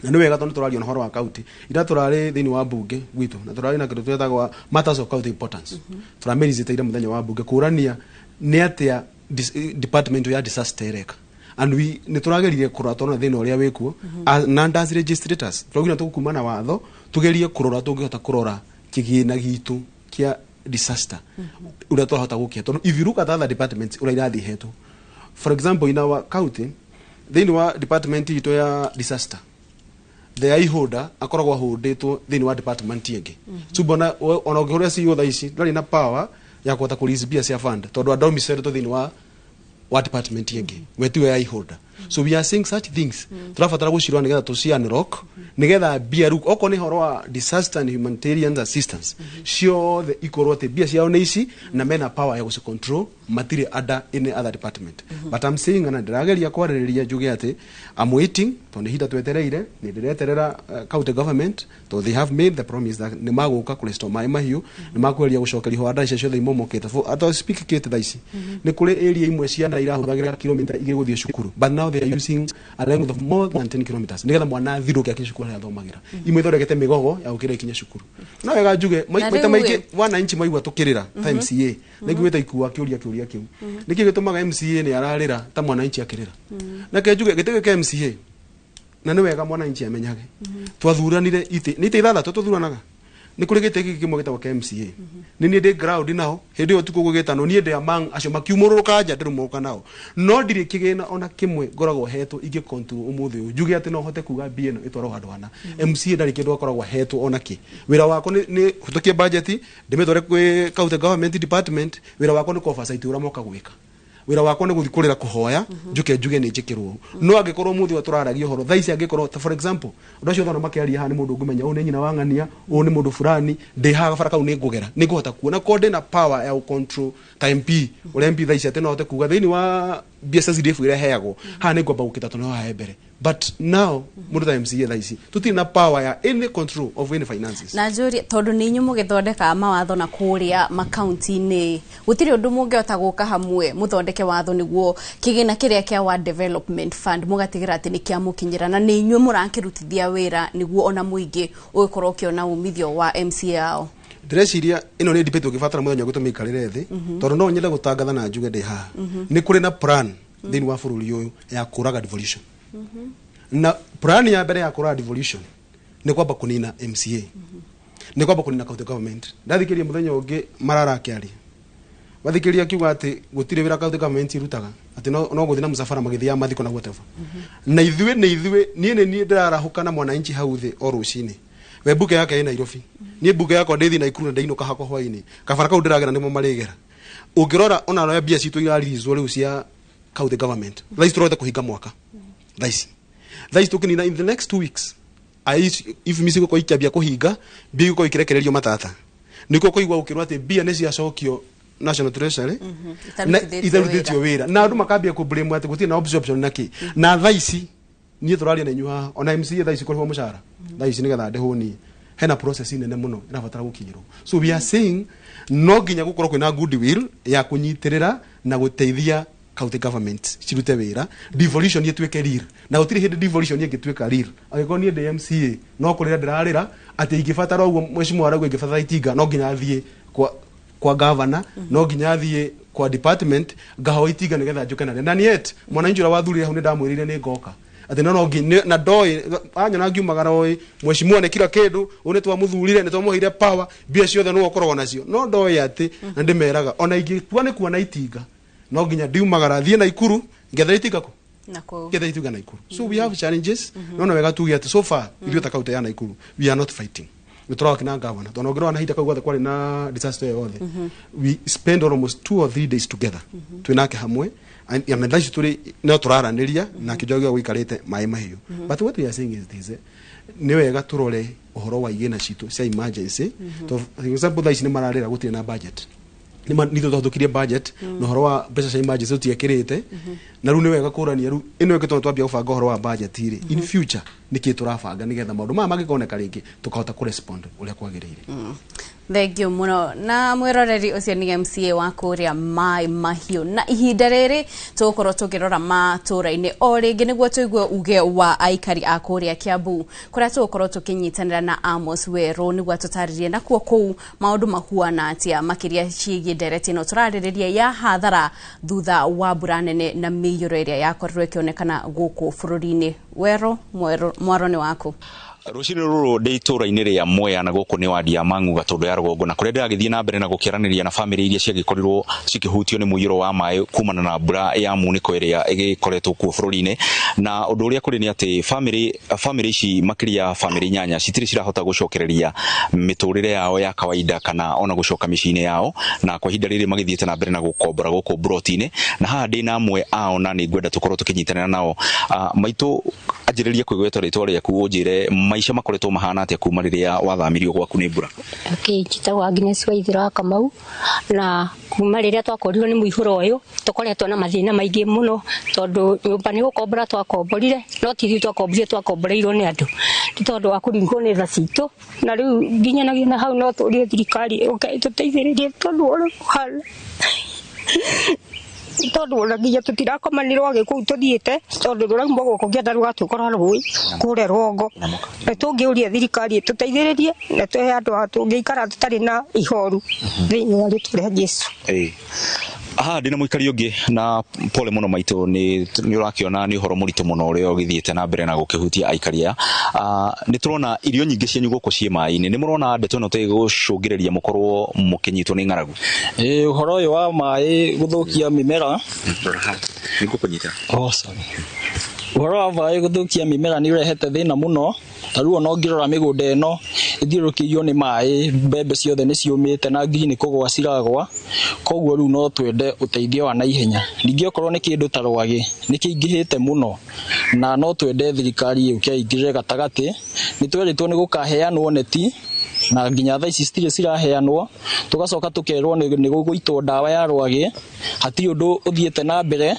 na nĩ wega tondũ tũraria ũhoro wa county. Ira tũrarĩ thĩinĩ wa mbunge gwitũ na tũrarĩ na kĩndũ twĩtagwo matters of county importance. Tũramĩrizĩte mũthenya wa mbunge kũrania nĩ atĩa department ya disaster ĩreka, and we nĩ tũrageririe kũrora tũrona thĩna ũrĩa wĩkuo. As legislators, tũraugire tũgũkuma na watho, tugerie kũrora tũngĩhota kũrora kĩgĩna gitũ kĩa disaster ũrĩa twahota gũkĩa, tondũ if you look at other departments ũrĩa irathiĩ hetwo, for example, in our county, thĩinĩ wa department itũ ya disaster, the eye holder akoragwo ahũndĩtwo thĩinĩ wa department ĩngĩ. So bona ona ũngĩhũrĩra CEO thaa ici, ndarĩ na power ya kũhota kũ release mbia cia fund tondũ adomiciled thĩinĩ wa department ĩngĩ, we tiwe eye holder. So we are seeing such things, tũrabatara gũcirora nĩgetha tũci unlock, nĩgetha mbia rĩu okorwo nĩ ũhoro wa disaster and humanitarian assistance ciothe ikorwo atĩ mbia ciao nĩ ici na mena power ya gũci control, matirĩ under any other department. But I'm saying, na ndĩrageria kwarĩrĩria njuge atĩ I'm waiting, tondũ nĩ ihinda twetereire. Nĩ ndĩreterera county government, tondũ they have made the promise that nĩ magũka kũ restore maĩ mahiũ, nĩ makweria gũcokeria hwanda icio ciothe imomokete. For at speak kĩte thaa ici nĩ kũrĩ area imwe ciana irahũthagĩra kilomita 2 gũthiĩ cukuru, but now they are using a length of more than 10 kilometers nĩgetha mwana athirũke akinye cukuru harĩa athomagĩra. Imwe ithondekete mĩgogo ya gũkĩra ikinye cukuru. No wega njuge maita rĩu maingĩ wananchi maigua tũkĩrĩra ta MCA, nĩnguĩte ikua kĩũria kĩu, nĩkĩ gĩtũmaga MCA nĩ ararĩra ta mwananchi akĩrĩra? Nake njuge gĩtĩ gĩkĩ MCA, na nĩ wega mwananchi amenyage twathuranire itĩ nĩ itĩ 6 tũthuranaga. Nĩ kũrĩ gĩtĩ gĩkĩ kĩmwe gĩtagwo kĩa MCA. Nĩ niĩ ndĩ ground nao hĩndĩ ĩyo tukũ gũgĩtanwo, niĩ ndĩ among acio makiumũrũrũka nja ndĩrũmũrũka nao, no ndirĩ kĩgĩna ona kĩmwe ngoragwo hetwo ingĩ control ũmũthĩ ũyũ njuge atĩ no hote kuga mbia ĩno ĩtwarwo handũ hana. MCA ndarĩ kĩndũ akoragwo hetwo ona kĩ. Wĩra wakwa nĩ hũtũkie budget, ndĩmĩtware kwĩ county government department. Wĩra wakwa nĩ kũ oversight ũrĩa moka gwĩka. Wĩra wakwa nĩ gũthiĩ kũrĩra kũhoya, njuke njuge nĩ njĩkĩrwo. No angĩkorwo mũthĩ ũyũ tũraragia ũhoro thaa ici, angĩkorwo ta for example ũndũ ũcio thona makĩaria haha nĩ mũndũ ngũmenya, ũyũ nĩ nyina wa ng'ania, ũyũ nĩ mũndũ fulani, ndĩ haha bara kau nĩ ngũgera, nĩ ngũhota kuona korwo ndĩna power ya control ta MP ũrĩa MP thaa ici, atĩ no hote kuga thĩinĩ wa mbia cia CDF iria heagwo haha nĩ ngwamba gũkĩta tondũ no hahe mbere. But now mũndũ ta MCA thaa ici tũtirĩ na power ya any control of any finances. Na njũrie, tondũ nĩ inyuĩ mũgĩthondekaga mawatho na kũrĩa makaunti-inĩ, gũtirĩ ũndũ mũngĩhota gũka hamwe mũthondeke watho nĩguo kĩgĩna kĩrĩa kĩa wa development fund mũgatigĩra atĩ nĩ kĩamũkinyĩra, na nĩ inyuĩ mũrakĩrutithia wĩra nĩguo ona mũingĩ ũgĩkorwo ũkĩona umithio wa MCA ao? Ndĩreciria ĩno nĩ debate ũngĩbatara mũthenya ũngĩ tũmĩikarĩre thĩ, tondũ no nyende gũtangatha na njuge ndĩ haha, nĩ kũrĩ na plan thĩinĩ wa bũrũri ũyũ ya kũraga devolution. Na plan ya mbere ya kũraga devolution nĩ kwamba kũnina MCA, nĩ kwamba kũnina county government. Ndathikĩria mũthenya ũngĩ marara akĩaria, wathikĩria akiuga atĩ gũtirĩ wĩra county government irutaga, atĩ no gũthiĩ na mũcabara magĩthiaga mathiko na whatever. Na ithuĩ nĩ ithuĩ, niĩ nĩ niĩ ndĩrarahũka na mwananchi hau thĩ o rũcinĩ. We bunge yake ĩ Nairobi, niĩ bunge yakwa ndĩthi Naikuru na ndĩinũka hakwa hwainĩ. Kabara kau ndĩragera nĩmo marĩgera. Ũngĩrora ona roya mbia citũ iraririzwo rĩu cia county government, thaa ici tũrorete kũhinga mwaka, thaa ici tũkĩnina in the next 2 weeks, if micigo ikĩambia kũhinga, mbia igũkorwo ikĩrekererio matata, nĩkuo kũigua gũkĩrwo atĩ mbia nĩ ciacokio National Treasury na itarutithĩtio itarutithĩtio wĩra, na andũ makambia kũ blame atĩ gũtirĩ na absorption na kĩ. Na thaa ici niĩ tũraria na inyuĩ haha, ona MCA thaa ici kũrĩhwo mũcara thaa ici nĩgetha ndĩhwo niĩ, hena process nene mũno ĩrabatara gũkinyĩrwo. So we are saying no nginya gũkorwo kwĩna goodwill ya kũnyitĩrĩra na gũteithia county government cirute wĩra, devolution ĩtuĩke real. Na gũtirĩ hĩndĩ devolution ĩngĩtuĩka real angĩkorwo niĩ ndĩ MCA no kũrĩra ndĩrarĩra atĩ ingĩbatara ũguo mheshimiwa arauga, ingĩbatara itinga no nginya thiĩ kwa governor, no nginya thiĩ kwa department ngahoa itinga nĩgetha njũke narĩo. Na yet mwananchi ũrĩa wathurire hau nĩ ndamwĩrire nĩ ngoka atĩ no na ndoĩ anyona ngiumagara oĩ mheshimiwa nĩ kila kĩndũ, ũyũ nĩ twamũthurire, nĩ twamũheire power, mbia ciothe nĩwe ũkoragwo nacio. No ndoĩ atĩ na ndĩmeraga ona ingĩtua nĩ kuona itinga no nginya ndiumagara thiĩ Naikuru ngethere itinga kũ na kũu ngethere itinga Naikuru. So we have challenges, no wega tuge atĩ so far ithuĩ ta kaunti ya Naikuru we are not fighting. Nĩ tũrawaki na governor, tondũ ũngĩrora na hinda kau guothe kwarĩ na disaster ĩyo yothe, we spend almost 2 or 3 days together twĩ nake hamwe. And thaa ici tũrĩ no tũraranĩria na kĩnjogia gũikarĩte maĩ mahiũ. But what we are saying is this, nĩ wega tũrore ũhoro wa igĩna citũ cia emergency. To for example, thaa ici nĩ mararĩra gũtirĩ na budget, nĩ twahũthũkirie budget na ũhoro wa mbeca cia emergency tũtiekĩrĩte. Na rĩu nĩ wega kũrania rĩu ĩno ĩngĩ, tondũ twambia gũbanga ũhoro wa budget rĩ, in future Nĩkĩ tũrabanga nĩgetha maũndũ maya mangĩkoneka rĩngĩ tũkahota kũrespond ũrĩa kwagĩrĩire. Thank you muno na mwiroreri ucio ni MCA wa kuria Mai Mahiũ. Na ihinda rĩrĩ tũgũkorwo tũkĩrora matũra-inĩ o rĩngĩ nĩguo tũigue uge wa aikari a kũrĩa Kiambu, kũrĩa tũgũkorwo tũkĩnyitanĩra na Amos Werũ nĩguo atũtarĩrie nakuo kũu maũndũ mahuana atĩa, makĩria ciĩgiĩ ndereti ĩno tũrarĩrĩria ya hathara thutha wa mbura nene na mĩiyũro ĩrĩa yakorirwo ĩkĩonekana gũkũ bũrũri-inĩ. Werũ, mwaro nĩ waku. Rũcinĩ rũrũ ndĩ itũra-inĩ rĩa Mwea na gũkũ nĩ wadi ya Mang'u Gatũndũ ya rũgongo, na kũrĩa ndĩragĩthiĩ na mbere na gũkĩaranĩria na bamĩrĩ iria ciagĩkorirwo cikĩhutio nĩ mũiyũro wa maĩ kumana na mbura ya munĩko ĩrĩa ĩgĩkoretwo kuo bũrũri-inĩ. Na ũndũ ũrĩa kũrĩ nĩ atĩ bamĩrĩ ici makĩria bamĩrĩ inyanya citirĩ cirahota gũcokereria mĩtũrĩre yao ya kawaida kana ona gũcoka mĩciĩ-inĩ yao, na kwa ihinda rĩrĩ magĩthiĩte na mbere na gũkombora gũkũ mburoti-inĩ. Na haha ndĩ na amwe ao na nĩ ngwenda tũkorwo tũkĩnyitanĩra nao. Maitũ, anjĩrĩria kwĩgweta rĩtwa rĩaku ũnjĩre maica makoretwo mahana atĩa kuma rĩrĩa wathamirio gwaku nĩ mbura. Okay, njĩtagwo Agnes Waithira wa Kamau, na kuma rĩrĩa twakorirwo nĩ mũihũro ũyũ tũkoretwo na mathĩna maingĩ mũno, tondũ nyũmba nĩ gũkombora twakomborire, no ti ithuĩ twakomborire, twakomboreirwo nĩ andũ nĩ tondũ wa kũringwo nĩ tha citũ. Na rĩu nginyanagia na hau no tũrie thirikari ĩũke ĩtũteithĩrĩrie, tondũ ũrĩa kũhana, tondũ ona nginya tũtirakomanĩrwo agĩ kũu tũthiĩte, tondũ rũrauma gũkũ ngĩenda rũgatũkora rũĩ kũrĩa rũgongo. Na tũngĩũria thirikari ĩtũteithĩrĩrie na tũhe andũ a tũngĩikara tũtarĩ na ihoru thĩinĩ wa rĩtwa rĩa Jesũ. Aha, ndĩna mũikari ũngĩ na pole mũno maitũ, nĩ ũrakĩona nĩ ũhoro mũritũ mũno ũrĩa ũgĩthiĩte na mbere na gũkĩhutia aikari aya. Nĩ tũrona irio nyingĩ cianyu gũkũ ciĩ maĩ-inĩ, nĩ mũrona ndeto ĩno ĩgũcũngĩrĩria mũkorwo mũkĩnyitwo nĩ ng'aragu? Ũhoro ũyũ wa maĩ gũthũkia mĩmera. Nĩngũkũnyita. Oh, sorry. Ũhoro wa maĩ gũthũkia mĩmera nĩ ũrehete thĩna mũno. Ta rĩu ona ũngĩrora mĩgũnda ĩno ĩthiũrũrũkĩirio nĩ maĩ, mbembe ciothe nĩ ciũmĩte na nginya nĩ kũgũa ciragwa. Koguo rĩu no twende ũteithio wa naihenya. Ningĩ okorwo nĩ kĩndũ ta rwagĩ nĩ kĩingĩhĩte mũno, na no twende thirikari yũke ĩingĩrĩre gatagatĩ. Nĩ twerĩtwo nĩ gũkaheanwo neti, na nginya thaa ici citirĩ ciraheanwo. Tũgacoka tũkerwo nĩ gũgũitwo ndawa ya rwagĩ, hatirĩ ũndũ ũthiĩte na mbere.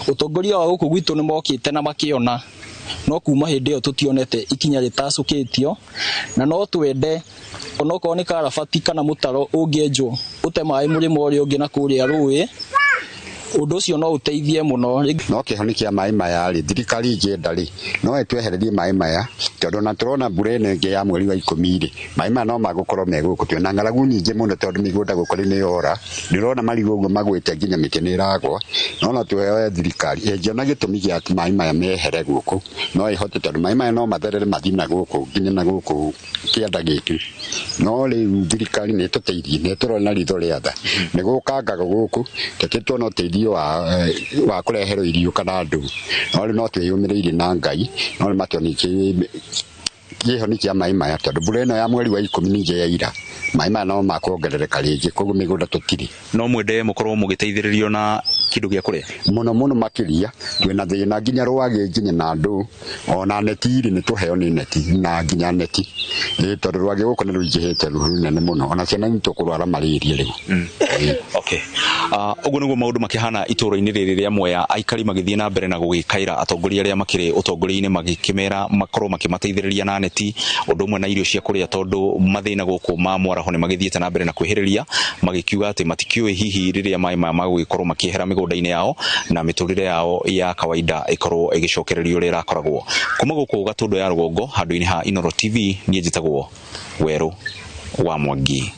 Ũtongoria wa gũkũ gwitũ nĩ mokĩte na makĩona, no kuma hĩndĩ ĩyo tũtionete ikinya rĩtacũkĩtio. Na no twende onokorwo nĩ karabati kana mũtaro ũngĩenjwo ũte maĩ mũrĩmo ũrĩa ũngĩ na kũrĩa rũĩ, ũndũ ũcio no ũteithie mũno. No kĩhoni kĩa maĩ maya rĩ, thirikari ĩngĩenda rĩ, no ĩtwehererie maĩ maya, tondũ ona tũrona mbura ĩno ĩngĩ ya mweri wa 10 rĩ, maĩ maya no magũkorwo me gũkũ. Twĩna ng'aragu nyingĩ mũno tondũ mĩgũnda gũkũ rĩ nĩ yora. Ndĩrona marigũ ũguo magwĩte nginya mĩtĩ nĩ ĩragwa. No no tũheoe thirikari ĩngĩona gĩtũmi gĩa maĩ maya mehere gũkũ, no ĩhote, tondũ maĩ maya no matherere mathiĩ na gũkũ nginya na gũkũ kĩanda gĩkĩ. No rĩu thirikari nĩ ĩtũteithie, nĩ ĩtũrore na ritho rĩa tha. Nĩ gũkangaga gũkũ, tũtirĩ tuona ũteithio wa kũreherwo irio kana andũ. No rĩu no twĩyũmĩrĩirie na Ngai, no nĩ matuoni kĩhoni kĩa maĩ maya, tondũ mbura ĩno ya mweri wa 10 ningĩ yaira, maĩ maya no makuongerereka rĩngĩ, koguo mĩgũnda tũtirĩ. No mwende mũkorwo mũgĩteithĩrĩrio na kĩndũ gĩa kũrĩa? Mũno mũno makĩria, twĩna thĩna nginya rwagĩ nginya na andũ, ona neti rĩ nĩ tũheo nĩ neti, na nginya neti. Tondũ rwagĩ gũkũ nĩ rũingĩhĩte rũnene mũno, ona ciana nĩ tũkũrwara malaria rĩu. Okay. Ũguo nĩguo maũndũ makĩhana itũũra-inĩ rĩrĩ rĩa Mwea, aikari magĩthiĩ na mbere na gũgĩkaĩra atongoria arĩa makĩrĩ ũtongoria-inĩ magĩkĩmera makorwo makĩmateithĩrĩria na neti, ũndũ ũmwe na irio cia kũrĩa, tondũ mathĩna gũkũ ma mwaraho nĩ magĩthiĩte na mbere na kwĩhĩrĩria, magĩkiuga atĩ matikĩũĩ hihi rĩrĩa maĩ maya magũgĩkorwo makĩehera mĩgũnda-inĩ yao na mĩtũrĩre yao ya kawaida ĩkorwo ĩgĩcokererio ũrĩa ĩrakoragwo. Kuma gũkũ Gatũndũ ya rũgongo, handũ-inĩ ha Inooro TV, niĩ njĩtagwo Werũ wa Mwangi.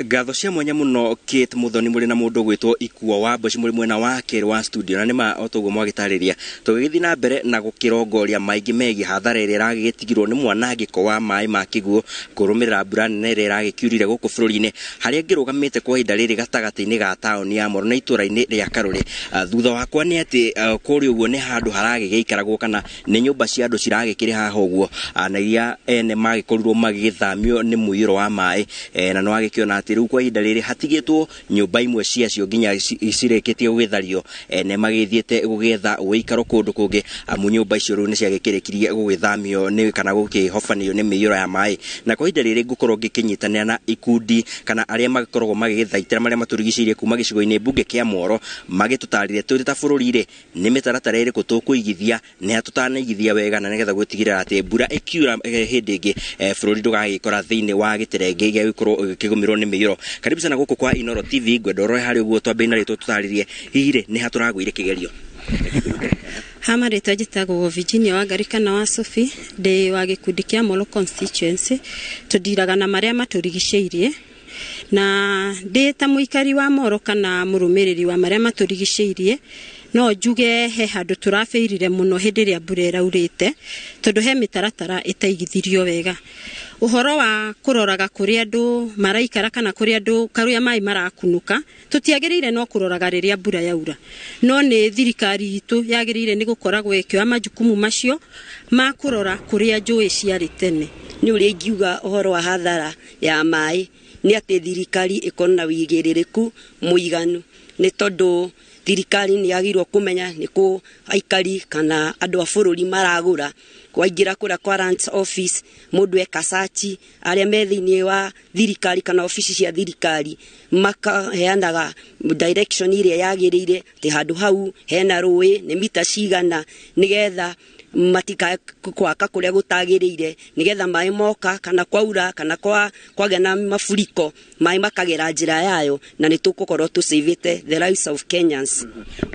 Ngatho cia mwanya mũno Kate Muthoni mũrĩ na mũndũ gwĩtwo Ikua wa Mboci mũrĩ mwena wa kerĩ wa studio, na nĩma o toguo mwagĩtarĩria tũgĩgĩthiĩ na mbere na gũkĩrongoria maingĩ megiĩ hathara ĩrĩa ĩragĩtigirwo nĩ mwanangĩko wa maĩ ma kĩguũ kũrũmĩrĩra mbura nene ĩrĩa ĩragĩkiurire gũkũ bũrũri-inĩ, harĩa ngĩrũgamĩte kwa ihinda rĩrĩ gatagatĩ-inĩ ga taũni ya Moro na itũũra-inĩ rĩa Karũrĩ. Thutha wakwa nĩ atĩ kũrĩa ũguo nĩ handũ haragĩgĩikaragwo kana nĩ nyũmba cia andũ ciragĩkĩrĩ haha ũguo, na iria ene magĩkorirwo magĩgĩthamio nĩ mũiyũro wa maĩ, na nĩwagĩkĩona atĩ atĩ rĩu kwa ihinda rĩrĩ hatigĩtwo nyũmba imwe ciacio nginya cirĩkĩtie gũgĩthario, nĩ magĩthiĩte gũgĩetha ũikaro kũndũ kũngĩ amu nyũmba icio rĩu nĩ ciagĩkĩrĩkirie gũgĩthamio nĩ kana gũkĩhobanĩrio nĩ mĩiyũro ya maĩ. Na kwa ihinda rĩrĩ ngũkorwo ngĩkĩnyitanĩra na ikundi kana arĩa makoragwo magĩgĩthaitĩra marĩa matũrigicĩirie kuma gĩcigo-inĩ mbunge kĩa Mworo, magĩtũtarĩrie tũrĩ ta bũrũri rĩ nĩ mĩtaratara ĩrĩkũ tũkũigithia, nĩ ha tũtanaigithia wega, na nĩgetha gũtigĩrĩra atĩ mbura ĩkiura hĩndĩ ĩngĩ bũrũri ndũgagĩkora thĩinĩ wa gĩterenge gĩa gũkorwo gĩkĩgũmĩrwo nĩ mĩiyũro. Karibu sana gũkũ kwa Inoro TV, ngwenda ũrore harĩ ũguo twambie na rĩtwa tũtarĩrie hihi rĩ nĩ ha tũragũire kĩgerio. Ha marĩtwa njĩtagwo Virginia Wangari kana wa Sophie, ndĩ wa gĩkundi kĩa Molo constituency, tũndiraga na marĩa matũrigicĩirie, na ndĩ ta mũikari wa Moro kana mũrũmĩrĩri wa marĩa matũrigicĩirie, no njuge he handũ tũrabĩirire mũno hĩndĩ ĩrĩa mbura ĩraurĩte, tondũ he mĩtaratara ĩtaigithirio wega. Ũhoro wa kũroraga kũrĩa andũ maraikara kana kũrĩa andũ karĩa maĩ marakunũka, tũtiagĩrĩire no kũroraga rĩrĩa mbura yaura, no nĩ thirikari itũ yagĩrĩire nĩ gũkoragwo ĩkĩoya majukumu macio ma kũrora kũrĩa njũĩ ciarĩ tene. Nĩ ũrĩa ingiuga ũhoro wa hathara ya maĩ nĩ atĩ thirikari ĩkorwo na wĩigĩrĩrĩku mũiganu, nĩ tondũ thirikari nĩ yagĩrĩirwo kũmenya nĩ kũ aikari kana andũ a bũrũri maragũra. Waingĩra kũrĩa kwa lands office mũndũ eka search, arĩa me thĩinĩ wa thirikari kana obici cia thirikari makaheanaga direction ĩrĩa yagĩrĩire atĩ handũ hau hena rũĩ nĩ mita cigana, nĩgetha matikae gwaka kũrĩa gũtagĩrĩire, nĩgetha maĩ moka kana kwaura kana kwagĩa na mafuriko maĩ makagera njĩra yayo, na nĩ tũgũkorwo tũcĩvĩte the lives of Kenyans.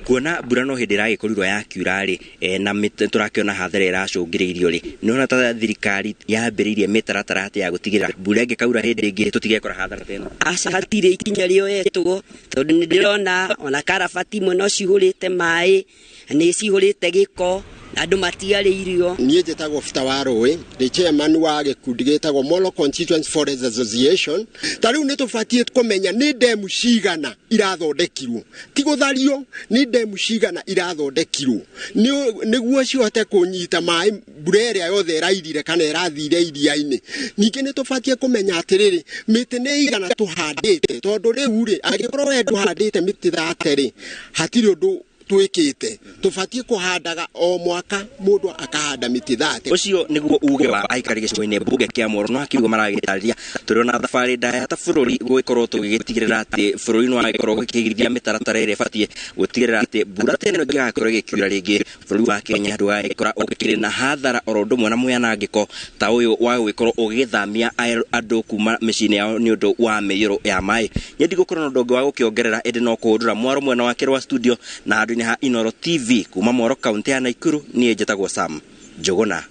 Kuona mbura no hĩndĩ ĩragĩkorirwo yakiura rĩ, na tũrakĩona hathara ĩracũngĩrĩirio rĩ, nĩ ta thirikari yambĩrĩirie mĩtaratara atĩ ya gũtigĩrĩra mbura ĩngĩkaura hĩndĩ ĩngĩ tũtigekora hathara ta ĩno? Aca, hatirĩ ikinya rĩoetwo, tondũ nĩ ndĩrona ona karabati imwe no cihũrĩte maĩ, nĩ cihũrĩte gĩko, andũ matiarĩirio. Niĩ njĩtagwo Peter Warũĩ, ndĩ chairman wa gĩkundi gĩtagwo Molo Constituent Forest Association. Ta rĩu nĩ tũbatiĩ kũmenya nĩ ndemu cigana irathondekirwo, ti gũthario, nĩ ndemu cigana irathondekirwo nĩguo cihote kũnyita maĩ mbura ĩrĩa yothe ĩrairire kana ĩrathire iria-inĩ. Ningĩ nĩ tũbatiĩ kũmenya atĩrĩrĩ, mĩtĩ nĩ igana tũhandĩte, tondũ rĩu rĩ angĩkorwo we ndũhandĩte mĩtĩ thate rĩ, hatirĩ ũndũ twĩkĩte. Tũbatiĩ kũhandaga o mwaka mũndũ akahanda mĩtĩ thate. Ũcio nĩguo uge wa aikari gĩcigo-inĩ mbunge kĩa Mworo, no akiuga maragĩtarĩria tũrĩ ona thabarĩ ndaya ta bũrũri gũgĩkorwo tũgĩgĩtigĩrĩra atĩ bũrũri nĩ wagĩkorwo ũkĩigithia mĩtaratara ĩrĩa ĩbatiĩ gũtigĩrĩra atĩ mbura ta ĩno ĩngĩgakorwo ĩgĩkiura rĩngĩ bũrũri wa Kenya ndũgagĩkora ũkĩrĩ na hathara oro ũndũ ũmwe na mwanangĩko ta ũyũ wa gũgĩkorwo ũgĩthamia andũ kuma mĩciĩ-inĩ yao nĩ ũndũ wa mĩiyũro ya maĩ. Niĩ ndigũkorwo na ũndũ ũngĩ wa gũkĩongerera, ĩndĩ no kũhũndũra mwaro mwena wa kerĩ wa studio na handũ-inĩ ha Inoro TV kuma Mworo kaunti ya Nakuru, niĩ njĩtagwo Sam Njũgũna.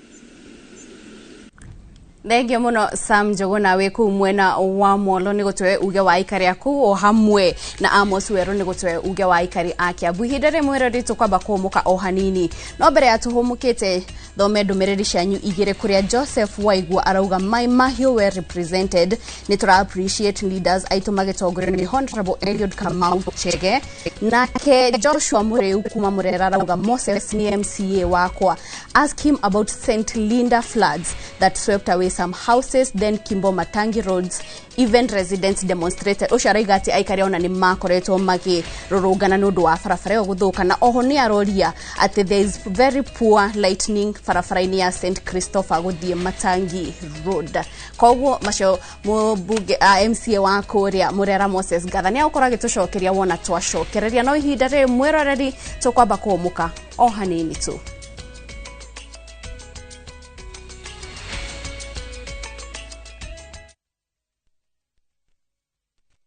Thengio muno Sam Njũgũna wĩ kũu mwena wa Molo nĩ gũtũhe uge wa aikari a kũu, o hamwe na Amos Werũ nĩ gũtũhe uge wa aikari a Kiambu. Ihinda rĩmwe rĩrĩ tũkwamba kũhũmũka o hanini, no mbere ya tũhũmũkĩte thome ndũmĩrĩri cianyu igĩrĩ kũrĩa Joseph Waigua arauga Mai Mahiũ well represented, nĩ tũra appreciate leaders aitũ magĩtongorio nĩ Honorable Eliud Kamau Chege. Nake Joshua Mũrĩu kuma Mũrera arauga Moses nĩ MCA wakwa, ask him about St Linda floods that swept away some houses, then Kimbo Matangi roads, even residents demonstrated. Ũcio arauga atĩ aikari ona nĩ makoretwo makĩrũrũngana nĩ ũndũ wa barabara ĩyo gũthũka, na oho nĩ aroria atĩ there is very poor lightning barabara-inĩ ya St Christopher gũthiĩ Matangi Road. Koguo macio mũmbunge MCA wa kũrĩa Mũrera Moses Ngatha nĩ agũkorwo agĩtũcokeria wona twacokereria, no ihinda rĩrĩ mwĩroreri tũkwamba kũhũmũka o hanini tu.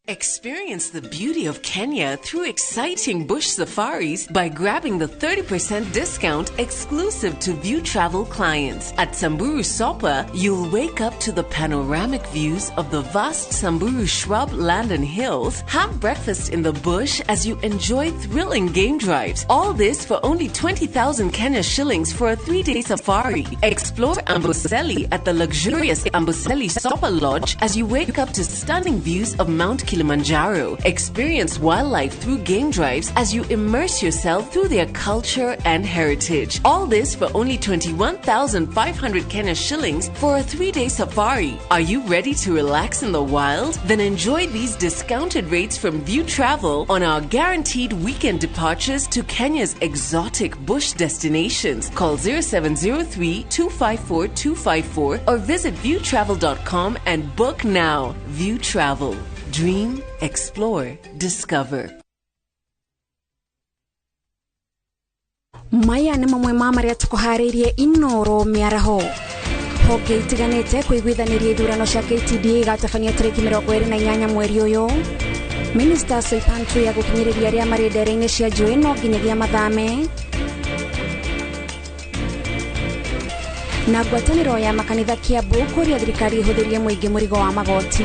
Experience the beauty of Kenya through exciting bush safaris by grabbing the 30% discount exclusive to View Travel clients. At Samburu Sopa, you'll wake up to the panoramic views of the vast Samburu shrub land and hills, have breakfast in the bush as you enjoy thrilling game drives. All this for only 20,000 Kenya shillings for a 3-day safari. Explore Amboseli at the luxurious Amboseli Sopa Lodge as you wake up to stunning views of Mount Kilimanjaro. Experience wildlife through game drives as you immerse yourself through their culture and heritage. All this for only 21,500 Kenya shillings for a 3-day safari. Are you ready to relax in the wild? Then enjoy these discounted rates from View Travel on our guaranteed weekend departures to Kenya's exotic bush destinations. Call 0703 254 254 or visit viewtravel.com and book now. View Travel. Dream, explore, discover. Maya nĩ mamwe ma marĩa tũkũharĩirie Inoro mĩaraho. Honge itiganĩte kũiguithanĩria ithurano cia KTDA igatabanio tarĩki 28 mweri ũyũ. Minister Soipan Tuya gũkinyĩrĩria arĩa marĩ ndere-inĩ cia njũĩ no nginyagia mathame. Na ngwatanĩro ya makanitha Kiambu kũria thirikari ĩhũthĩrie mũingĩ mũrigo wa magoti.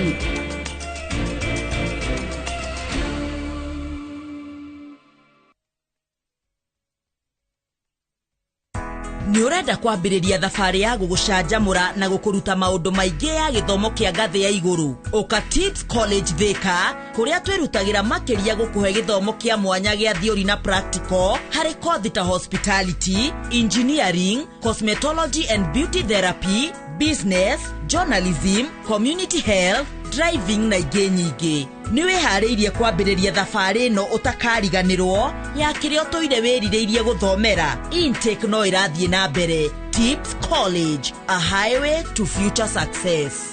Nĩ ũrenda kwambĩrĩria thabarĩ ya gũgũcanjamũra na gũkũruta maũndũ maingĩ ya gĩthomo kĩa ngathĩ ya igũrũ. Ũka Tips College Thika, kũrĩa twĩrutagĩra makĩria gũkũhe gĩthomo kĩa mwanya gĩa theory na practical harĩ kothi ta hospitality, engineering, cosmetology and beauty therapy, business, journalism, community health, driving na ingĩ nyingĩ. Nĩ wĩharĩirie kwambĩrĩria thabarĩ ĩno ũtakariganĩrwo ya kĩrĩa ũtũire wĩrirĩirie gũthomera. Intake no ĩrathiĩ na mbere. Tips College, a highway to future success.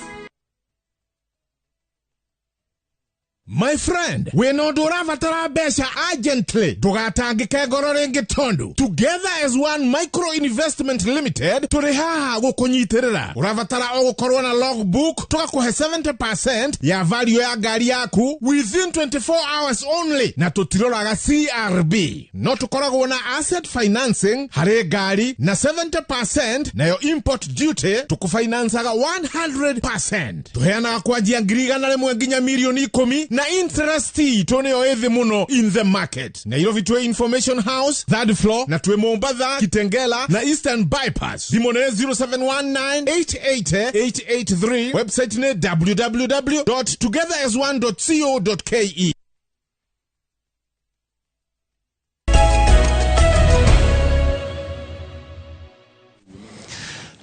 My friend, wĩna ũndũ ũrabatara mbeca urgently, ndũgatangĩke ngoro rĩngĩ tondũ Together as One Micro Investment Limited tũrĩ haha gũkũnyitĩrĩra. Ũrabatara o gũkorwo na logbook, tũgakũhe 70% ya value ya ngari yaku within 24 hours only, na tũtiroraga CRB. No tũkoragwo na asset financing harĩ ngari na 70%, nayo import duty tũkũfinancaga 100%. Tũheanaga kwanjia 100,000 nginya 10,000,000 na interest itũ nĩyo ĩthĩ mũno in the market. Nairobi twĩ Information House third floor, na twĩ Mombatha, Kitengela na Eastern Bypass. Thimũ nĩ 0719880883, website nĩ www.togetherasone.co.ke.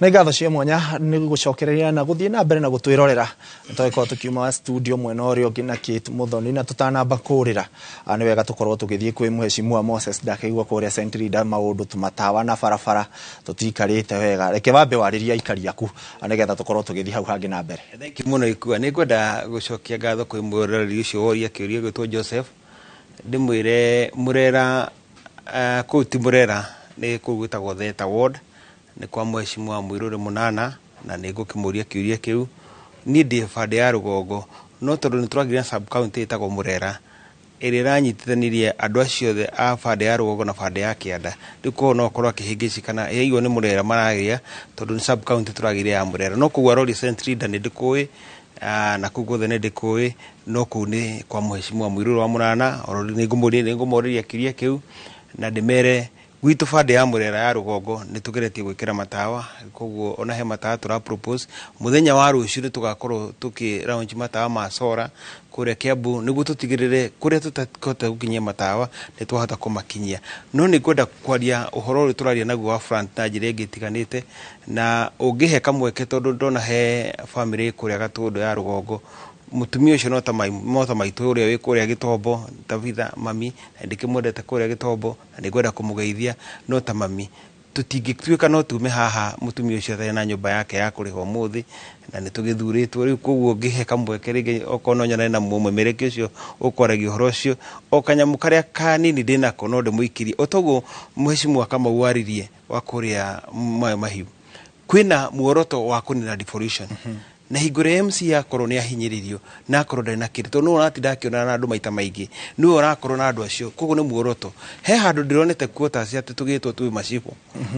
Nĩ ngatho cia mwanya nĩ gũcokereria na gũthiĩ na mbere na gũtwĩrorera. Tũgĩkorwo tũkiuma studio mwena ũrĩa ũngĩ na Kate Muthoni, na tũtanamba kũrĩra nĩ wega tũkorwo tũgĩthiĩ kwĩ Mheshimiwa Moses ndakĩigua kũrĩa Century da maũndũ tũmatawa na barabara tũtiikarĩte wega. Reke wambe warĩrie aikari aku nĩgetha tũkorwo tũgĩthiĩ hau hangĩ na mbere. Thank you mũno Ikua. Nĩ ngwenda gũcokia ngatho kwĩ mwĩroreri ũcio woria kĩũria gwĩtwo Joseph. Ndĩmwĩre Mũrera, kũu ti Mũrera, nĩ kũu gwĩtagwo Theta Ward, nĩ kwa Mheshimiwa Mwiruri Mũnana, na nĩ ngũkĩmũria kĩũria kĩu. Niĩ ndĩ bande ya rũgongo, no tondũ nĩ tũragĩra sub county ĩtagwo Mũrera ĩrĩa ĩranyitithanirie andũ acio othe a bande ya rũgongo na bande ya kĩanda. Rĩu koguo no akorwo akĩhĩngĩcĩkana yaigua nĩ Mũrera maragĩa tondũ nĩ sub county tũragĩire ya Mũrera. No kũu arori Saint Leader nĩ ndĩkũĩ, na kũu guothe nĩ ndĩkũĩ, no kũu nĩ kwa Mheshimiwa Mwiruri wa Mũnana. Oro nĩ ngũmũrĩria kĩũria kĩu na ndĩmere gwitũ bande ya Mũrera ya rũgongo nĩ tũgeretie gwĩkĩra matawa, koguo ona he matawa tũra propose mũthenya wa rũciũ nĩ tũgakorwo tũkĩ launch matawa ma solar kũrĩa Kiambu nĩguo tũtigĩrĩre kũrĩa tũtakũhota gũkinyia matawa nĩ twahota kũmakinyia. No nĩ ngwenda kwaria ũhoro ũrĩa tũraria naguo wa front na njĩra ĩngĩ ĩtiganĩte, na ũngĩhe kamweke tondũ ndona he family kũrĩa Gatũndũ ya rũgongo, mũtumia ũcio no ta maitũ ũrĩa wĩ kũrĩa Gĩtombo, Tabitha mami, na ndĩkĩmwendete kũrĩa Gĩtombo na nĩngwenda kũmũgeithia, no ta mami tũtingĩtuĩka no tume haha mũtumia ũcio atarĩ na nyũmba yake ya kũrĩha ũmũthĩ, na nĩ tũgĩthurĩtwo rĩu. Koguo ngĩhe kamweke rĩngĩ okorwo no nyonane na mũmemerekia ũcio ũkwaragia ũhoro ũcio, o kanyamũ karĩa kanini ndĩnako no ndĩmũikĩrie o toguo Mheshimiwa Kamau aririe wa kũrĩa Maĩ Mahiũ. Kwĩna muoroto wa kũnina devolution. Na hingo ĩrĩa MC akorwo nĩ ahinyĩrĩrio na akorwo ndarĩ na kĩndũ, tondũ nĩwe ũratinda akĩonana na andũ maita maingĩ, nĩwe ũrakorwo na andũ acio, koguo nĩ muoroto. He handũ ndĩronete quotas atĩ tũgĩtwo twĩ macibũ,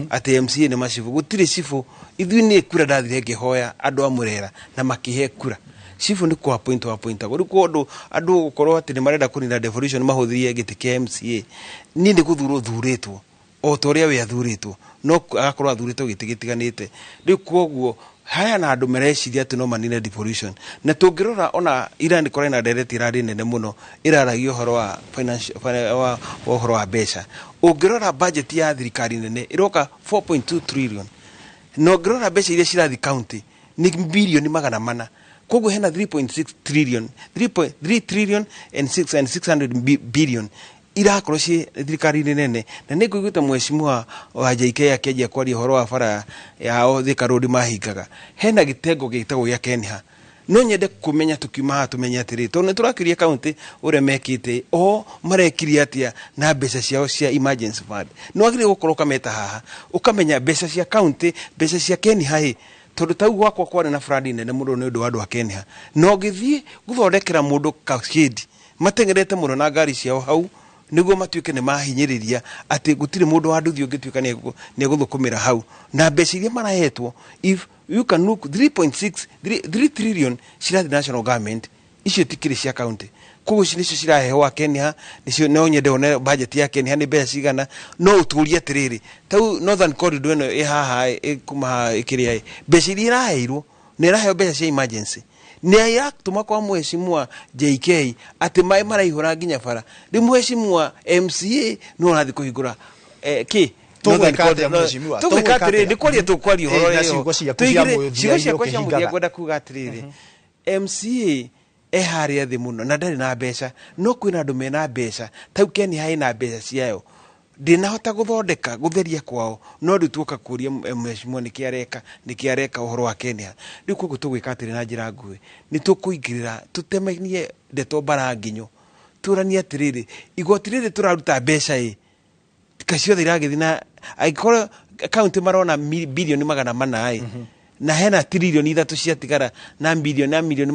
atĩ MCA nĩ macibũ. Gũtirĩ cibũ, ithuĩ nĩ kura ndathire ngĩhoya andũ a Mũrera na makĩhe kura. Cibũ nĩ kũ appoint appointagwo. Rĩu kwa andũ gũkorwo atĩ nĩ marenda kũnina devolution mahũthĩrie gĩtĩ kĩa MCA, niĩ nĩ gũthurwo thurĩtwo o ta ũrĩa we athurĩtwo, no agakorwo athurĩtwo gĩtĩ gĩtiganĩte. Rĩu koguo Haya na andũ mareciria atĩ no manine devolution, na tũngĩrora ona Iran kũrĩ na ndereti ĩrarĩ nene mũno ĩraragia ũhoro wa wa ũhoro wa mbeca. Ũngĩrora budget ya thirikari nene ĩroka 4.2 trillion, na ũngĩrora mbeca iria cirathiĩ county nĩ bilioni 400. Koguo hena 3.6 trillion, 3.3 trillion and 6 and 600 billion irakorwo ciĩ thirikari-inĩ nene. Na nĩ ngũiguĩte mheshimiwa wa JK akĩanjia kwaria ũhoro wa bara yao Thika Road mahingaga. Hena gĩtengo gĩtagwo gĩa Kenha. No nyende kũmenya tũkiuma haha tũmenye atĩrĩ, tondũ nĩ tũrakĩria county ũrĩa mekĩte, o marekire atĩa na mbeca ciao cia emergency fund. Nĩ wagĩrĩirwo gũkorwo ũkameta haha, ũkamenya mbeca cia county, mbeca cia Kenha ĩ, tondũ tau gwakwa kwarĩ na flood nene mũno nĩ ũndũ wa andũ a Kenha. Na ũngĩthiĩ gũthondekera mũndũ kashedi, mateng'erete mũno na ngari ciao hau, nĩguo matuĩke nĩ mahinyĩrĩria atĩ gũtirĩ mũndũ wa nduthi ũngĩtuĩka nĩ egũthũkũmĩra hau. Na mbeca iria marahetwo, if you can look, 3.6 3 trillion cirathiĩ national government, icio tikĩrĩ cia county. Koguo ici nĩcio ciraheo a Kenya, nĩcio no nyende one budget ya Kenya nĩ mbeca cigana. No ũtũrie atĩrĩrĩ, tau Northern Corridor ĩno ĩ haha, ĩ kuma haha ĩkĩrĩa ĩ, mbeca iria iraheirwo nĩ ĩraheo mbeca cia emergency, nĩ iratũma kwa mheshimiwa JK atĩ maĩ maraihũra nginya bara. Rĩu mheshimiwa MCA no ũrathiĩ kũhingũra kĩ Tũgwĩka atĩa, mheshimiwa? Tũgwĩka atĩrĩrĩ, nĩ kwaria tũkwaria ũhoro Na ĩyo. ciugo ciaku cia Tũigire- mũthia ciugo iria ciakwa cia mũthia ũkĩhingaga. ngwenda kuga atĩrĩrĩ, MCA e harĩa thĩ mũno na ndarĩ na mbeca, no kwĩna andũ mena mbeca. Tau Kenya ĩna mbeca ciayo, ndĩnahota gũthondeka gũtheria kwao, no rĩu tuoka kũria mheshimiwa nĩkĩ areka, nĩkĩ areka ũhoro wa Kenya. Rĩu koguo tũgwĩka atĩrĩ na njĩra nguhĩ, nĩ tũkũingĩrĩra tũtemanie ndeto mbara nginyo, tũranie atĩrĩrĩ, igoti rĩrĩ tũraruta mbeca ĩ ka ciothe iragĩthiĩ, na angĩkorwo kaunti marona bilioni 400 ĩ, na hena trilioni 3 ciatigara na bilioni na milioni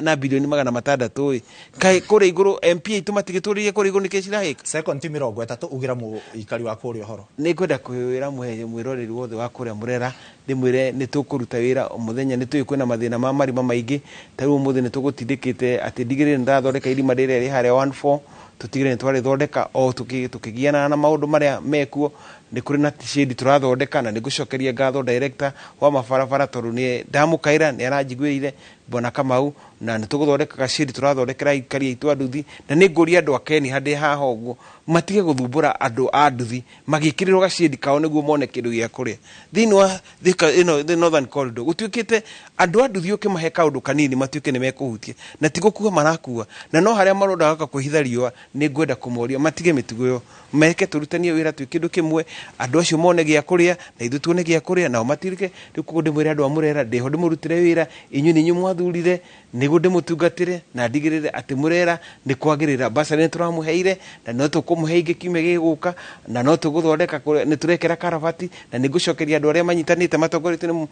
na bilioni 600 ĩ, kaĩ kũrĩa igũrũ MP aitũ matigĩtũrĩrie kũrĩa igũrũ nĩkĩ cirahĩka. Second ti 30 ugĩra mũikari wa kũrĩa ũhoro. Nĩ ngwenda kwĩra mwĩroreri wothe wa kũrĩa Mũrera, ndĩmwĩre nĩ tũkũruta wĩra o mũthenya. Nĩ tũĩ kwĩna mathĩna ma marima maingĩ, ta rĩu ũmũthĩ nĩ tũgũtindĩkĩte atĩ ndigĩrĩre nĩ ndathondeka irima rĩrĩa rĩ harĩa 14, tũtigĩrĩre nĩ twarĩthondeka o tũkĩgianaga na maũndũ marĩa mekuo. Nĩ kũrĩ na shade tũrathondeka, na nĩ ngũcokeria ngatho director wa mabarabara tondũ nĩ ndamũkaĩra nĩ aranjiguĩrĩire Bwana Kamau, na nĩ tũgũthondeka gacidi tũrathondekera aikari aitũ a nduthi. Na nĩ ngũria andũ a Kenya handĩ haha ũguo matige gũthumbũra andũ a nduthi magĩkĩrĩrwo gacidi kao nĩguo mone kĩndũ gĩa kũrĩa. Thĩinĩ wa Thika ĩno, the Northern Corridor, gũtuĩkĩte andũ a nduthi ũkĩmahe kaũndũ kanini matuĩke nĩ mekũhutia, na ti gũkua marakua, na no harĩa maronda gaka kwĩhitha riũa. Nĩ ngwenda kũmoria matige mĩtugo ĩyo, meke tũrutanie wĩra twĩ kĩndũ kĩmwe, andũ acio mone gĩa kũrĩa na ithuĩ tuone gĩa kũrĩa, nao matirike. Rĩu koguo ndĩmwĩre andũ a Mũrera, ndĩho ndĩmũrutĩre wĩra, inyuĩ nĩ inyuĩ mwathurire nĩguo ndĩmũtungatĩre na ndigĩrĩre atĩ Mũrera nĩ kwagĩrĩra. Basarĩ nĩ tũramũheire na no tũkũmũhe ingĩ kiumia gĩgũka, na no tũgũthondeka nĩ tũrekĩra karabati, na nĩ ngũcokeria andũ arĩa manyitanĩte matongoretio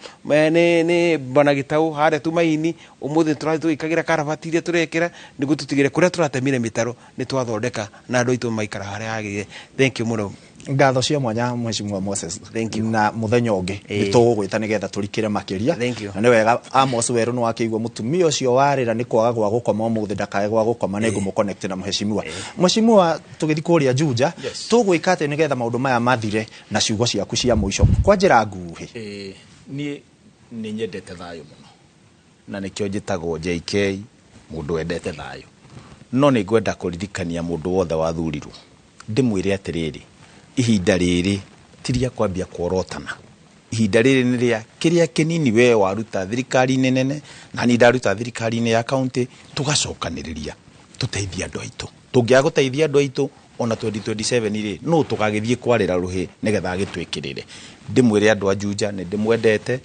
nĩ Bwana Gĩtaũ harĩa Tumaini. Ũmũthĩ nĩ tũrathiĩ tũgĩkagĩra karabati iria tũrekĩra nĩguo tũtigĩre kũrĩa tũratemire mĩtaro nĩ twathondeka na andũ aitũ maikara harĩa hagĩrĩire. Thank you mũno. Ngatho cia mwanya mheshimiwa Moses. Thank you. Na mũthenya ũngĩ nĩ tũgũgwĩta nĩgetha tũrikĩre makĩria. Thank you. Na nĩ wega Amos Werũ nĩ wakĩigua mũtumia ũcio warĩra nĩ kwaga gwa gũkoma ũmũthĩ, ndakae gwa gũkoma, nĩ ngũmũ-connect na mheshimiwa. Mheshimiwa, tũgĩthiĩ kũrĩa Juja, tũgwĩka atĩ nĩgetha maũndũ maya mathire, na ciugo ciaku cia mũico kwa njĩra nguhĩ. Niĩ nĩ nyendete thayũ mũno, na nĩkĩo njĩtagwo JK, mũndũ wendete thayũ. No nĩ ngwenda kũririkania mũndũ wothe wathurirwo, ndĩmwĩre atĩrĩrĩ, ihinda rĩrĩ ti rĩa kwambia kuorotana. Ihinda rĩrĩ nĩ rĩa kĩrĩa kĩnini we waruta thirikari-inĩ nene, na niĩ ndaruta thirikari-inĩ ya county, tũgacokanĩrĩria tũteithie andũ aitũ. Tũngĩaga gũteithia andũ aitũ ona 2027 rĩ, no tũgagĩthiĩ kwarĩra rũhĩ nĩgetha agĩtwĩkĩrĩre. Ndĩmwĩre andũ a Juja nĩ ndĩmwendete,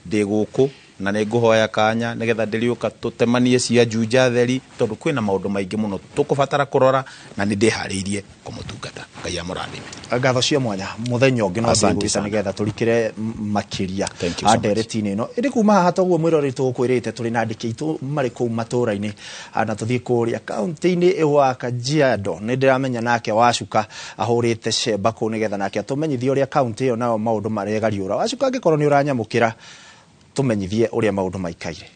ndĩ gũkũ na nĩ ngũhoya kanya nĩgetha ndĩrĩũka tũtemanie cia Juja theri, tondũ kwĩna maũndũ maingĩ mũno tũkũbatara kũrora, na nĩ ndĩharĩirie kũmũtungata. Ngai amũrathime. Ngatho cia mwanya, mũthenya ũngĩ no Asante ndĩgwĩta sana. nĩgetha tũrikĩre makĩria Thank you so much. ndereti-inĩ ĩno. Ĩndĩ kuma haha toguo mwĩroreri tũgũkwĩrĩte tũrĩ na andĩki aitũ marĩ kũu matũũra-inĩ, na tũthiĩ kũrĩa kaunti-inĩ wa Kajiado. Nĩ ndĩramenya nake Wacuka ahũrĩte cemba kũu nĩgetha nake atũmenyithie ũrĩa kaunti ĩyo nao maũndũ maregariũra. Wacuka, angĩkorwo nĩ ũranyamũkĩra, tũmenyithie ũrĩa maũndũ maikaire.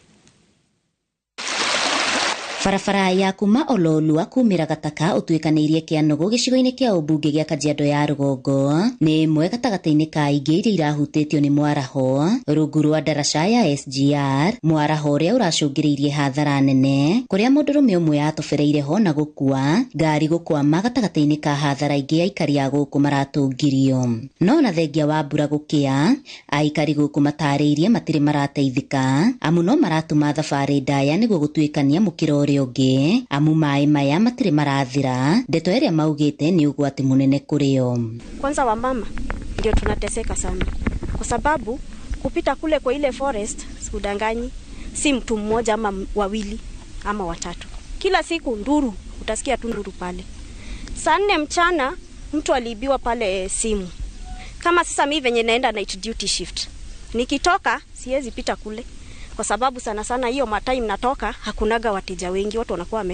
Barabara ya kuma Ololua kumĩra Gataka ũtuĩkanĩirie Kĩanũgũ gĩcigo-inĩ kĩa ũmbunge gĩa Kajiado ya rũgongo nĩ ĩmwe gatagatĩ-inĩ ka ingĩ iria irahutĩtio nĩ mwaraho rungu rwa ndaraca ya SGR, mwaraho ũrĩa ũracũngĩrĩirie hathara nene kũrĩa mũndũrũme ũmwe atobereire ho na gũkua, ngari gũkwama gatagatĩ-inĩ ka hathara ingĩ aikari a gũkũ maratũngirio. No na thengia wa mbura gũkĩa, aikari gũkũ matarĩirie matirĩ marateithĩka amu no maratuma thabarĩ ndaya nĩguo gũtuĩkania mũkĩra ũrĩa ũngĩ amu maĩ maya matirĩ marathira, ndeto ĩrĩa maugĩte nĩ ũgwati mũnene kũrĩ o. Kwanza wamama ndio tunateseka sana kwa sababu kupita kule kwa ile forest, sikudanganyi, si mtu mmoja ama wawili ama watatu. Kila siku nduru, utasikia tu nduru pale. Saa 4 mchana mtu aliibiwa pale simu. Kama sasa mimi venye naenda night duty shift, nikitoka siwezi pita kule kwa sababu sana sana hiyo matime natoka hakunaga wateja wengi, watu wanakuwa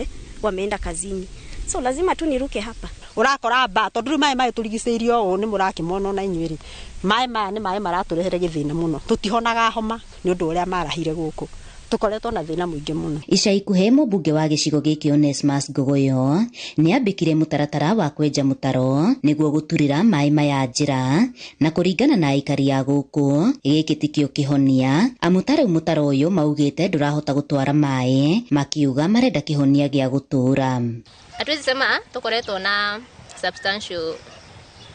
wameenda kazini. So lazima tu niruke hapa. Urakora ba tondu riu mai turigiceirio uu ni murakimona na inyuĩ ri mai maya ni mai maraturehere githina muno, tutihonaga homa ni undu uria marahire guku, tukoretwo na thina muingi muno. Ica ikuhĩ mũmbunge wa gĩcigo gĩkĩ Onesmus Ngogoyo nĩambĩkire mũtaratara wa kwenja mũtaro nĩguo gũturĩra maĩ maya njĩra, na kũringana na aikari a gũkũ gĩkĩ tikĩo kĩhonia amu ta rĩu mũtaro ũyũ maugĩte ndũrahota gũtwara maĩ, makiuga marenda kĩhonia gĩa gũtũũra. Hatuwezi sema tukoretwo na substantial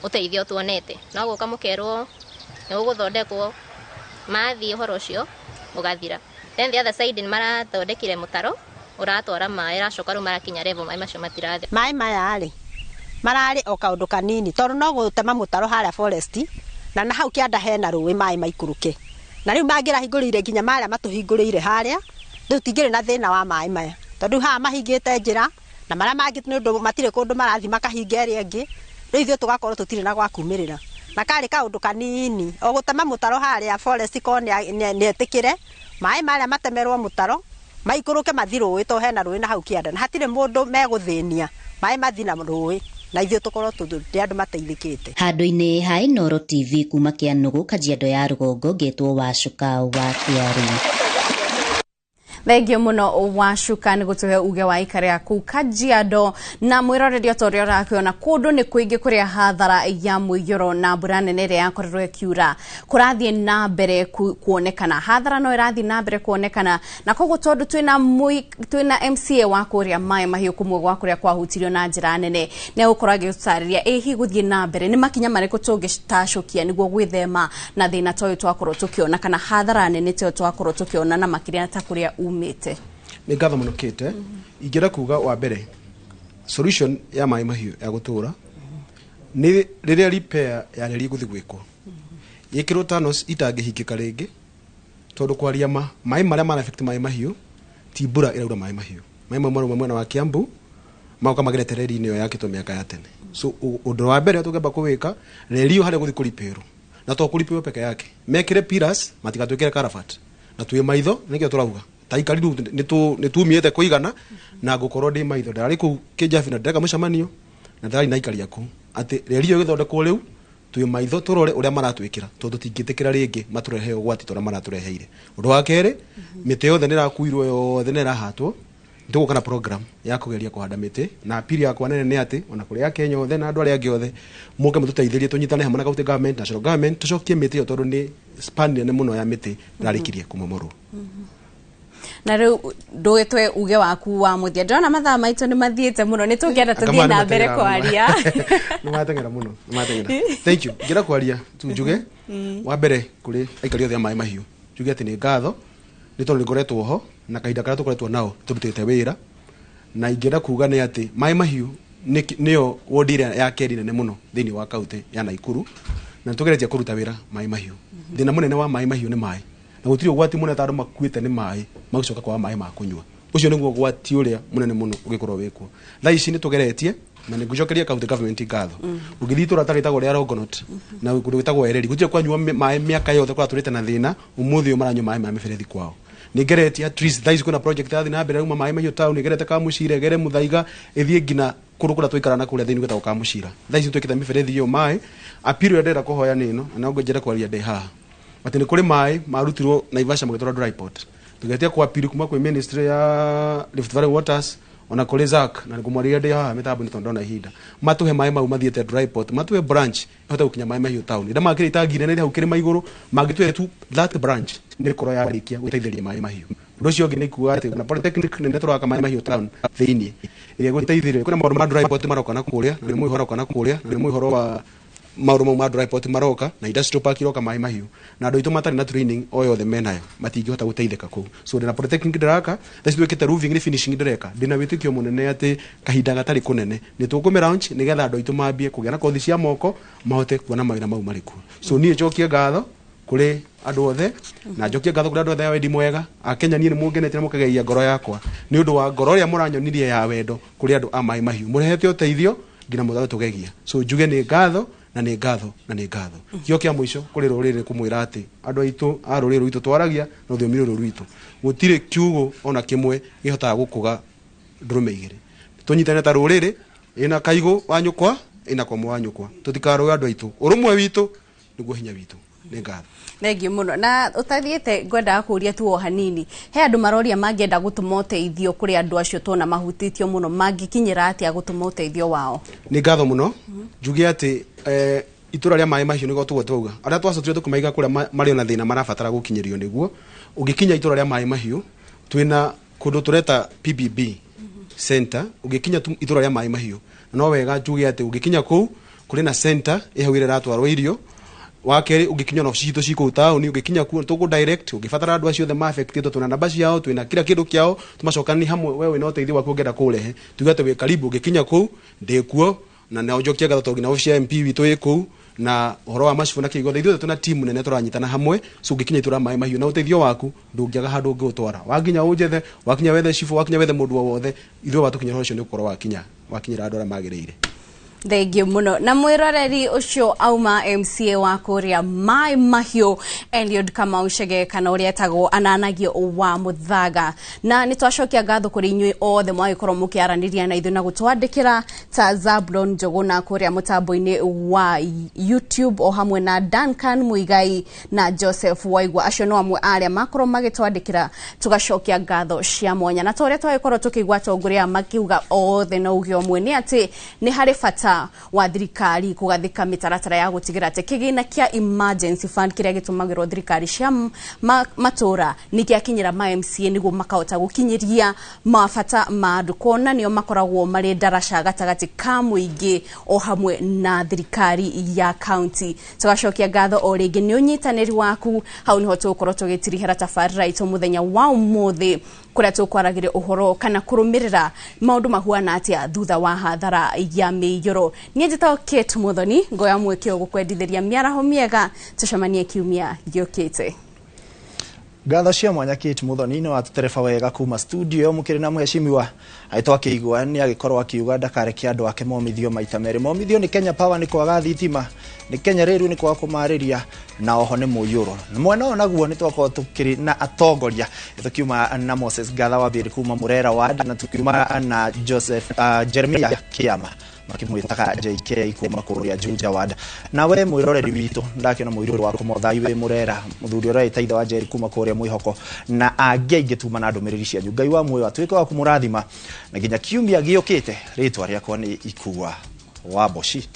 ũteithio tuonete, no gũka mũkerwo nĩ gũgũthondekwo mathiĩ ũhoro ũcio ũgathira. Then the other side ni marathondekire mutaro uratwara maĩ racoka rĩu marakinya level maĩ macio matirathira. Maĩ maya rĩ mararĩ o kaũndũ kanini tondũ no gũtema mũtaro harĩa forest na hau kĩanda hena rũĩ maĩ maikũrũke, na rĩu mangĩrahingũrĩire nginya marĩa matũhingũrĩire harĩa rĩu tingĩrĩ na thĩna wa maĩ maya tondũ haha mahingĩte njĩra na marĩa mangĩ nĩ ũndũ matirĩ kũndũ marathiĩ makahinga ĩrĩa ĩngĩ, rĩu ithuĩ tũgakorwo tũtirĩ na gwa kumĩrĩra. Na karĩ kaũndũ kanini o gũtema mũtaro harĩa forest ko nĩ etĩkĩre maĩ marĩa matemerwo mũtaro maikũrũke mathi rũĩ to hena rũĩ na hau kĩanda na hatirĩ mũndũ megũthĩnia maĩ mathi na rũĩ na ithuĩ tũkorwo tũrĩ andũ mateithĩkĩte. Handũ-inĩ ha Inooro TV kuma Kĩanũgũ Kajiado ya rũgongo ngetwo Wacuka wa Kĩari. Thengio muno Wacuka nĩ gũtũhe uge wa aikari a kũu Kajiado na mwĩroreri o ta ũrĩa ũrakĩona kũndũ nĩ kũingĩ kũrĩa hathara ya mũiyũro na mbura nene ĩrĩa yakorirwo ĩkiura kũrathiĩ na mbere kuonekana, hathara no ĩrathiĩ na mbere kuonekana, na koguo tondũ twĩna MCA wa kũrĩa Maĩ Mahiũ kũmwe gwa kũrĩa kwahutirio na njĩra nene nĩ egũkorwo agĩtũtarĩria ĩ hihi gũthiĩ na mbere nĩ makinya marĩkũ tũngĩtacũkia nĩguo gwĩthema na thĩna ta ũyũ twakorwo tũkĩona kana hathara nene ta ĩyo twakorwo tũkĩona na makĩria ta kũrĩa umite. Nĩ ngatho mũno Kate. Ingĩenda kuga wa mbere solution ya maĩ mahiũ ya gũtũra nĩ rĩrĩa repair ya reri gũthiĩ gwĩkwo ĩkĩrwo tunnels itangĩhingĩka rĩngĩ tondũ kwaria ma maĩ marĩa mara affect maĩ mahiũ ti mbura ĩraura maĩ mahiũ, maĩ mau marauma mwena wa Kiambu magoka magerete reri-inĩ ĩyo yakĩtwo mĩaka ya tene. So ũndũ wa mbere tũngĩamba kũwĩka reri ĩyo harĩa gũthiĩ kũripĩrwo na to kũripĩrwo peke yake mekĩre pillars matigatwĩkĩre culvert na twĩ maitho nĩkĩo tũrauga taikari nĩ tumiĩte kũigana na ngũkorwo ndĩ maitho ndarĩ kũu Kĩjabi na ndĩreka mũcemanio na ndarĩ na aikari aku atĩ reri ĩyo ĩgĩthondekwo rĩu twĩ maitho tũrore ũrĩa maratwĩkĩra tondũ tũtingĩtĩkĩra rĩngĩ matũrehe ũgwati ta ũrĩa maratũreheire. Ũndũ wa kerĩ mĩtĩ yothe nĩ ĩrakuirwo yothe nĩ ĩrahatwo, nĩtũgũka na program ya kũgeria kũhanda mĩtĩ na apili yakwa nene nĩ atĩ ona kũrĩ Akenya othe na andũ arĩa angĩ othe mũke mũtũteithĩrie tũnyitane hamwe na county government, national government tũcokie mĩtĩ ĩyo tondũ nĩ span nene mũno ya mĩtĩ ĩrarĩkirie kũmomorwo. Na rĩu ndũgĩtwe uge waku wa mũthia, ndĩrona mathaa maitũ nĩ mathiĩte mũno, nĩ tũngĩenda tũthiĩ na mbere kwaria. Nĩ mateng'era mũno, nĩ mateng'era. Thank you. Ngĩenda kwaria tu njuge wa mbere kũrĩ aikari othe a Maĩ Mahiũ njuge atĩ nĩ ngatho nĩ tondũ nĩ ngoretwo ho na kahinda karĩa tũkoretwo nao tũrutĩte wĩra, na ingĩenda kuga nĩ atĩ Maĩ Mahiũ nĩyo wodi ĩrĩa ya kerĩ nene mũno thĩinĩ wa kaunti ya Naikuru na nĩ tũgeretie kũruta wĩra Maĩ Mahiũ. Thĩna mũnene wa Maĩ Mahiũ nĩ maĩ na gũtirĩ ũgwati mũnene ta andũ makuĩte nĩ maĩ magĩcoka kwaga maĩ ma kũnyua, ũcio nĩguo ũgwati ũrĩa mũnene mũno ũngĩkorwo wĩkuo. Thaa ici nĩ tũgeretie na nĩ ngũcokeria county government ngatho. Ũngĩthiĩ itũra ta rĩtagwo rĩa Longonot na kũndũ gwĩtagwo Ereri gũtirĩ kwanyua maĩ mĩaka yothe kũratũrĩte na thĩna, ũmũthĩ ũyũ maranyua maĩ ma mĩberethi kwao. Nĩ ngeretie at least thaa ici kwĩna project ĩrathiĩ na mbere yauma Maĩ Mahiũ town, ĩgerete Kamucira, ĩgere Muthaiga, ĩthiĩ nginya kũndũ kũrĩa tũikaraga na kũrĩa thĩinĩ gwĩtagwo Kamucira. Thaa ici twĩkĩte mĩberethi ĩyo maĩ. Appeal ĩrĩa ndĩrenda kũhoya nĩ ĩno, na no ngwenda kwaria ndĩ haha atĩ nĩ kũrĩ maĩ marutirwo Naivasha magĩtwarwo dry port. Tugetia kwa pili kuma kwĩ ministry ya Rift Valley Waters ona kũrĩ ZAC, na ngũmwarĩria ndĩ haha mĩtambo nĩ tondũ ndona ihinda matũhe maĩ mau mathiĩte dry port, matũhe branch ĩhote gũkinya Maĩ Mahiũ town. Ĩrĩa makĩrĩ itangi nene hau kĩrĩma igũrũ, mangĩtũhe tu that branch nĩ ĩkorwo yarĩkia gũteithĩrĩria Maĩ Mahiũ. Ũndũ ũcio ũngĩ nĩ kuga atĩ na polytechnic nene tũraka Maĩ Mahiũ town thĩinĩ ĩrĩa ĩgũteithĩrĩria. Kwĩna maũndũ ma dry port maroka na kũrĩa, na nĩ mũihoro na kũrĩa, na nĩ mũihoro wa maũndũ mau ma dry port maroka na industrial park iroka Maĩ Mahiũ, na andũ aitũ matarĩ na training o yothe menayo matingĩhota gũteithĩka kũu. So ndĩna polytechnic ndĩraka thaa ici, twĩkĩte roofing, nĩ finishing ndĩreka. Ndĩna wĩtĩkio mũnene atĩ kahinda gatarĩ kũnene nĩ tũkũmĩ launch, nĩgetha andũ aitũ mambie kũgĩa na kothi cia moko, mahote kuona mawĩra mau marĩ kuo. So niĩ njokie ngatho kũrĩ andũ othe, na njokie ngatho kũrĩ andũ othe a wendi mwega a Kenya. Niĩ nĩ mũngenetie na mũkageia ngoro yakwa nĩ ũndũ wa ngoro ĩrĩa mũranyonirie ya wendo kũrĩ andũ a Maĩ Mahiũ. Mũrehete ũteithio nginya mũthatũ tũgegia. So njuge nĩ ngatho na nĩ ngatho na nĩ ngatho. Kĩo kĩa mũico kũrĩ rũrĩrĩ kũmwĩra atĩ andũ aitũ a rũrĩrĩ rwitũ twaragia na rũthiomi rũrũ rwitũ, gũtirĩ kiugo ona kĩmwe gĩhotaga gũkũga ndũrũme igĩrĩ. Tũnyitane ta rũrĩrĩ, ĩna kaigũ wa nyũkwa, ĩna komo wa nyũkwa, tũtikarũe andũ aitũ. Ũrũmwe witũ nĩguo hinya witũ. Nĩ ngatho. Thengiũ mũno. Na ũtathiĩte, ngwendaga kũria tu o hanini, he andũ maroria mangĩenda gũtũma ũteithio kũrĩ andũ acio tuona mahutĩtio mũno, mangĩkinyĩra atĩa gũtũma ũteithio wao? Nĩ ngatho mũno. Njuge atĩ itũra rĩa Maĩ Mahiũ nĩguo tũguo twauga arĩa twacokire tũkĩmaiga kũrĩa marĩ ona thĩna marabatara gũkinyĩrio. Nĩguo ũngĩkinya itũra rĩa Maĩ Mahiũ, twĩna kũndũ tũreta PBB center. Ũngĩkinya tu itũra rĩa Maĩ Mahiũ, no wega njuge atĩ ũngĩkinya kũu kũrĩ na center ĩ hau ĩrĩa ĩratwarwo irio. Wa kerĩ, ũngĩkinya ona obici citũ ci kũu taũni, ũngĩkinya kuo tũkũ direct. Ũngĩbatara andũ acio othe ma affected, twĩna namba ciao, twĩna kila kĩndũ kĩao, tũmacokani hamwe. We wĩna ũteithio waku ũngĩenda kũrehe, tuge atĩ wĩ karibu, ũngĩkinya kũu ndĩ kuo. Na no njokie ngatho tondũ nginya obici ya MP witũ ĩ kũu na ũhoro wa macibũ na kĩgothe, ithuothe twĩna timu nene tũranyitana hamwe. So ũngĩkinya itũra Maĩ Mahiũ na ũteithio waku, ndũngĩaga handũ ũngĩũtwara. Wakinya ũnjethe, wakinya wethe cibũ, wakinya wethe mũndũ o wothe, ithuĩ watũkinyĩra ũhoro ũcio nĩ ũgũkorwo wakinyĩra andũ arĩa magĩrĩire. Thengiũ mũno. Na mwĩroreri ũcio auma MCA wa kũrĩa Maĩ Mahiũ, Eliud Kamau Chege, kana ũrĩa etagwo Ananagio wa Mũthaga. Na nĩ twacokia ngatho kũrĩ inyuĩ othe mwagĩkorwo mũkĩaranĩria na ithuĩ na gũtwandĩkĩra, ta Zablon Njũgũna kũrĩa mũtambo-inĩ wa YouTube, o hamwe na Duncan Muigai na Joseph Waigua. Acio no amwe arĩa makorwo magĩtwandĩkĩra, tũgacokia ngatho cia mwanya. Na ta ũrĩa twagĩkorwo tũkĩigua atongoria makiuga othe na uge ũmwe nĩ atĩ nĩ harĩ bata wa thirikari kũgathĩka mĩtaratara ya gũtigĩra atĩ kĩgĩna kĩa emergency fund kĩrĩa gĩtũmagĩrwo thirikari cia matũra nĩ gĩakinyĩra ma MCA, nĩguo makahota gũkinyĩria mabata ma andũ, kuona nĩo makoragwo marĩ ndaraca gatagatĩ ka mũingĩ o hamwe na thirikari ya county. Tũgacokia ngatho o rĩngĩ nĩ ũnyitanĩri waku. Hau nĩho tũgũkorwo tũgĩtirihĩra tabarĩra itũ mũthenya wa ũmũthĩ, kũrĩa tũkwaragĩria ũhoro kana kũrũmĩrĩra maũndũ mahuana atĩa thutha wa hathara ya mĩiyũro. Niĩ njĩtagwo Kate Muthoni, ngoya mweke ũyũ gũkwendithĩria mĩaraho mĩega, tũcemanie kiumia gĩũkĩte. Ngatho cia mwanya Kate Muthoni, no atũtereba wega kuma studio mũkĩrĩ na mheshimiwa agĩtwo akĩigua nĩ agĩkorwo akiuga ndakareke andũ ake momithio maita merĩ. Momithio nĩ Kenya Power nĩ kwaga thitima, nĩ Kenya Railway nĩ kwaga kũmarĩria, na oho nĩ mũiyũro. Na mwena ũyũ naguo nĩ twakorwo tũkĩrĩ na atongoria, tũkiuma na Moses Gatha wa Mbĩrĩ kuma Murera Ward, na tukiuma na Joseph Jeremiah Kiama makĩmwĩtaga JK kuma kũrĩa Juja Ward. Na we mwĩroreri witũ, ndakĩona mũirũrũ waku Mothai wĩ Mũrera, mũthuri ũrĩa ĩtaitha wa Njeri kuma kũrĩa Mwĩhoko, na angĩ aingĩ, tuma na ndũmĩrĩri cianyu. Ngai wa muoyo atuĩke wa kũmũrathima na nginya kiumia gĩũkĩte. Rĩtwa rĩakwa nĩ Ikua wa Mboci.